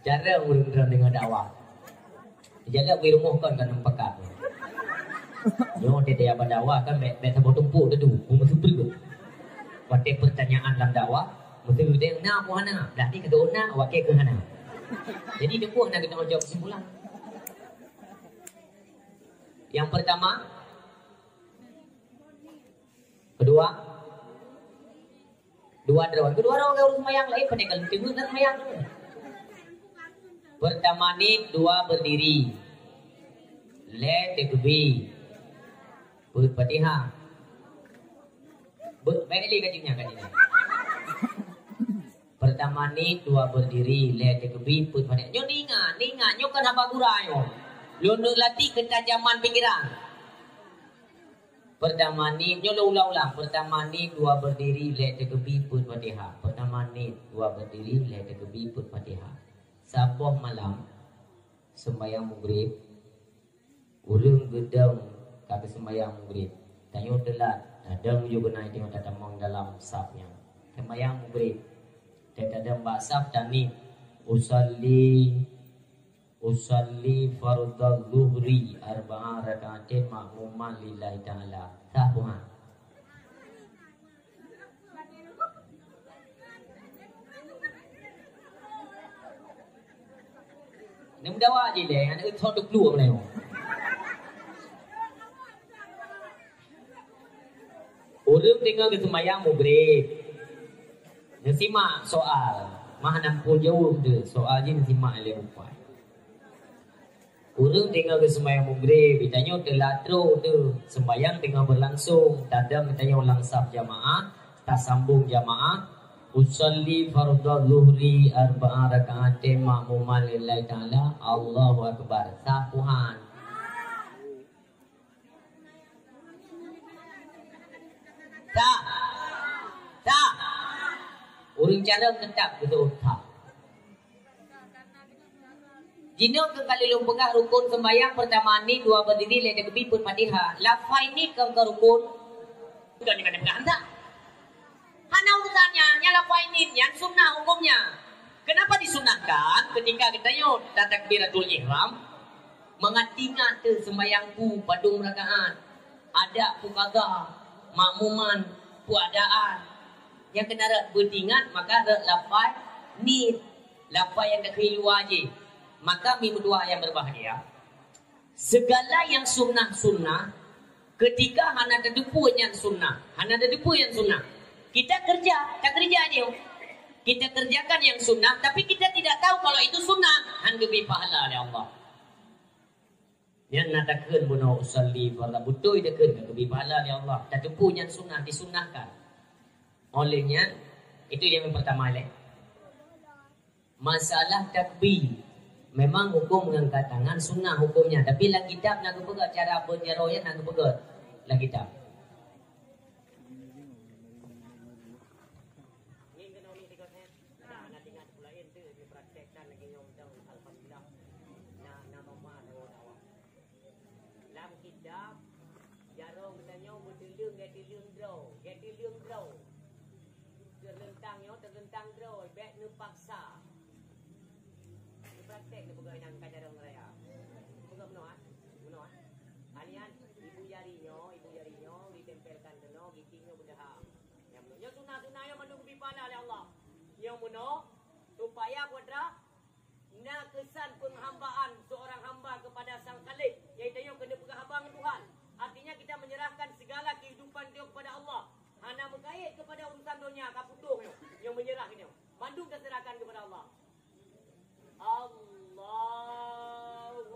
Jarang ureueng droe deungoe dakwah. Jalan bui rumoh kon ka nam pakat. Nyoe teuh ya bak dakwah kan bèk, bèk saboh tumpuk teuh tu. Meuseu peuet. Watèe pertanyaan lam dakwah, meuseu deng na peue hana, blah di keu na, watèe keu hana. Jadi teungku hana keuneuk jaweueb kesimpulan. Yang pertama, kedua, dua droe, kedua droe ureueng seumayang laén, pandai ka leueng teungeut lam seumayang. Pertama niet, dua berdiri, lhèe takbir, peuet Fatihah. Be-, bèk lé ka jeuet nyan, ka jeuet nyan. Pertama niet, dua berdiri, lhèe takbir, peuet Fatihah. Nyoe ingat, ingat, nyoe kon haba gura nyoe. Lôn neuk latih keutajaman pikeran. Pertama niet, nyoe lôn ulang-ulang. Pertama niet, dua berdiri, lhèe takbir, peuet Fatihah. Pertama niet, dua berdiri, lhèe takbir, peuet Fatihah. Saboh malam, sembahyang Maghrib, ureueng geudong ka geuseumayang Maghrib. Tanyoe teulat, tadong ju keunan tanyoe tatamong dalam saf nyan. Seumayang Maghrib, tadong bak saf taniet, "Usalli, usalli fardhadz zuhri arba'a raka'atin ma'muman lillahi ta'ala." Sah bukan? Neu meudawa jih lé, aneuk thon teuplueng lé. Ureueng teungoh geuseumayang Maghrib. Neusimak soal. Mah hana muphom jaweueb teuh. Soal jih neusimak lé bukai. Ureueng teungoh geuseumayang Maghrib, geutanyoe teulat trok teuh. Seumbayang teungoh beulangsong, tadong geutanyoe lam saf jamaah, tasambong jamaah. "Usalli fardhadz zuhri arba'a raka'atin ma'muman lillahi ta'ala." Allahu Akbar. Sah puhan. Sah. Sah. Ureueng carông teutap geuseuôt sah. Jinoe keuh ka lôn peugah rukon seumbayang, peurtama niet, dua beurdiri, lhèe takbir, peuet Fatihah. Lafai niet kon ka rukon? Bukan di mana peugah anda? Hana urusan nyan, nyan lafai niet nyan sunnah hukumnya. Kenapa disunnahkan? Ketika geutanyoe tatakbiratul ihram, mangat teuingat teuh seumbayang peue padum rakaat, adak peue qadha, makmuman peue adaan. Nyang keunan rot beuteuingat, maka rot lafai niet, lafai nyang takheun luwa jih. Maka mi meutuah nyang berbahagia, segala nyang sunnah-sunnah, ketika hana tateupeue nyan sunnah, hana tateupeue nyan sunnah, kita kerja, takeureuja jih. Kita kerjakan nyang sunnah, tapi kita tidak tahu kalau itu sunnah, han geubri pahala lé Allah. Nyan na takheun bunoe usalli fardhu, beutôi takheun ka geubri pahala lé Allah. Tateupeue nyan sunnah, disunnahkan. Oleh nyan, itu nyang pertama lé. Masalah takbir, memang hukum mengangkat tangan sunnah hukumnya, tapi lam kitab na geupeugah cara beujaroe nyan na geupeugah lam kitab. Dan lagèe nyoe mantong, alhamdulillah. Na, na mama dawa-dawa. Lam kitab, jaroe geutanyoe meuteuleueng, geuteuleueng droe, geuteuleueng droe. Teureuntang nyoe, teureuntang droe, bèk neupaksa. Neupraktek neupeugah nyang ka jaroe ngeuraya. Peugah meunoe, ah. Meunoe, ah. Anian, ibu jari nyoe, ibu jari nyoe, ditempelkan keunoe, giting nyoe beudaha. Nyang meunoe. Nyoe sunah-sunah nyoe mandum geubri pahala lé Allah. Nyang meunoe, supaya putra na kesan penghambaan seorang hamba kepada Sang Khalik, yaitu nyoe keuneuk peugah haba ngon Tuhan. Artinya, kita menyerahkan segala kehidupan dia kepada Allah. Hana meukait kepada urusan donya, ka putôh nyoe. Nyoe menyerah nyoe. Mandum taserahkan kepada Allah. Allahu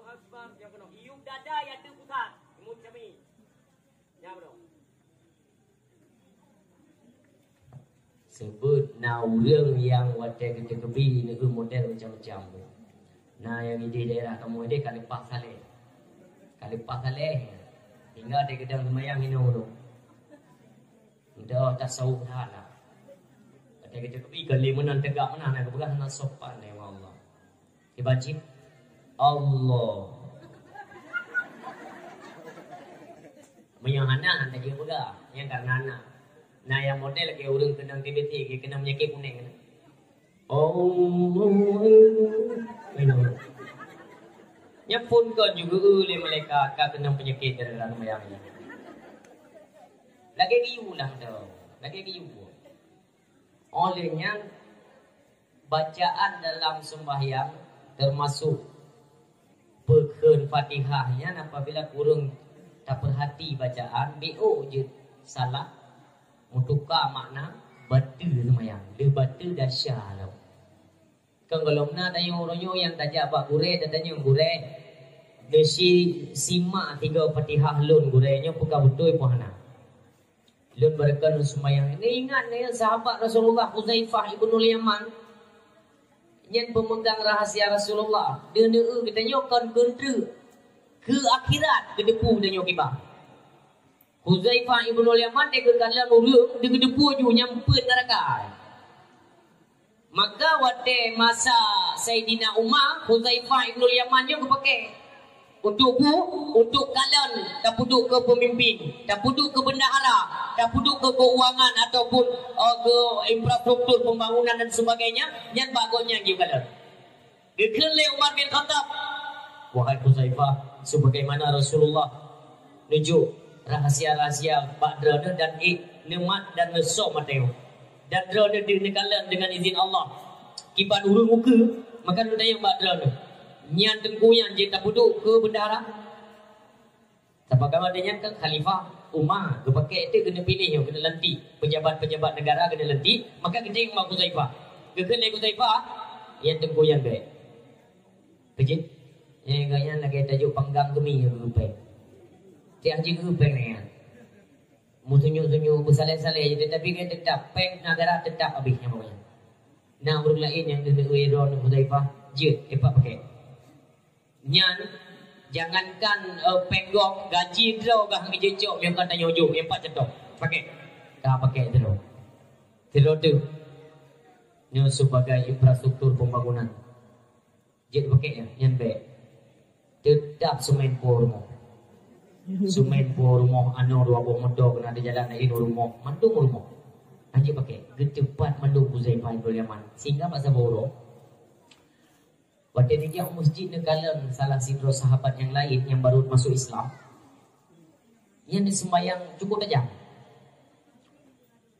Akbar. Nyang keunoe. Iyup dada ya teu pusat. Imum Syafi'i. Nyan beudôh. Seubeuet na ureueng nyang watèe geuteukeubri neueu model macam-macam. Na nyang idéh daerah kamoe idéh ka leupah saleh. Ka leupah saleh. Hingga di geudang seumayang inoe ureueng. Ndoh tasawuf that na. Watèe geuteukeubri ka lé meunan teugak meunan na geupeugah na sopan lé Allah. Kiban cit, Allah. Meunyoe hana, hana jeuet peugah. Nyang ka na, na. Na nyang model lagèe ureueng keunong T B C, keunong peunyakét kunéng. Allah. Nyan phon kon juga lé malaikat ka keunong peunyakét gara-gara seumayang nyan. Lagèe geuyue lah tu. Lagèe geuyue. Oleh nyan, bacaan dalam sembahyang, termasuk peukheun Fatihah nyan, apabila kureueng tapeurhati bacaan, B O jeuet salah, meutuka makna, bateue seumayang, lheueh bateue dasya lom. Kan gohlom na tanyoe uroe nyoe nyang tajak bak gurèe, tatanyong, "Gurèe, neusi simak tiga Fatihah lôn, gurèe, nyoe peue ka beutôi peue hana?" Lôn baroekon lôn seumayang. Neuingat nyoe sahabat Rasulullah Huzaifah ibnul Yaman. Nyan peumeugang rahasia Rasulullah. Deuneueu geutanyoe kon keu treuk, keu akhirat geuteupeue geutanyoe kiban. Huzaifah ibnul Yaman di geukalon ureueng di geuteupeue ju nyang peuet neuraka. Maka watèe masa Saidina Umar, Huzaifah ibnul Yaman nyoe geupakè. Untuk bu, untuk kalon, tapeuduek keu peumimpin, tapeuduek keu bendahara, tapeuduek keu keuangan ataupun, eh, keu infrastruktur pembangunan dan sebagainya, nyan bak gobnyan jikalon. Geukheun lé Umar bin Khattab, "Wahai Huzaifah, sebagaimana Rasulullah neujok rahasia-rahasia bak droeneuh dan ék neumat dan neusöm ateueh nyoe. Dan droeneuh deuh neukalon deungon izin Allah. Kiban ureueng ukeue, maka neutanyong bak droeneuh, 'Nyan teungku nyan jeuet tapeuduek keu bendahara?' Sabab kamoe nyan kan khalifah Umar, geupakè teuk keuneuk piléh nyoe, keuneuk lantik pejabat-pejabat negara keuneuk lantik, maka geutanyong bak Huzaifah. Geukheun lé Huzaifah, 'Nyan teungku nyan bèk.' Keuh jeuet, eh, gobnyan lagèe tajok panggang keumie nyang geupèng. Tiang jih geupèng nyan. Meusunyok-sunyok, beusaleh-saleh, tetapi kan tetap pèng negara tetap habéh nyan pokoknya. Na ureueng laén nyang geuneueu droe Huzaifah, jeuet, eh, pat pakè. Nyan, jangankan, eh, pèng gob, gaji droe gah geujeuet cok, nyang ka tanyoe jok, nyang pat cok. Pakè. Ka pakè droe. Droe tu. Nyoe sebagai infrastruktur pembangunan. Jeuet pakè nyan, nyan bèk. Teutap seumén po rumoh. Seumén po rumoh, anoe dua boh moto keunan di jalan laén rumoh, mandum rumoh. Hana jeuet pakè. Geuteupat mandum Huzaifah ibn Yaman. Sehingga bak saboh uroe, watèe neujak u masjid neukalon salah sidroe sahabat nyang laén nyang baru masuk Islam, nyan neuseumbayang cukup tajam.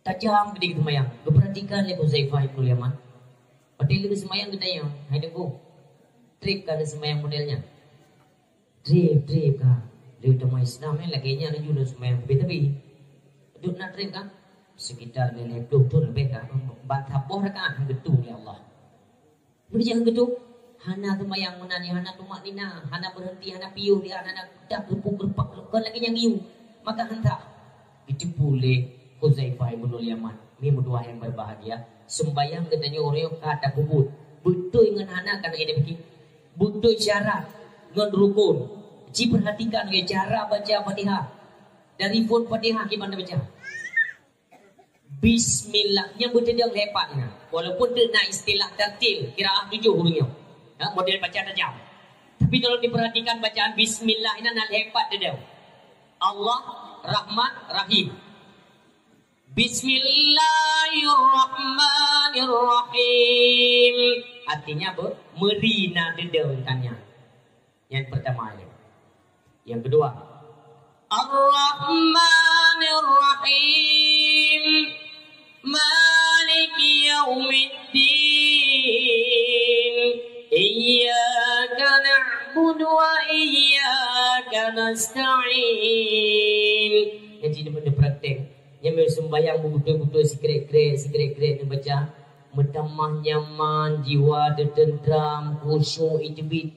Tajam keudéh geuseumayang. Geupeuratikan lé Huzaifah ibnul Yaman. Watèe lheueh geuseumayang geutanyong, "Hai Teungku, trép ka neuseumayang model nyan?" "Trép, trép ka. Lheueh teuma Islam, eh, lagèe nyan laju lôn seumayang teubé-teubé." "Dum na trép ka?" "Sekitar lhèe ploh thôn leubeh ka. Ban saboh rakaat han geuturi lé Allah." Meunyoe geutôp, hana seumayang meunan, hana tumakninah, hana beureunti, hana piôh, hana dak geupeukeureupak, kon lagèe nyang geuyue, maka han sah. Geuteupeue lé Huzaifah ibnul Yaman, mi meutuah nyang berbahagia, seumbayang geutanyoe uroe nyoe ka tapeubuet, beutôi ngon hana ka na idéh pike. Beutôi syarat ngon rukon. Ci peurhatikan lé cara baca Fatihah. Dari phon Fatihah kiban tabaca. Bismillah nyang beuteudeung hebat nyan. Walaupun teuk na istilah tartil, qiraah tujoh ureuëng nyoe. Ha, model baca tajam. Tapi kalau diperhatikan bacaan bismillah nyan na hebat teudeung. Allah Rahman Rahim. Bismillahirrahmanirrahim. Artinya apa? Meuri na teudeung kan nyan. Yang pertama ini. Yang kedua, Ar-Rahmanirrahim. Maliki yaumiddin. Iyyaka na'budu wa iyyaka nasta'in. Jadi, dia praktek. Nyang meusumbayang beutôi-beutôi sikrek-krek, sikrek-krek neubaca, meutamah nyaman, jiwa teuteunteram, khusyuk, ijibit.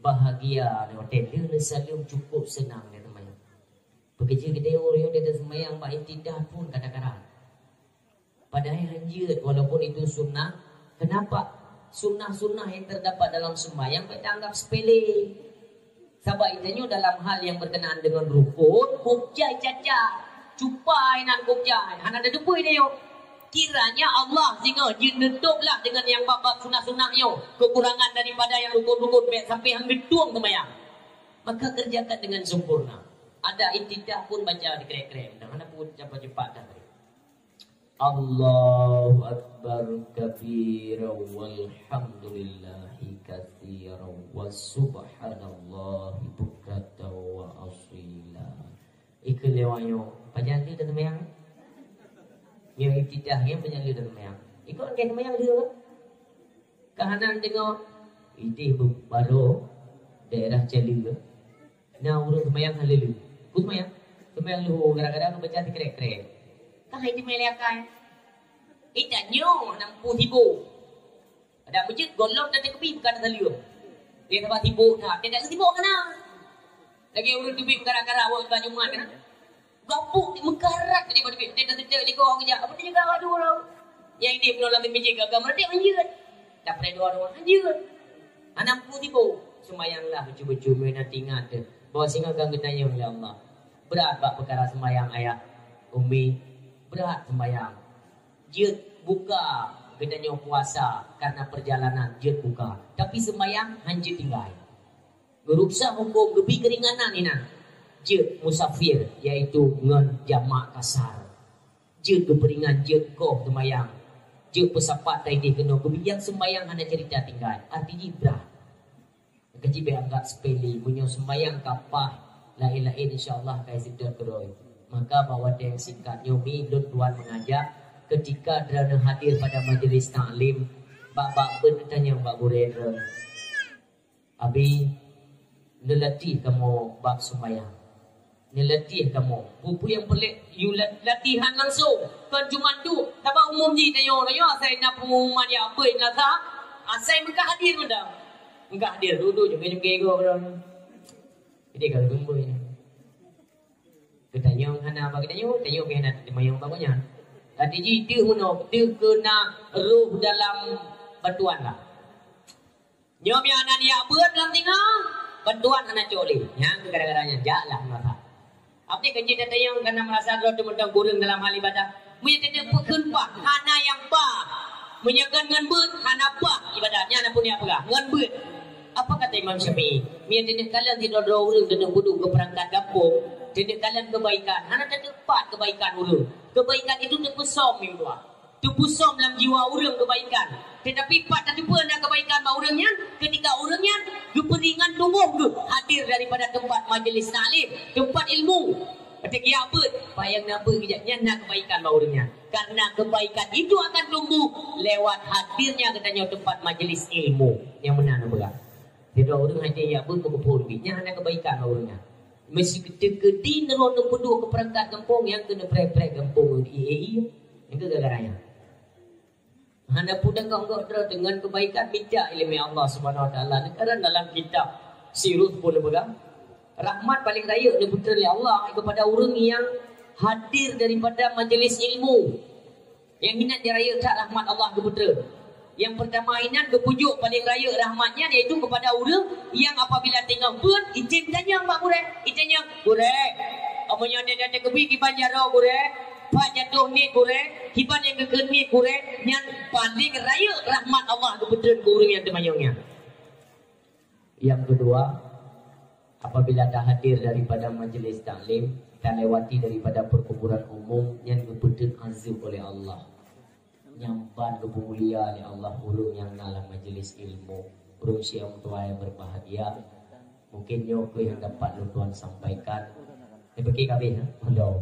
Bahagia nyoe watée lheueh neusaleuem, cukup seunang lé teuma. Beukeujeue geutanyoe ureuëng nyang teuseumbayang bak iktidal pun kadang-kadang. Padahai hanjeuet walaupun itu sunnah. Kenapa? Sunnah-sunnah yang terdapat dalam sembahyang bèk taanggap sepele. Sabab geutanyoe dalam hal yang berkenaan dengan rukun, kujai cacat. Cupai nan kujai, hana teupeue tanyoe. Kiranya Allah singoh jeuet neutôb lah dengan nyang bab-bab sunnah-sunnah nyoe, kekurangan daripada yang rukun-rukun, bèk sampai han geutueng seumayang. Maka kerjakan dengan sempurna. Ada iktidal pun baca dikrek-krek, dan hana pun cepat-cepat dah. Allahu akbar kabira walhamdulillahi katsira wa subhanallahi bukratan wa asila. Ikeu lewat nyoe, pajan lé dan semayang? Nyoe iktidal nyoe pajan lé dan semayang? Ikut angkai semayang dulu kan? Ka hana deungoe, idéh beu-, baroe daerah Cali. Na ureuëng seumayang haleue. Ku seumayang? Seumayang leuhô gara-gara geubaca sikrek-krek. Ka hai teumé lé akai. Ita nyoe nam pu sibok. Ada meujeuet gohlom dan teukeubit bukan saleuem. Dia sabab sibok that. Dia tak sibok kena. Lagi ureuëng teubiet gara-gara awak bulan Jumat kan. Gapuk di meukarat tadi pada dia dah sedek lego orang kejak. Apa dia juga aduh orang. Yang ini belum lagi meujeuet gagal meredik meujeuet. Dah pernah dua orang meujeuet. Anak pun tiba. Sembayanglah betul-betul mena ingat tu. Bahawa singa akan geutanyoe oleh Allah. Berat bak perkara sembayang ayah. Umi. Berat sembayang. Jeuet buka geutanyoe puasa karena perjalanan jeuet buka. Tapi sembayang hanjeuet tinggai. Geuruksa huköm geubi keuringanan inan. Jeuet musafir, yaitu ngon jamak kasar. Jeuet geupeuringan, jeuet koh teumayang. Jeuet peusapat taideh keunoe geubi nyang seumayang hana cerita tinggai. Arti jih brat. Maka jih bèk anggap sepele. Meunyoe seumayang ka paih laén-laén, insya Allah ka iseutôt keudroe. Maka bak watèe singkat nyoe mi lôn tuan mengajak ketika droeneuh hadir pada majlis taklim, bak-bak beuet tanyong bak gurèe droeneuh. Abi, neulatih kamoe bab seumayang. Neulatih kamoe. Peue-peue nyang peureulèe yue lat-, latihan langsung. Kon cuma duek. Sabab umum jih tanyoe, tanyoe asai na pengumuman jak beuet na sa, asai meuka hadir mantong. Meuka hadir, duek-duek, jongke-jongke gob droe. Jadi, ka lheueh beuet nyan. Geutanyong hana bak geutanyoe, tanyoe pih hana teumanyong bak gobnyan. Lati jih deuh meunoe, deuh keu na roh dalam bantuan lah. Nyoe meunan jak beuet lam teungoh, bantuan hana cok lé. Nyan keuh gara-gara nyan, jaklah meurasa. Abdi ka jeuet tatanyong kana meurasa droe teuh mantong kureueng dalam hal ibadah. Meunyoe teudeuk peukheun paih, hana nyang paih. Meunyoe kon ngon beuet, hana paih ibadah. Nyan na peue nyang peugah, ngon beuet. Apa kata Imam Syafi'i? Meunyoe teudeuk kalon sidroe-droe ureueng teudeuk peuduek keu peurangkat gampông, teudeuk kalon keubaikan, hana teudeuk pat keubaikan ureueng. Keubaikan itu teupeusom meutuah. Teupeusom lam jiwa ureueng keubaikan. Teutapi pat tateupeue na keubaikan bak ureueng nyan, keutika ureueng nyan geupeuringan tuboh geuh hadir daripada teumpat majeulis taklim, teumpat ilmu. Watèe geujak beuet, payang na beuet geujak, nyan na keubaikan bak ureueng nyan. Karena keubaikan itu akan tumbuh lewat hadirnya geutanyoe teumpat majeulis ilmu. Nyang meunan na beurah. Sidroe ureueng hana jak beuet, meukeupue ubit, nyan hana keubaikan bak ureueng nyan. Meusikeudeh-keudeh neuroe neupeuduek keu peurangkat gampông nyang keuneuk preh-preh gampông, i, i, i. Nyang keuh gara-gara nyan. Hana peue teuka gob droe deungon keubaikan, mita ileumèe Allah Subhanahu Wa Taala. Neukarang dalam kitab Sirus pun neupeugah, rahmat paléng rayeuk neupeutrön lé Allah keupada ureueng nyang hadir daripada majeulis ilmu. Nyang inan jih rayeuk that rahmat Allah geupeutreun. Nyang peurtama inan geupeujok paléng rayeuk rahmat nyan, yaitu keupada ureueng nyang apabila teungoh beuet, item tanyong bak gurèe, itanyong, "Gurèe, meunyoe nyan teukeubit kiban jaroe, Gurèe?" Pat jatuh niet gurée, kiban nyang geukheun niet gurée, nyan paleng rayeuk rahmat Allah geupeutrön keu ureuëng nyang teumanyong nyan. Yang kedua, apabila tahadir daripada majlis taklim, talewati daripada perkuburan umum, nyan geupeutrön azeueb oleh Allah. Nyang ban geupeumulia lé Allah ureuëng nyang na lam majlis ilmu. Ureuëng syedara meutuah nyang berbahagia, mungkin nyoe keuh nyang dapat lôn tuan sampaikan. Tapi keu kabeh, ha? Belum.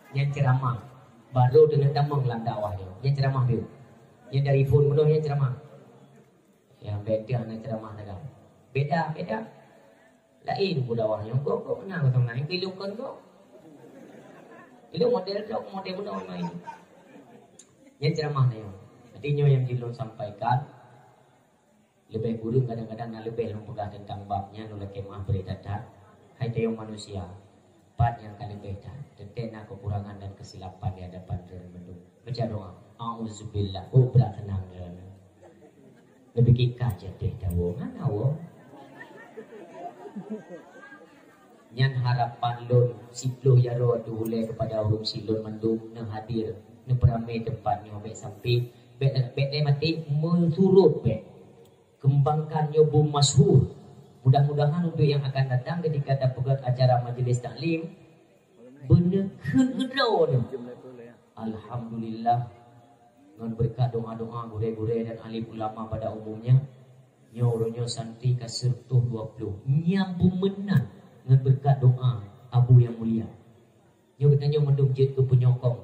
Nyan ceramah. Baru deungon tamong lam dakwah nyoe. Nyan ceramah bieu. Nyan dari phon bunoe nyan ceramah. Nyang beda hana ceramah dagang. Beda, beda. Laén peue dakwah nyoe, kok, kok na kosong laén, keu ilôn kon kok. Ilôn model tok, model bunoe main. Nyan ceramah na nyoe. Jadi nyoe nyang jeuet lôn sampaikan, leubeh kureueng kadang-kadang na leubeh lôn peugah teuntang bab nyan, lôn lakée meu'ah bri that-that. Hai tayong manusia, pat nyang ka leubeh that, teuntée na keukurangan dan keusilapan di hadapan droe mandum. Baca doa, "A'udzubillah." Oh, brat seunang droe. Leubeh kika jadeh dawoe, hana woe. Nyan harapan lôn siplôh jaroe teuh ulée keupada ureuëng syiek lôn mandum neuhadir, neupeuramé teumpat nyoe bék sampai, bék, bék lé maté meusurot bék. Kembangkan nyoe bum masyhur. Mudah-mudahan untuk yang akan datang ketika tapeugét acara majlis taklim, beuneukeun keudroe nyoe. Alhamdulillah, ngon beureukat doa-doa gurée-gurée dan alim ulama pada umumnya, nyoe uroe nyoe santri ka seureutôh dua ploh. Nyang bumeunan ngon beureukat doa Abu yang mulia. Nyoe geutanyoe mandum jeuet keu peunyokong.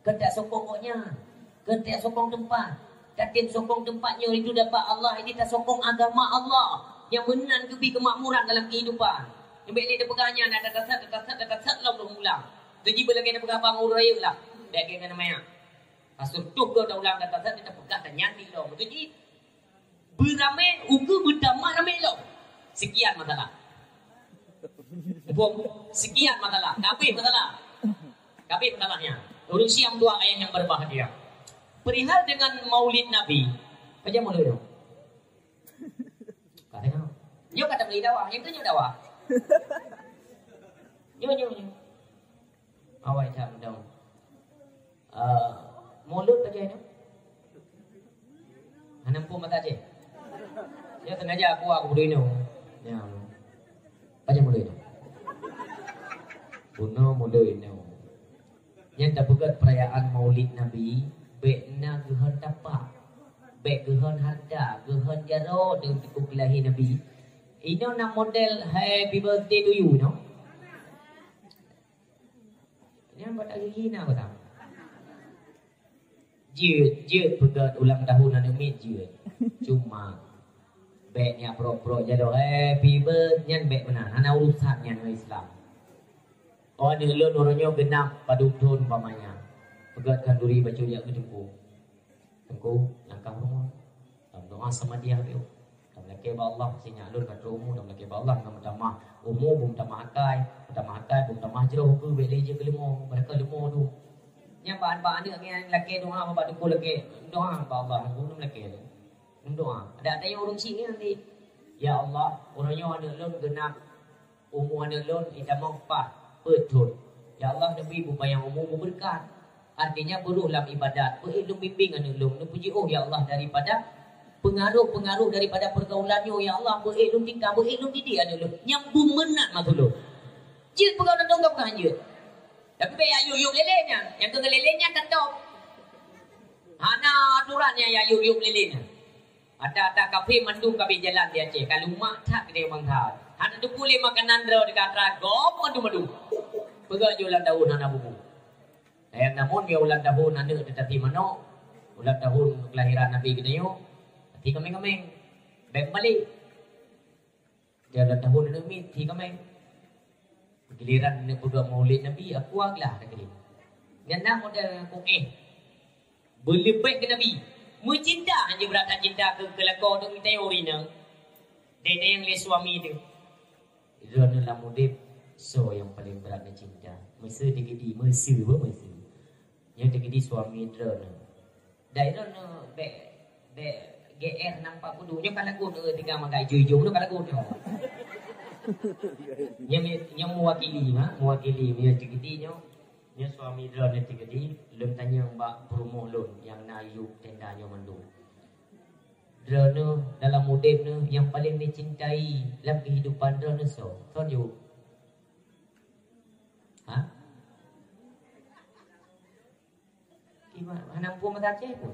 Keu tasokong gobnyan, keu tasokong teumpat. Tatem sokong teumpat nyoe itu dapat Allah, ini tasokong agama Allah nyang meunan geubi keumakmuran dalam kehidupan. Nyang bék lé tapeugah nyan, na tatasat, tatasat, tatasat lom lôn ulang. Teujih beulagée tapeugah bangun rayeuk lah. Bék keu nama nyan. Ka seureutôh goe taulang dan tasat, tapeugah dan nyan di lom. Teujih beuramé ukeue beutamah ramé lom. Sekian masalah. Muphom? Sekian masalah. Kabeh masalah. Kabeh masalahnya. Ureuëng syedara meutuah nyang berbahagia. Perihal dengan Maulid Nabi, pajan mulod nyoe? Ka tengok. Nyoe ka tameulai dakwah, nyang tu nyoe dakwah. Nyoe, nyoe, nyoe. Awai that mantong. Ah, mulod pajan nyoe? Hana muphom mata cit. Ya sengaja aku, aku berdiri nyoe. Ya. Pajan mulod nyoe? Bunoe mulod nyoe. Nyang tapeugét perayaan Maulid Nabi, bék na geuhon tapak, bék geuhon hareuta, geuhon jaroe deungon teungku keulahé Nabi. Inoe na model Happy Birthday to you nyoe. Nyan bak gigi na kota. Jeuet, jeuet peugét ulang tahun aneuk miet jeuet. Cuma bék nyan prok-prok jaroe Happy Birthday nyan bék meunan. Hana urusan nyan ngon Islam. Oh, aneuk lôn uroe nyoe geunap padub thon umpamanya. Peugét khanduri bacut jak keu teungku. Teungku, langkah rumoh. Tameudoa sama dia tu. Tamulakée bak Allah, sinyak lôn ka trok umu, tamulakée bak Allah, ngon meutamah umu, beu meutamah akai, meutamah akai, beu meutamah jroh, keu bék lé jeuet keu leumo, beurakah leumo tu. Nyang bak, bak aneuk nyan lakée doa, bak teungku lakée doa bak Allah, teungku lakée tu. Doa. Ada, ada nyang ureuëng syiek nyan di, "Ya Allah, uroe nyoe aneuk lôn geunap umu aneuk lôn itamong paih peuet thon. Ya Allah, neubri beupanyang umu beubeureukat." Artinya, beurôh lam ibadat, beuék lôn bimbéng aneuk lôn, neupeujiôh, ya Allah, daripada peungaroh-peungaroh daripada peurgaulan nyoe, ya Allah, beuék lôn tingkah, beuék lôn didik aneuk lôn. Nyang bumeunan maksud lôn. Jeuet peugah lôn dong ka peugah jeuet. Tapi bék jak yôp-yôp lé-lé nyan. Nyang keu lé-lé nyan ka top. Hana aturan nyang jak yôp-yôp lé-lé nyan. Ata-ata kafé mandum ka abéh jalan di Aceh, ka lumak that keu bangsa. Hana teupeu lé makanan droe di atra gob mandum-mandum. Peugah jih ulang tahun hana bubu. Sayang namun, ya ulang tahun aneuk teutapi manok, ulang tahun kelahiran Nabi geutanyoe, tapi kameng-kameng. Bék meubalek. Di ulang tahun aneuk miet, ti kameng. Giliran neupeuduek Maulid Nabi, aku aglah teukeudi. Nyan na model keu éh. Beuleubeh keu Nabi. Meucinta hana brat that cinta keu, keu lakoe teuh, mita nyang ureueng inong. Dai nyang lé suami teuh. Droeneuh lam udeb, soe nyang paleng brat neucinta? Meuseu teukeudi, meuseu, bah meuseu. Nyoe teukeudi suami droeneuh. Dai droeneuh bék, bék G R nampak kudu. Nyoe ka lagot, eh, tiga magai jujung nyoe ka lagot nyoe. Nyoe, nyoe mewakili, ha? Mewakili, nyoe teukeudi nyoe. Nyoe suami droeneuh teukeudi, lôn tanyong bak peurumoh lôn nyang na yub tenda nyoe mandum. Droeneuh dalam udeb neuh nyang paleng neucintai lam keuhidupan droeneuh soe? Soe yub? Ha? Ima-, hana muphom bahasa Aceh pun.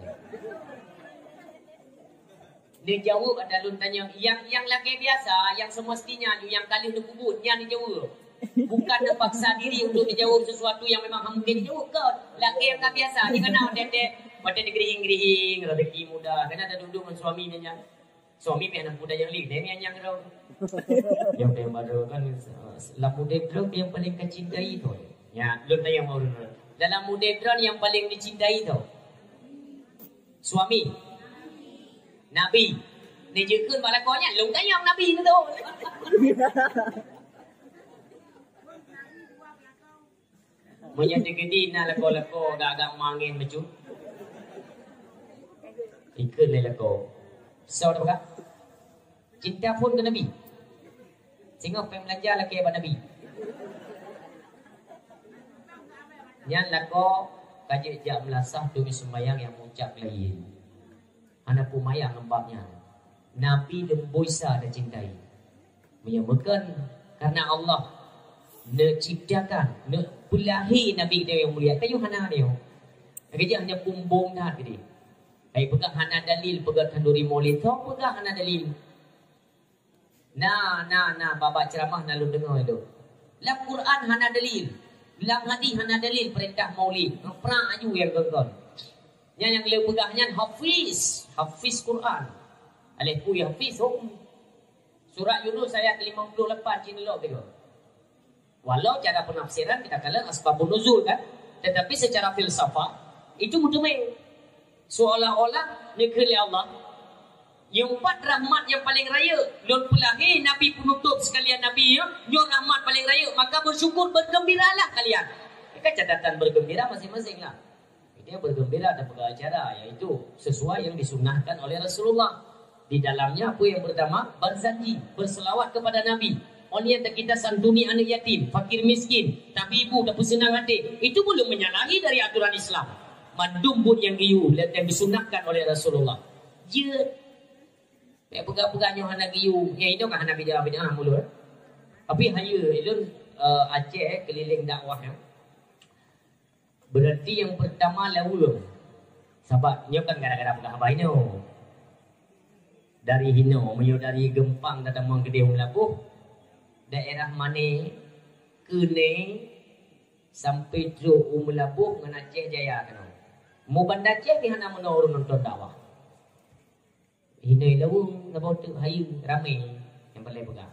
Neujaweueb ata lôn tanyong, nyang, nyang lagèe biasa, nyang semestinya nyoe nyang ka lheueh neupeubuet, nyan neujaweueb. Bukan neupaksa diri untuk neujaweueb sesuatu nyang memang hana mungken neujaweueb, kon. Lagèe nyang ka biasa, nyoe kana watèe, watèe neugeurihing-geurihing, rezeki mudah, kana taduek-duek ngon suami nyan. Suami pih hana muda nyang lé, deh, nyang, nyang rhom. Nyang paling baru kan, lam udeb droe nyang paling kacintai tu. Ya, lôn tanyong ureueng. Dalam udeb droe nyang paling dicintai tu. Suami. Nabi. Neujeukeun bak lakoe nyan, lôn tanyong Nabi tu. Meunyoe teukeudi na lakoe-lakoe agak-agak mangén bacut, ikheun lé lakoe. Soe teupeugah? Cinta phon keu Nabi. Singoh péng beulanja lakèe bak Nabi. Nyan lakoe ka jeuet jak meulasah teumé seumayang nyang meucak laén. Hana peumayang ngon bab nyan. Nabi leumboi sa teucintai. Meunyoe bukon karena Allah neuciptakan, neupeulahé Nabi geutanyoe nyang mulia, tanyoe hana nyoe. Lagèe jih hana pumbong that geude. Hai peugah hana dalil, peugah khanduri Maulid, soe peugah hana dalil? Na, na, na, babah ceramah na lôn deungoe lôn. Lam Quran hana dalil. Lam hadis hana dalil peurintah Maulid. Ngaprak aju nyang kon-kon. Nyan nyang lôn peugah nyan hafiz, hafiz Quran. Alèh kui hafiz hom. Surat Yunus ayat lima puluh lapan cit lom tiga. Walau cara penafsiran kita kala asbabun nuzul kan, tetapi secara filsafat itu meuteumé. Seolah-olah neukheun lé Allah, "Nyoe pat rahmat nyang paleng rayeuk, lôn peulahé Nabi peunutôp sekalian Nabi nyoe, nyoe rahmat paleng rayeuk, maka bersyukur, bergembiralah kalian." Maka catatan bergembira masing-masing lah. Dia bergembira dan peugah acara, yaitu sesuai yang disunnahkan oleh Rasulullah. Di dalamnya apa yang pertama? Barzanji, berselawat kepada Nabi. Orang yang kita santuni anak yatim, fakir miskin, tapi ibu tak bersenang hati, itu belum menyalahi dari aturan Islam. Mandum buet nyang geuyue dan disunnahkan oleh Rasulullah. Jeuet. Peugah-peugah nyoe hana geuyue, nyang itu kan hana bid'ah-bid'ah mulut. Tapi hayeue, ilôn, eh, Aceh keliling dakwah ya. Berarti nyang pertama laweueng. Sabab nyoe kan gara-gara peugah haba inoe. Dari hinoe, meunyoe dari Geumpang tatamong keudeh u Meulaboh, daerah Mané, Keunai, sampai trok u Meulaboh ngon Aceh Jaya keunoe. Mu Banda Aceh pih hana meunoe ureueng nonton dakwah. Hinoe laweueng, saboh teuk hayeue, ramé nyang paleng peugah.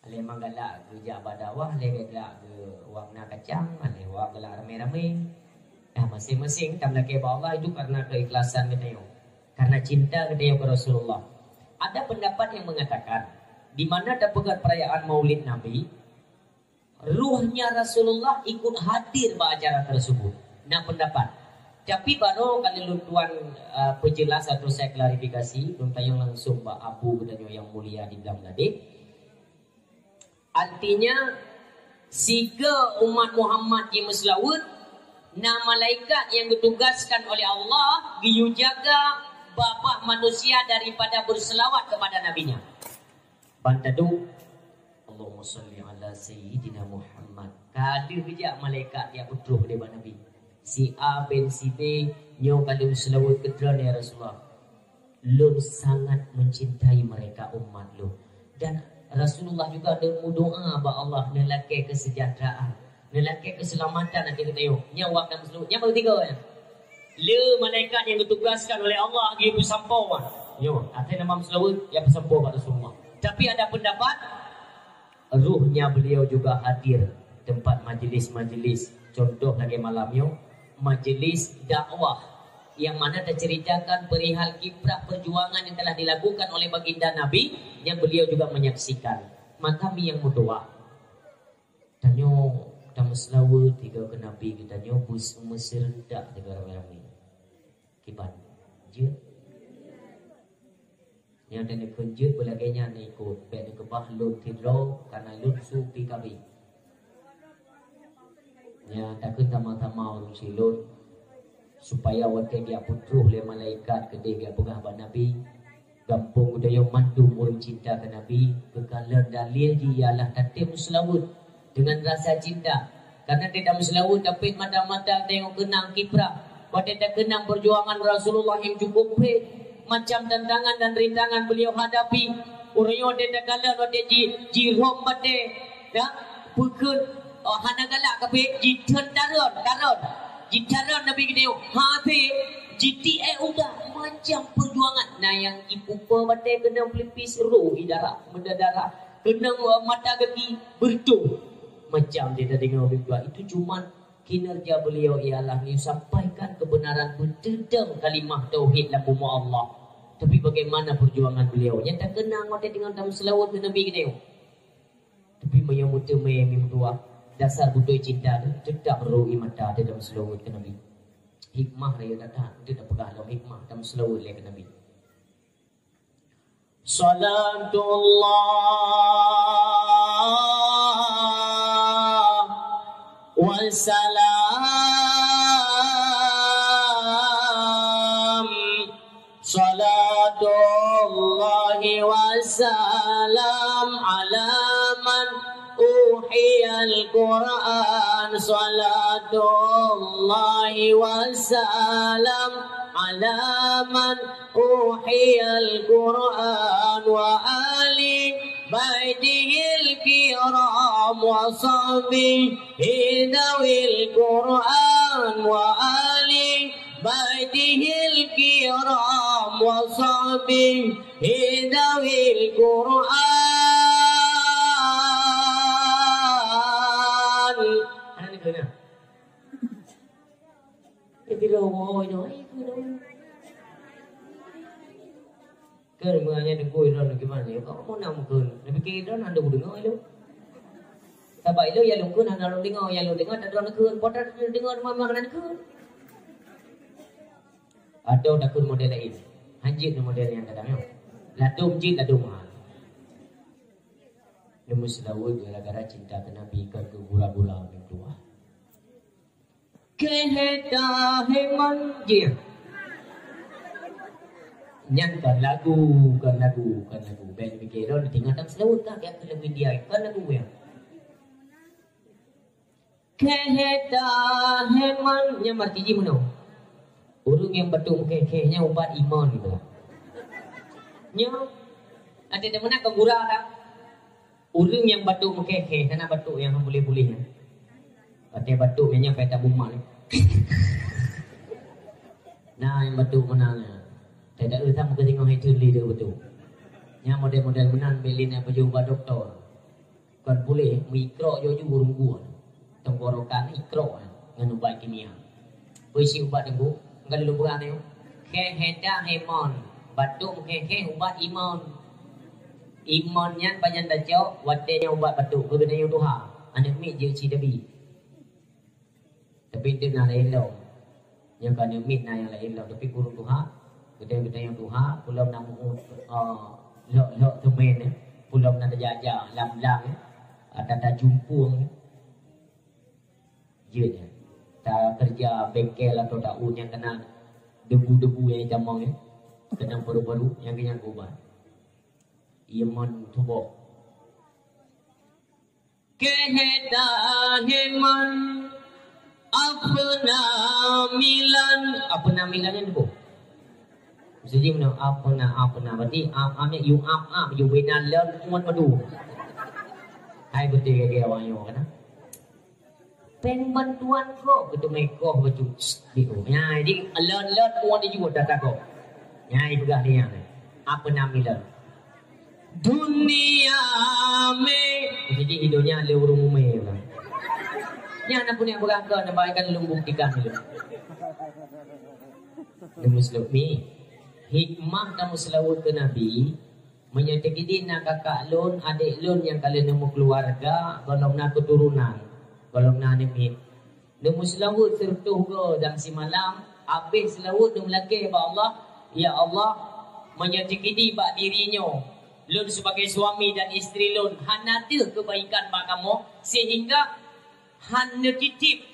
Alèh meugalak geujak bak dakwah, alèh galak geu wak na kacang, alèh wak galak ramé-ramé. Dah masing-masing tam lakèe bak Allah itu karena keikhlasan geutanyoe. Karena cinta geutanyoe keu Rasulullah. Ada pendapat yang mengatakan, di mana tapeugah perayaan Maulid Nabi, ruhnya Rasulullah ikut hadir bak acara tersebut. Nah, pendapat. Tapi baru kali lôn tuan, uh, perjelas atau saya klarifikasi, lôn tanyong langsung bak Abu geutanyoe nyang mulia di Blang Gadeh. Artinya, siga umat Muhammad jimeuseulaweuet, na malaikat nyang geutugaskan oleh Allah geuyue jaga babah manusia daripada berselawat kepada nabinya. Ban taduek, "Allahumma shalli ala Sayyidina Muhammad." Ka deuh geujak malaikat jak peutroh lé bak Nabi. Si A bin si B nyoe ka lheueh seulaweuet keu droeneuh, ya Rasulullah. Lôn sangat mencintai mereka, umat lôn. Dan Rasulullah juga neumeudoa bak Allah neulakèe keuseujahteuraan. Neulakèe keuseulamatan ateueh geutanyoe. Nyan wak dan meuseulaweuet. Nyan baru tiga nyan. Le malaikat nyang geutugaskan oleh Allah geupeusampoe. Nyoe, ateueh nama meuseulaweuet, nyang peusampoe bak Rasulullah. Tapi ada pendapat, ruhnya beliau juga hadir tempat majelis-majelis. Contoh lagèe malam nyoe, majelis dakwah yang mana terceritakan perihal kiprah perjuangan yang telah dilakukan oleh baginda Nabi yang beliau juga menyaksikan. Maka mi nyang meutuah. Tanyoe tameuseulaweuet tiga keu Nabi geutanyoe bus meuseureuntak tiga ramé-ramé. Kiban. Jeuet. Nyang dan neukheun jeuet beulagèe nyan ikot. Bèk neukeubah lôn sidroe karena lôn su P K B. Nyan takheun sama-sama ureuëng silôn, supaya watée geupeutroh lé malaikat keudeh geupeugah bak Nabi, gampông geutanyoe mandum ureuëng cinta keu Nabi, keukalon dalil jih ialah tatem meuseulaweuet deungon rasa cinta. Kareuna tatem meuseulaweuet dapet mata-mata tanyoe keunang kiprah. Watée takeunang peujuangan Rasulullah nyang cukup phet, macam tantangan dan rintangan beliau hadapi. Ureuëng nyoe watée takalon watée ji-, jirhom batée, ya, peukeuet, oh, hana galak kabeh, jiteutarot, tarot. Jiteutarot Nabi geutanyoe, hase, jitiek udah, macam peujuangan. Na nyang jipupa batée keunong pelipis, roh idarah, meudarah. Keunong, eh, mata gaki, beureutoh. Macam dia tadeungoe ureuëng tuha. Itu cuman kinerja beliau ialah neusampaikan kebenaran, beuteudong kalimah tauhid lam bumoe Allah. Tapi bagaimana perjuangan beliau? Nyang takeunang watée deungon tameuseulaweuet keu Nabi geutanyoe. Tapi meunyoe meuteumé meutuah, dasar beutôi cinta tu tetap rui mata di dalam seulaweuet keu Nabi. Hikmah raya gata, itu dah peugah dalam hikmah dalam seulaweuet lé keu Nabi. Salatullah wassalam. Salatullahi wassalam ala man uhiyal Qur'an. Salatullahi wassalam ala man uhiyal Qur'an wa ali baitihil kiram wa sahbihi dawil Qur'an wa ali baitihil kiram wa sahbihi dawil Qur'an. Hana dikeuna. Eh, bila woe nyoe, eh, keu nyoe. Kan meunyoe teungku droe gimana? Kok mau nak mukun? Tapi kira droe nak deungoe lom. Sabab ilôn ya lôn kheun hana lôn deungoe, ya lôn deungoe tak droe kheun. Padahai lôn deungoe memang hana kheun. Atau takheun model lain. Hanjeuet model nyang kadang nyoe. Ladôm jeuet, ladôm ha. Nyoe meuseulaweuet gara-gara cinta keu Nabi, kon keu gura-gura meutuah. Keheta heman jih. Nyan kon lagu, kon lagu, kon lagu. Bèk pike droe tinggai tam seulaweuet ka, keu lagu India, kon lagu nyan. Keheta heman, nyan arti jih meunoe. Ureueng nyang batuk meukheh-kheh nyan ubat iman geuh. Nyoe, até meunan ka gura ka. Ureueng nyang batuk meukheh-kheh, hana batuk nyang hana puléh-puléh nyan. Até batuk nyan, nyan payah tabumat. Nah, nyang batuk meunan nyan. Tidak usah meukeusinggoh hai tu lé dia batuk. Nyan model-model meunan bèk lé na pajoh ubat dokto. Kon puléh, meuikrok jih-jih ureueng buet. Tenggorokan ikrok ngon ubat kimia. Peue isi ubat teungku? Enggak lôn peugah nyoe. Keheta heman. Batuk meukheh-kheh ubat iman. Iman nyan pajan tacok, watèe nyan ubat batuk, keu geutanyoe tuha. Aneuk miet jeuet si Nabi. Tapi enteuk na laén lom. Nyang ka aneuk miet na nyang laén lom. Tapi ureueng tuha, geutanyoe-geutanyoe tuha, peulom na mu'ut, eh, lhok-lhok seumén, eh. Peulom na tajak-jak lam blang, eh. Ata tajumpueng, eh. Jeuet, eh. Takeureuja bengkel atau taun nyang keunan debu-debu nyang itamong, eh. Keunan paru-paru, nyang keunyan ubat. Iman tuboh. Keheta heman, apna milan. Apna milan nyan tuboh. Siji meunan, apna, apna. Berarti ap, ap nyan you up, up, you bina learn, umat madu. Hai beutôi lagèe awak nyoe kan? Péng bantuan kok, keuteumé koh bacut. Di, oh, nya, jadi learn, learn, umat di jua data kok. Nya, ipeugah dia. Apna milan. Dunia mé. Jadi, di dunia lé ureueng umé lah. Nyan pun nyang beurangkat, nyang bak nyan lôn buktikan dulu. Lôn meuseulaweuet mi. Hikmah tameuseulaweuet keu Nabi, meunyoe teukeudi na kakak lôn, adék lôn nyang ka lheueh neumeukeuluwarga, gohlom na keuturonan, gohlom na aneuk miet. Neumeuseulaweuet sireutôh goe dan simalam, abéh seulaweuet neumeulakée bak Allah, "Ya Allah, meunyoe teukeudi bak diri nyoe, lôn sibagai suami dan istri lôn hana deuh keubaikan bak kamoe, seuhingga han neutitip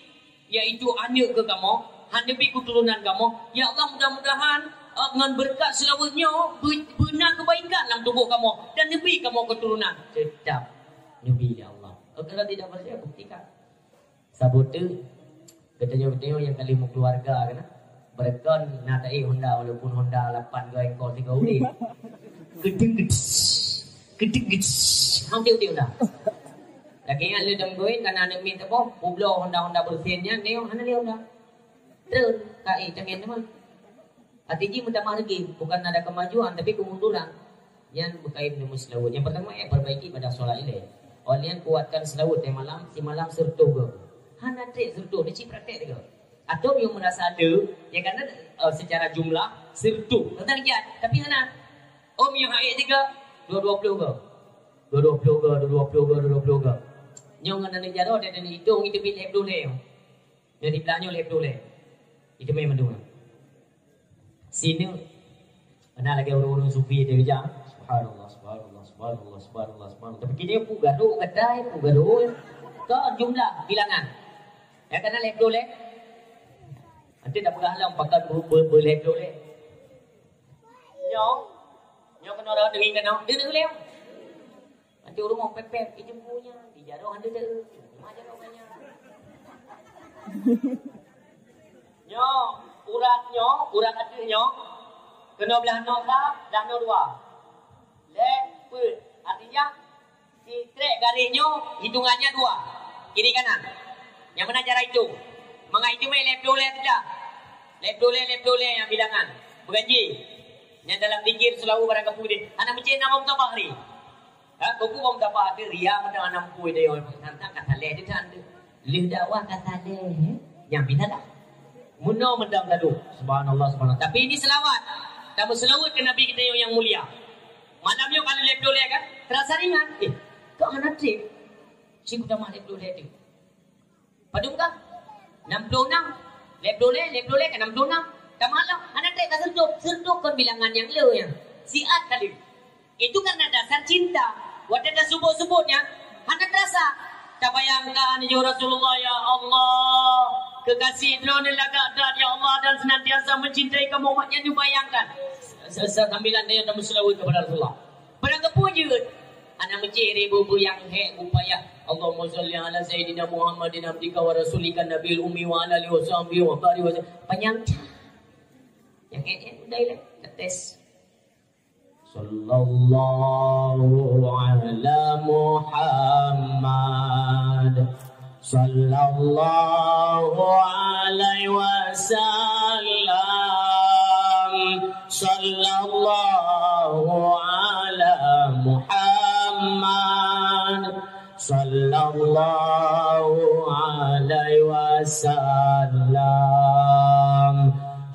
yaitu aneuk keu kamoe, han neubi keuturonan kamoe. Ya Allah, mudah-mudahan, eh, ngon beureukat seulaweuet nyoe beu-, beuna keubaikan lam tuboh kamoe dan neubi kamoe keuturonan. Teutap neubi, ya Allah. Kalau tidak percaya, buktikan. Saboh teuk, geutanyoe-geutanyoe nyang ka lheueh meukeuluwarga keunan. Beureukat na taék Honda, walaupun Honda lapan go engkol tiga udeh. Gedeng gedes, gedeng gedes. Hampir udeh Honda. Lagèe nyan le dong goen kana aneuk miet teuboh, peubloe Honda-Honda bersin nyan, nyoe hana lé Honda. Treun, ka ék tangen teuma. Arti jih meutamah lagi, bukan ada kemajuan, tapi kemunduran. Nyan beukait deungon seulaweuet. Nyang pertama, ya, perbaiki ibadah solat ilée. Awak nyan kuatkan seulaweuet tiep malam, simalam sireutoh goe. Hana trép sireutoh, ni cit praktek tiga. Atau yang merasa ada, ya, karena, eh, secara jumlah sireutoh. Tentang jad, tapi hana. Om yang haid tiga, dua dua puluh goe. Dua dua puluh goe, dua dua puluh goe, dua dua puluh goe. Nyong ngon aneuk jaroe, dan hitong itu bit lhèe ploh lhèe. Jadi belanja lhèe ploh lhèe. Itu memang dua. Sini. Mana lagi ureueng-ureueng sufi dia kerja? Subhanallah, subhanallah, subhanallah, subhanallah, subhanallah. Tapi kini pun gaduh, kedai pun gaduh. Ke jumlah bilangan. Ya, kena lhèe ploh lhèe. Nanti dah peugah lah, pakai ber-, ber-, ber-, lhèe ploh lhèe. Nyoe, nyoe kena orang dengar kena. Dia dengar lhèe. Nanti ureueng mau pepet, ijum punya, di jaroe hana teu. Cuma jaroe banyak. Nyoe, urat nyoe, urat ateueh nyoe, keunoe blah noe sa, blah noe dua. Lhèe peuet. Artinya, si trek garéh nyoe, hitungannya dua. Kiri kanan. Nyang mana cara hitung? Mangat hitung mai lhèe ploh lhèe teudah. Lhèe ploh lhèe, lhèe ploh lhèe nyang bilangan. Beuganji. Nyang dalam zikir seulaweuet barang kapeue deh. Aneuk meucéh na bom tabah ri. Ha, kok bom tabah ada ria meunan aneuk pui deh, tantang ka saleh di tan deh. Lheueh dakwah ka saleh, eh? Nyang bina dah. Meunoe mendang gaduh. Subhanallah, subhanallah. Tapi ini selawat. Kamu selawat ke Nabi kita yang mulia. Malam nyoe kalau lhèe ploh lhèe kan, terasa ringan. Eh, kok hana trép? Si udah mah lhèe ploh lhèe tu. Padum kah? Enam puluh enam. Lhèe ploh lhèe, lhèe ploh lhèe ka enam puluh enam. Tamah lah, hana trép ka sireutoh. Sireutoh kon bilangan nyang le nyan. Siat kali. Itu karena dasar cinta. Watèe tasubut-subut nyan, hana terasa. Tabayangkan, ya Rasulullah, ya Allah, kekasih droeneuh lagak that, ya Allah, dan senantiasa mencintai kamu, umat nyan dibayangkan. Se-, se-, sambilan tanyoe tameuseulaweuet kepada Rasulullah. Barang kapeue jeuet? Aneuk meucéh ribu buyang hék bupayah. Allahumma shalli ala sayyidina Muhammadin abdika wa rasulika nabil ummi wa ala alihi wa sahbihi wa barik wa sallim. Panyang. Nyang hék-hék udah ilée. Ketes. Sallallahu ala Muhammad. Sallallahu alaihi wasallam. Sallallahu ala Muhammad. Sallallahu alaihi wasallam.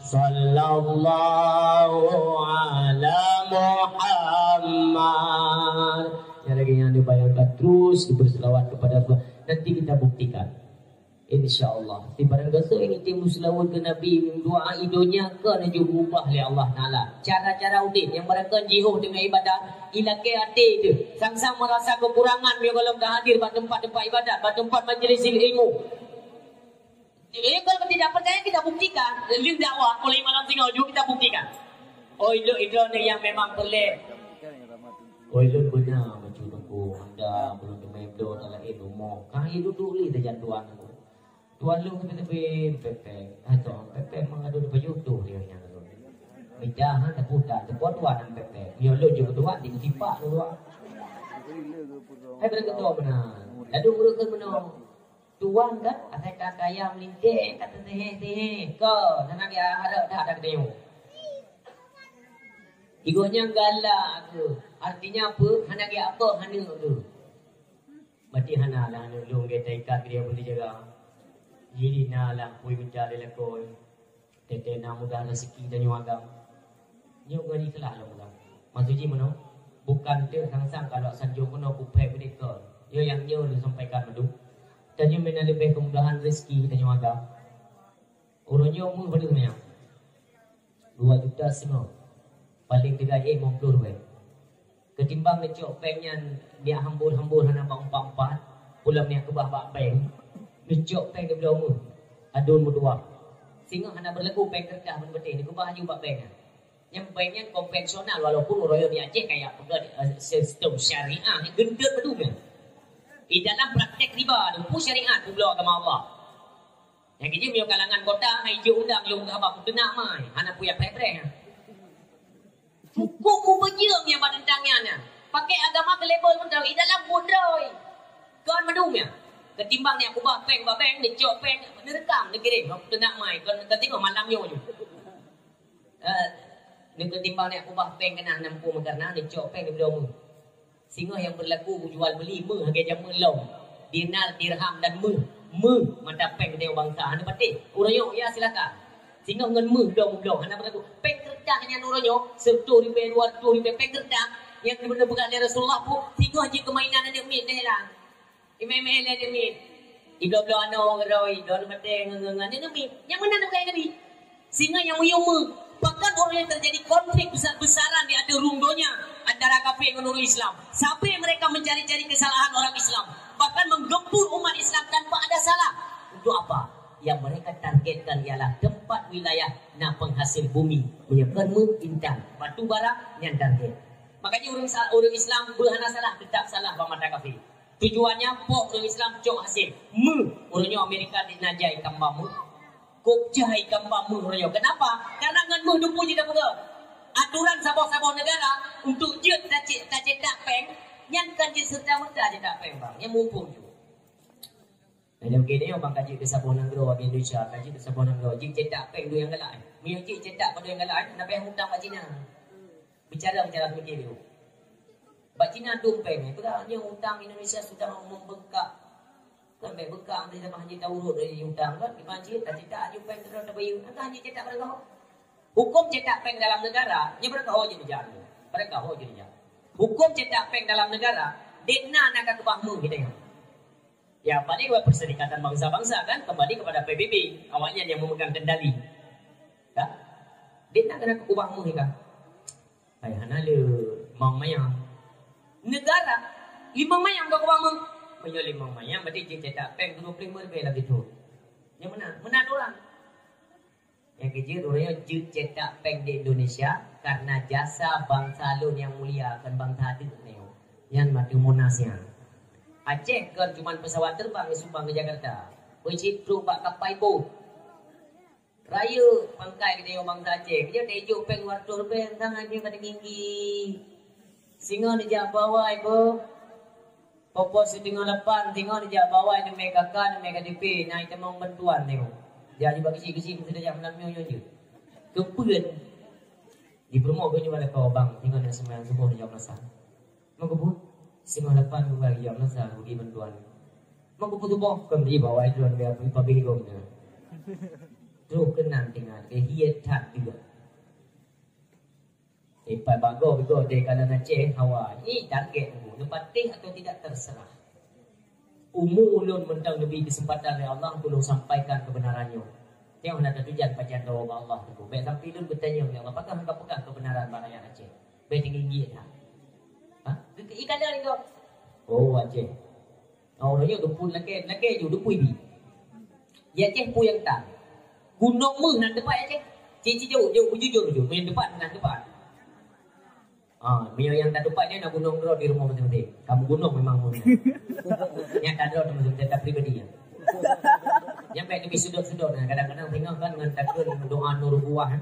Sallallahu ala Muhammad. Sekali lagi, nyang dibayangkan terus berselawat kepada Rasulullah. Nanti kita buktikan. Insya Allah. Di barang gasoe ini timbul selawat ke Nabi, doa i donya ka laju berubah lé Allah Taala. Cara-cara udép nyang barangkapeue jiôh teungoh ibadat, ilakée até teuh. Sang-sang merasa kekurangan meunyoe gohlom ka hadir bak teumpat-teumpat ibadat, bak teumpat majlis ilmu. Jadi, kalau tidak percaya, kita buktikan. Lheueh dakwah, mulai malam singoh jua kita buktikan. Oh, itu, itu yang memang perlu. Oh, itu benar, macam tu. Anda belum temuai beliau dalam ilmu. Kah itu tulis saja tuan. Tuan lôn keuneuk bri pepeng. Hai, tong pepeng meuadu di baju tu dia nyang lôn. Mita han teuputa, teuputa tuan pepeng. Nyoe lôn jeuet tuan di tipak tu tuan. Hai, beureukat tu meunan. Lalu ureueng kheun meunoe. Tuan kan, asai ka kaya meulintèe, ka teusehe-sehe. Ka, hana geuharap dah, dah geutanyoe. Igoe nyang galak aku. Artinya apa? Hana geuakoh aneuk tu. Berarti hana lah aneuk lôn geutai ikat dia pun dijaga. Jadi na lah pui mita lé lakoe. Teuntèe na mudah rezeki tanyoe agam. Nyoe ngon ikhlas lôn peugah. Maksud jih meunoe, bukan teuk sang-sang kalau sanjong keunoe kuphai beudeh kon. Nyoe nyang nyoe lôn sampaikan mandum. Tanyoe meunan leubeh keumudahan rezeki tanyoe agam. Uroe nyoe meuh padub nyan. Dua juta singoh. Paléng teuga éh limong ploh ribèe. Keutimbang neucok péng nyan, neujak hambor-hambor hana bak umpat-umpat, pulang neujak keubah bak bank, neucok péng dua ploh meuh. Adun meutuah. Singoh hana beurlaku péng keureutah ban beuteh, dikeubah aju bak bank nyan. Nyang bank nyan konvensional, walaupun uroe nyoe di Aceh kaya peugah, eh, sistem syariah, geunteut beudôh nyan. Di dalam praktek riba tu, peue syariat peubloe agama Allah. Nyang keujeuet meunyoe kalangan kota, hai jeuet undang, lôn haba kuteunak mai, hana puyah preh-preh. Cukup mubeujeueng nyang bak teuntang nyan, nyan. Pakai agama keu label mantong, di dalam buet droe. Kon mandum nyan. Ketimbang neukubah péng bak bank, neucok péng, neureukam, neukirém, lôn kuteunak mai, kon, kon singoh malam nyoe ju. Eh, neuketimbang neukubah péng keunan nam pue meukarna, neucok péng neubloe meuh. Singoh nyang beurlaku jual beuli meuh lagèe jameun lom. Dinar, dirham dan meuh. Meuh mata péng geutanyoe bansa. Hana patéh. Uroe nyoe, ya silakan. Singoh ngon meuh dong-dong. Hana beurlaku. Péng keureutah nyan uroe nyoe, sireutoh ribèe, dua reutôh ribèe péng keureutah. Nyang geupeugah lé Rasulullah pun, singoh jeuet keu mainan aneuk miet, dah hilang. Imè-imè lé aneuk miet. Ibloe-bloe aneuk ureueng keudroe, droeneuh maté ngon, ngon, ngon aneuk miet. Nyang meunan bukan Nabi. Sehingga nyang meuyuem meuh, bahkan orang yang terjadi konflik besar-besaran di ateueh rhueng donya antara kafir ngon ureueng Islam. Sampai mereka mencari-cari kesalahan orang Islam, bahkan menggempur umat Islam tanpa ada salah. Untuk apa? Yang mereka targetkan ialah tempat wilayah na penghasil bumi, meunyoe kon meuh, intan, batu bara, nyan target. Makanya ureueng sa-, ureueng Islam beu hana salah, tetap salah bak mata kafir. Tujuannya, pok ureueng Islam cok hasil. Meuh, ureueng nyoe Amerika di na jai kamba meuh. Kok jai kamba meuh ureueng nyoe. Kenapa? Karena ngon meuh dum peue jeuet tapeugah. Aturan saboh-saboh negara untuk jeuet tace-, tacetak péng, nyan kan jeuet serta-merta cetak péng, bang. Nyan muphom ju. Nah, lagèe nyoe bang ka jeuet keu saboh nanggroe di Indonesia, ka jeuet keu saboh nanggroe, jeuet cetak péng dua nyang galak. Meunyoe jeuet cetak bak dua nyang galak, na payah utang bak Cina. Bicara, bicara pemikir dulu. Bak Cina dum péng, eh, peugah nyoe utang Indonesia sudah membengkak. Kan bèk bengkak, nanti tambah hanjeuet taurot dari utang kan, dipancit, tacetak aju péng terus tabayeue, kan hanjeuet cetak barangkaho. Hukum cetak péng dalam negara, nyoe barangkaho jeuet dijak. Barangkaho jeuet dijak. Hukum cetak péng dalam negara, dek na, na ka keubah meuh kita nyoe. Ya, paling buat Perserikatan Bangsa-Bangsa kan, kembali kepada P B B, awaknyan yang memegang kendali. Kan? Dek na keunan keubah meuh kan. Hai hana le mang mayang. Negara, limong mayang bak keubah meuh. Meunyoe limong mayang, berarti jeuet cetak péng dua puluh lima ribèe lagèe tu. Nyang meunan, meunan ureueng. Nyang keujeuet, ureueng nyoe jeuet cetak péng di Indonesia karena jasa bangsa lôn nyang mulia, kon bangsa adeuk nyoe. Nyan mantong Monas nyan. Aceh kon cuman pesawat terbang nyang sumbang keu Jakarta. Peucit trok bak kapai bot. Rayeuk pangkai geutanyoe bangsa Aceh. Keujeuet taijok péng dua reutôh ribèe, entah hana ka teunggi-inggi. Singoh neujak bak awai, boh. Poh-poh siteungoh lapan, singoh neujak bak awai, neumè K K, neumè K T P, na itamong bantuan nyoe. Jak jibak keuchik-keuchik, meusti tajak malam nyoe, nyoe jeuet. Keupeuen? Di peurumoh geuh nyoe bak lakoe, bang, singoh neuseumayang suboh neujak masa. Meukeubut, singoh lapan geuba geujak masa, bagi bantuan. Meukeubut suboh, kon bri bak awai droen, bri pabeh gom nyoe. Troh keunan teuingat, keu hiet that juga. Ipat bagoe-goe deh kalan Aceh hawa. Ini target nunggu. Neupatéh atau tidak terserah. Umu ulôn mantong neubri keuseumpatan lé Allah keu lôn sampaikan keubeunaran nyoe. Teuh na tatujan pajan droe bak Allah teungku. Bèk sampai lôn geutanyong lé Allah, pakon hana peugah keubeunaran bak rakyat Aceh. Bèk teunggi-inggi that. Ha? Ikat dari kau. Oh, Aceh. Oh, nyoe dupeue lakèe, lakèe ju dupeue bi. Ya Aceh peue nyang tan. Gunong meuh nan teupat ya Aceh. Cit-cit jauh, jauh, bujur-jur ju, meunan teupat, meunan teupat. Ah, meunyoe nyang ka teupat nyan na gunong droe di rumoh maséng-maséng. Kamoe gunong memang meuh. Nyang ka droe teuma teutab pribadi nyan. Nyang bèk leubeh sudot-sudot nah, kadang-kadang tengah kan ngon takheun doa nubuwah, eh.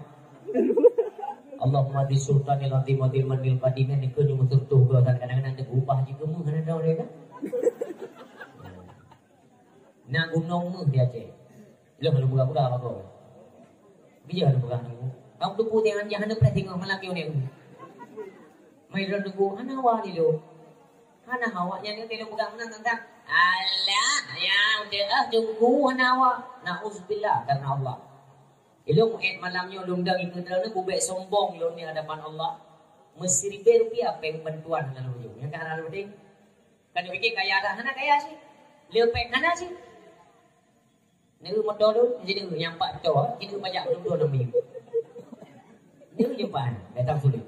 Allahumma bi sultanil azim wa bil manil qadim, nyan dikeue nyoe meuseureutoh droe, kadang-kadang teugeubah jikeumeuh hana droe kan. Na gunong meuh di Aceh. Lôn hana peugah-peugah bagoe. Bijah hana peugah nyoe. Kamoe teupeu teuh anjah hana preh singoh malam nyoe nyoe. Mai lôn teungku hana hawa lé lôn. Hana hawa nyan nyoe lôn peugah meunan teuntang. Alah, ya udah ah teungku hana hawa. Nauzubillah karena Allah. Ilôn muet malam nyoe lôn dang ikeu droeneuh kubèk sombong lôn di hadapan Allah. Meusiribèe rupiah péng bantuan hana lôn jok. Nyang ka hana lôn deng. Ka neupike kaya dah hana kaya cit. Le péng hana cit. Neu moto lôn, jadi nyang pat to, jadi pajak lôn dua enam minggu. Neu jumpa, datang sulit.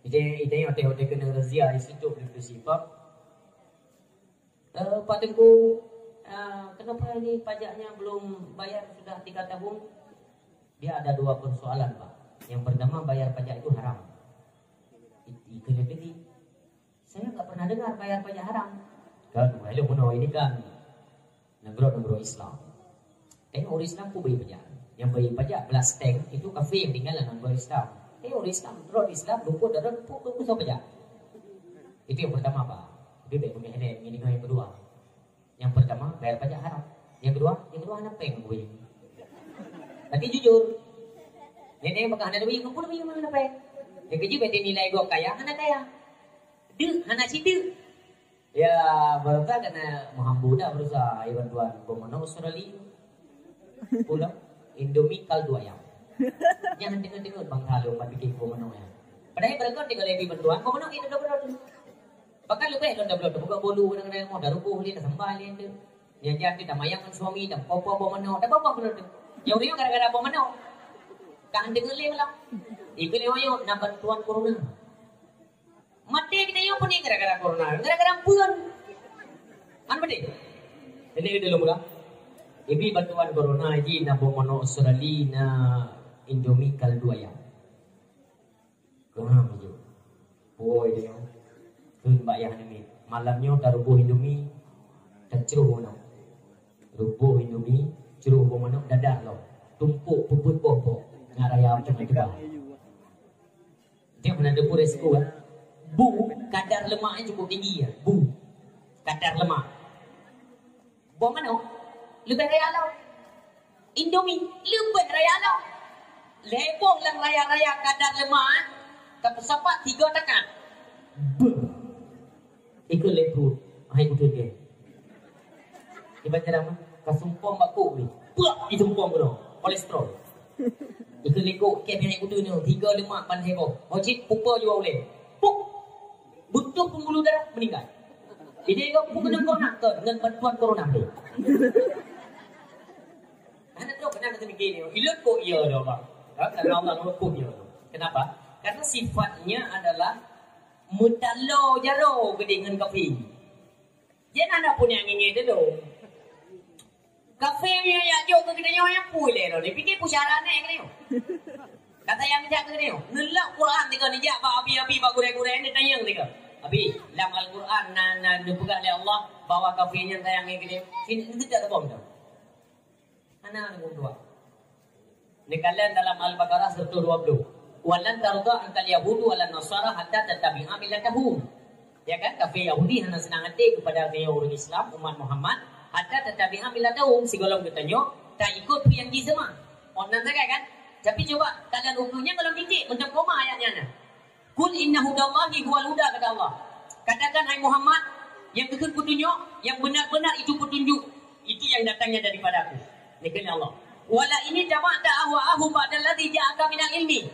Jadi, itu yang hotel-hotel kena razia di situ, di situ. Eh, Pak Teungku, Ah, kenapa ini pajaknya belum bayar sudah tiga tahun? Dia ada dua persoalan, Pak. Yang pertama, bayar pajak itu haram. I-, ikut dia beli. Saya nggak pernah dengar bayar pajak haram. Kan, hello, meunoe, ini kan nanggroe-nanggroe Islam. Tengok ureueng Islam pun bayar pajak. Nyang bayar pajak belas teng itu kafé nyang tinggal dalam nanggroe Islam. Tengok ureueng Islam, droe Islam, luput dari luput, luput sama pajak. Itu yang pertama, Pak. Itu baik pemilihan yang kedua. Yang pertama, bayar pajak haram. Yang kedua, yang kedua hana péng aku bayar. Tapi jujur. Nenek bakal hana duit, aku duit mana péng. Yang kejut, berarti nilai gok kaya, hana kaya. Deuk, hana sideuk. Ya, baru tak kena meuhambu dah berusaha. Ya, bantuan, boh manok Australia. Pulang, Indomie kaldu ayam. Jangan dengar-dengar bang kalau empat bikin boh manok ya. Padahal berikut tiga lebih bantuan, boh manok itu double tu. Bahkan lebih lon double tu. Bukan bolu, kadang-kadang mau dah rubuh dia, dah sambal dia tu. Yang jadi dah mayang dengan suami, dah popo boh manok, dah apa-apa tu. Yang dia gara-gara boh manok. Kan dengar leh malam. Ibu lewat yuk, nak bantuan corona. Maté kita nyoe pun ni gara-gara corona, gara-gara pun. Kan betul? Ini kita dulu mula. Ibi bantuan corona ji na boh manok Australia, na Indomie kaldu ayam. Corona maju. Boy dia. Kun bak yah ni. Malam nyoe tarubuh Indomie, tacruh manok. Rubuh Indomie, cruh boh manok, dadar lo. Tumpuk puput boh-boh. Ngaraya macam-macam. Dia mana ada pun resiko kan? Bu, kadar lemaknya cukup tinggi ya. Bu, kadar lemak. Boh manok, lebih raya lo. Indomie, lebih raya lo. Lebong lam raya-raya kadar lemak, tapi sapat tiga tekan. Beuh. Ikut lepru. Hai betul dia. Iban cara mah, ka sumpong bak kok ni. Puak, disumpong keunoe. Kolesterol. Ikut lekok, kek minyak kutu ni, tiga lemak ban heboh. Ho cit, pupa jua uleh. Puk. Butuh pembuluh darah, meninggal. Jadi, kau bukan corona, ke, dengan bantuan corona tu. Hana trok, kena kata mikir ni. Ilot kok iya dah, bang. Ha, karena Allah kok iya. Kenapa? Karena sifatnya adalah meutalo jaroe geude ngon kafé. Jan hana pun nyang ingin dulu. Kafé nyoe yak jok keu geutanyoe nyang pui lé lôn. Dipikir pusara nèk geutanyoe. Kata nyang jak keu geutanyoe. Neulak Quran tiga nijak bak abi-abi bak gurèe-gurèe ni tanyong tiga. Abi, lam Al-Quran na, na neupeugah lé Allah bahwa kafé nyan sayang ngon geutanyoe. Sini, neujak teubong tu. Hana lôn dua. Neukalon dalam Al-Baqarah seratus dua puluh. "Wa lan tarda ankal yahudu wa lan nasara hatta tattabi'a millatahum." Ya kan? Kafé Yahudi hana seunang até kepada geutanyoe ureueng Islam, umat Muhammad, hatta tattabi'a millatahum, sigohlom geutanyoe taikot peue nyang jih seuma. Oh, nan sagai kan? Tapi cuba, kalon ukeue nyan gohlom titik, meuteumé koma ayat nyan. "Qul inna hudallahi huwal huda," kata Allah. Katakan, hai Muhammad, yang keukeuen petunjuk, yang benar-benar itu petunjuk, itu yang datangnya daripada Aku. Demikian Allah. "Wala ini taba'ta ahwa'ahum ba'dalladzi ja'aka minal ilmi."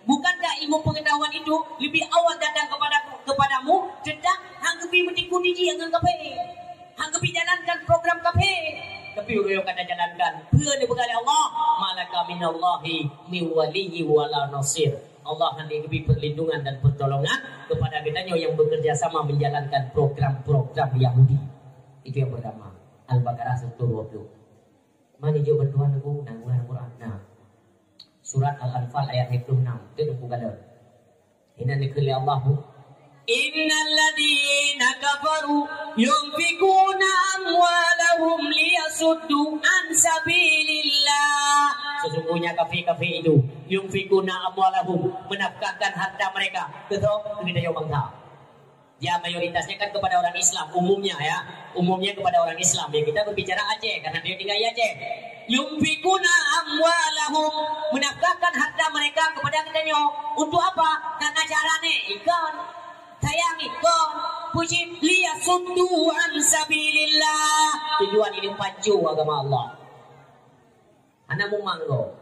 Bukankah ilmu pengetahuan itu lebih awal datang kepada kepadamu, teuntang han geubri meutikuk niji ngon kafé? Han geubri jalankan program kafé. Tapi ureueng ka tajalankan, peue neupeugah lé Allah, "Malaka minallahi min waliyyi wala nasir." Allah hana geubri perlindungan dan pertolongan kepada geutanyoe yang bekerja sama menjalankan program-program Yahudi. Itu yang pertama. Al-Baqarah seratus dua puluh. Mana jok bantuan aku? Nang Quran, Quran. Nah. Surat Al-Anfal ayat dua puluh enam. Itu aku galon. Ini dikheun lé Allah, Bu. "Innal ladzina kafaru yunfikuna amwalahum liyasuddu an sabilillah." Sesungguhnya kafir-kafir itu, yunfikuna amwalahum, menafkahkan harta mereka. Betul? Kita jawab bangsa. Ya, mayoritasnya kan kepada orang Islam, umumnya ya. Umumnya kepada orang Islam. Ya, kita berbicara Aceh, karena beliau tinggal di Aceh. "Yunfikuna amwalahum," menafkahkan harta mereka kepada geutanyoe. Untuk apa? Karena cara ni, ikon. Sayang ikon. Puji, "Liyasuddu an sabilillah." Tujuan ini pacu agama Allah. Anak mumang kau.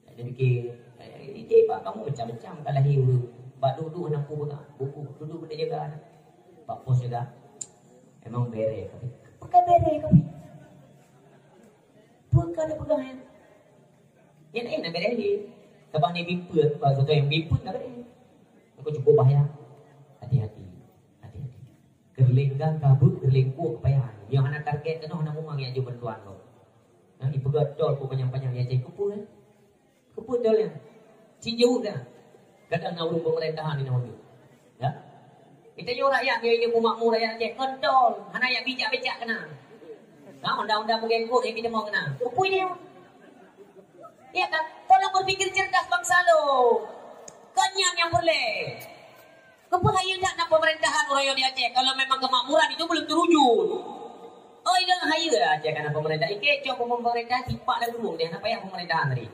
Jadi fikir, eh, ide bak kamu macam-macam ka lahé ureueng. Bak duek-duek na peue peugah, buku, duek-duek beu jaga. Bak pos jaga. Emang bere kami. Bukan bere kami. Bukan ada peugah ya. Yang lain nak bere ni. Sabah ni bimpeun, bak satu yang bimpeun nak bere. Aku cukup bahaya. Hati-hati. Hati-hati. Keureuléng gang ka beuet, keureuléng kuek payah. Nyoe hana target keunoe, hana mumang nyang jeuet bantuan kok. Nah, ipeugah tol kok panyang-panyang nyang jai keupeue, eh? Keupeue tol nyan? Cit jaweueb dah. Kadang na ureuëng pemerintahan inoe. Ya? Kita yo rakyat, yo ini makmur rakyat Aceh, kontol, hana yak bijak-bijak kena. Ha, undang-undang mungkin kok yang kita mau kena. Keupeue dia? Ya kan? Tolong berpikir cerdas bangsa lo. Kan nyan yang boleh. Keupeue hayeu that na pemerintahan uroe di Aceh kalau memang kemakmuran itu belum terwujud? Oh, iya hayeu Aceh kana pemerintah. Ike cok pemerintahan tipak dan burung dia, apa yang pemerintahan tadi?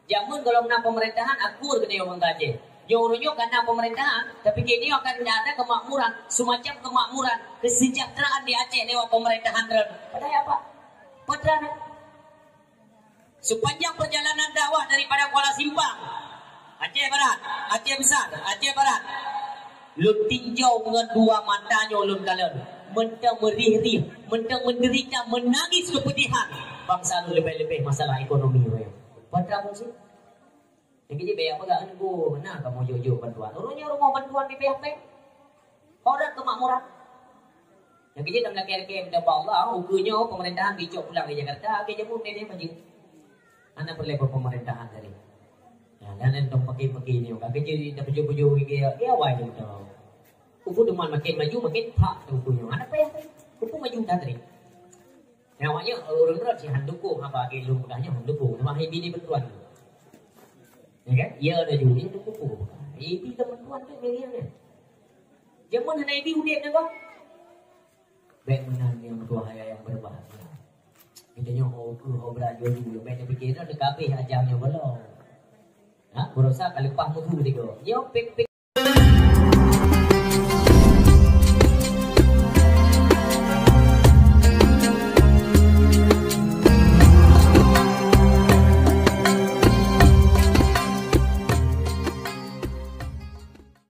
Jameun gohlom na pemerintahan, akur keuneuk ureuëng Aceh. Nyoe ureuëng nyoe ka na pemerintahan, tapi kini akan ada kemakmuran, semacam kemakmuran, kesejahteraan di Aceh lewat pemerintahan droen. Padahai apa? Padahai sepanjang perjalanan dakwah daripada Kuala Simpang, Aceh Barat, Aceh Besar, Aceh Barat, lôn tinjau ngon dua mata nyoe lôn kalon, mantong meurih-rih, mantong menderita, menangis kepedihan bangsa lôn, lebih-lebih masalah ekonomi. Padahai Nyang keuji bèk peugah, "Aneuk, na kamoe jok-jok bantuan." Ureueng nyoe rumoh bantuan di P H P. Orang kemakmuran. Nyang keuji lam lakèe-lakèe minta bak Allah, ukeue nyoe pemerintahan geucok pulang di Jakarta, akhé jameun deh maju. Hana peureulèe pemerintahan tadi. Ya, dan entong pakai-pakai ni, ka keuji dah bujur-bujur gigi, ya, awai tu. Ukeue teuma makin maju, makin pak tu ukeue nyoe. Hana payah tadi. Ukeue maju dah tadi. Nyang awak nyoe ureueng droe cit han dukung haba lagèe lôn peugah nyoe, han dukung. Teuma hai bi ni bantuan. Ya kan? Ya laju ni dukung. Hai bi kan bantuan tu miliar ni. Jameun hana hai bi udép nyoe bah. Bèk meunan nyang tuha nyang berbahagia. Kita nyoe ho ukeue ho beurajô ju, bèk tapikir dah kabeh ajang nyoe belom. Ha, berusaha ka leupah mutu tiga. Nyoe pek-pek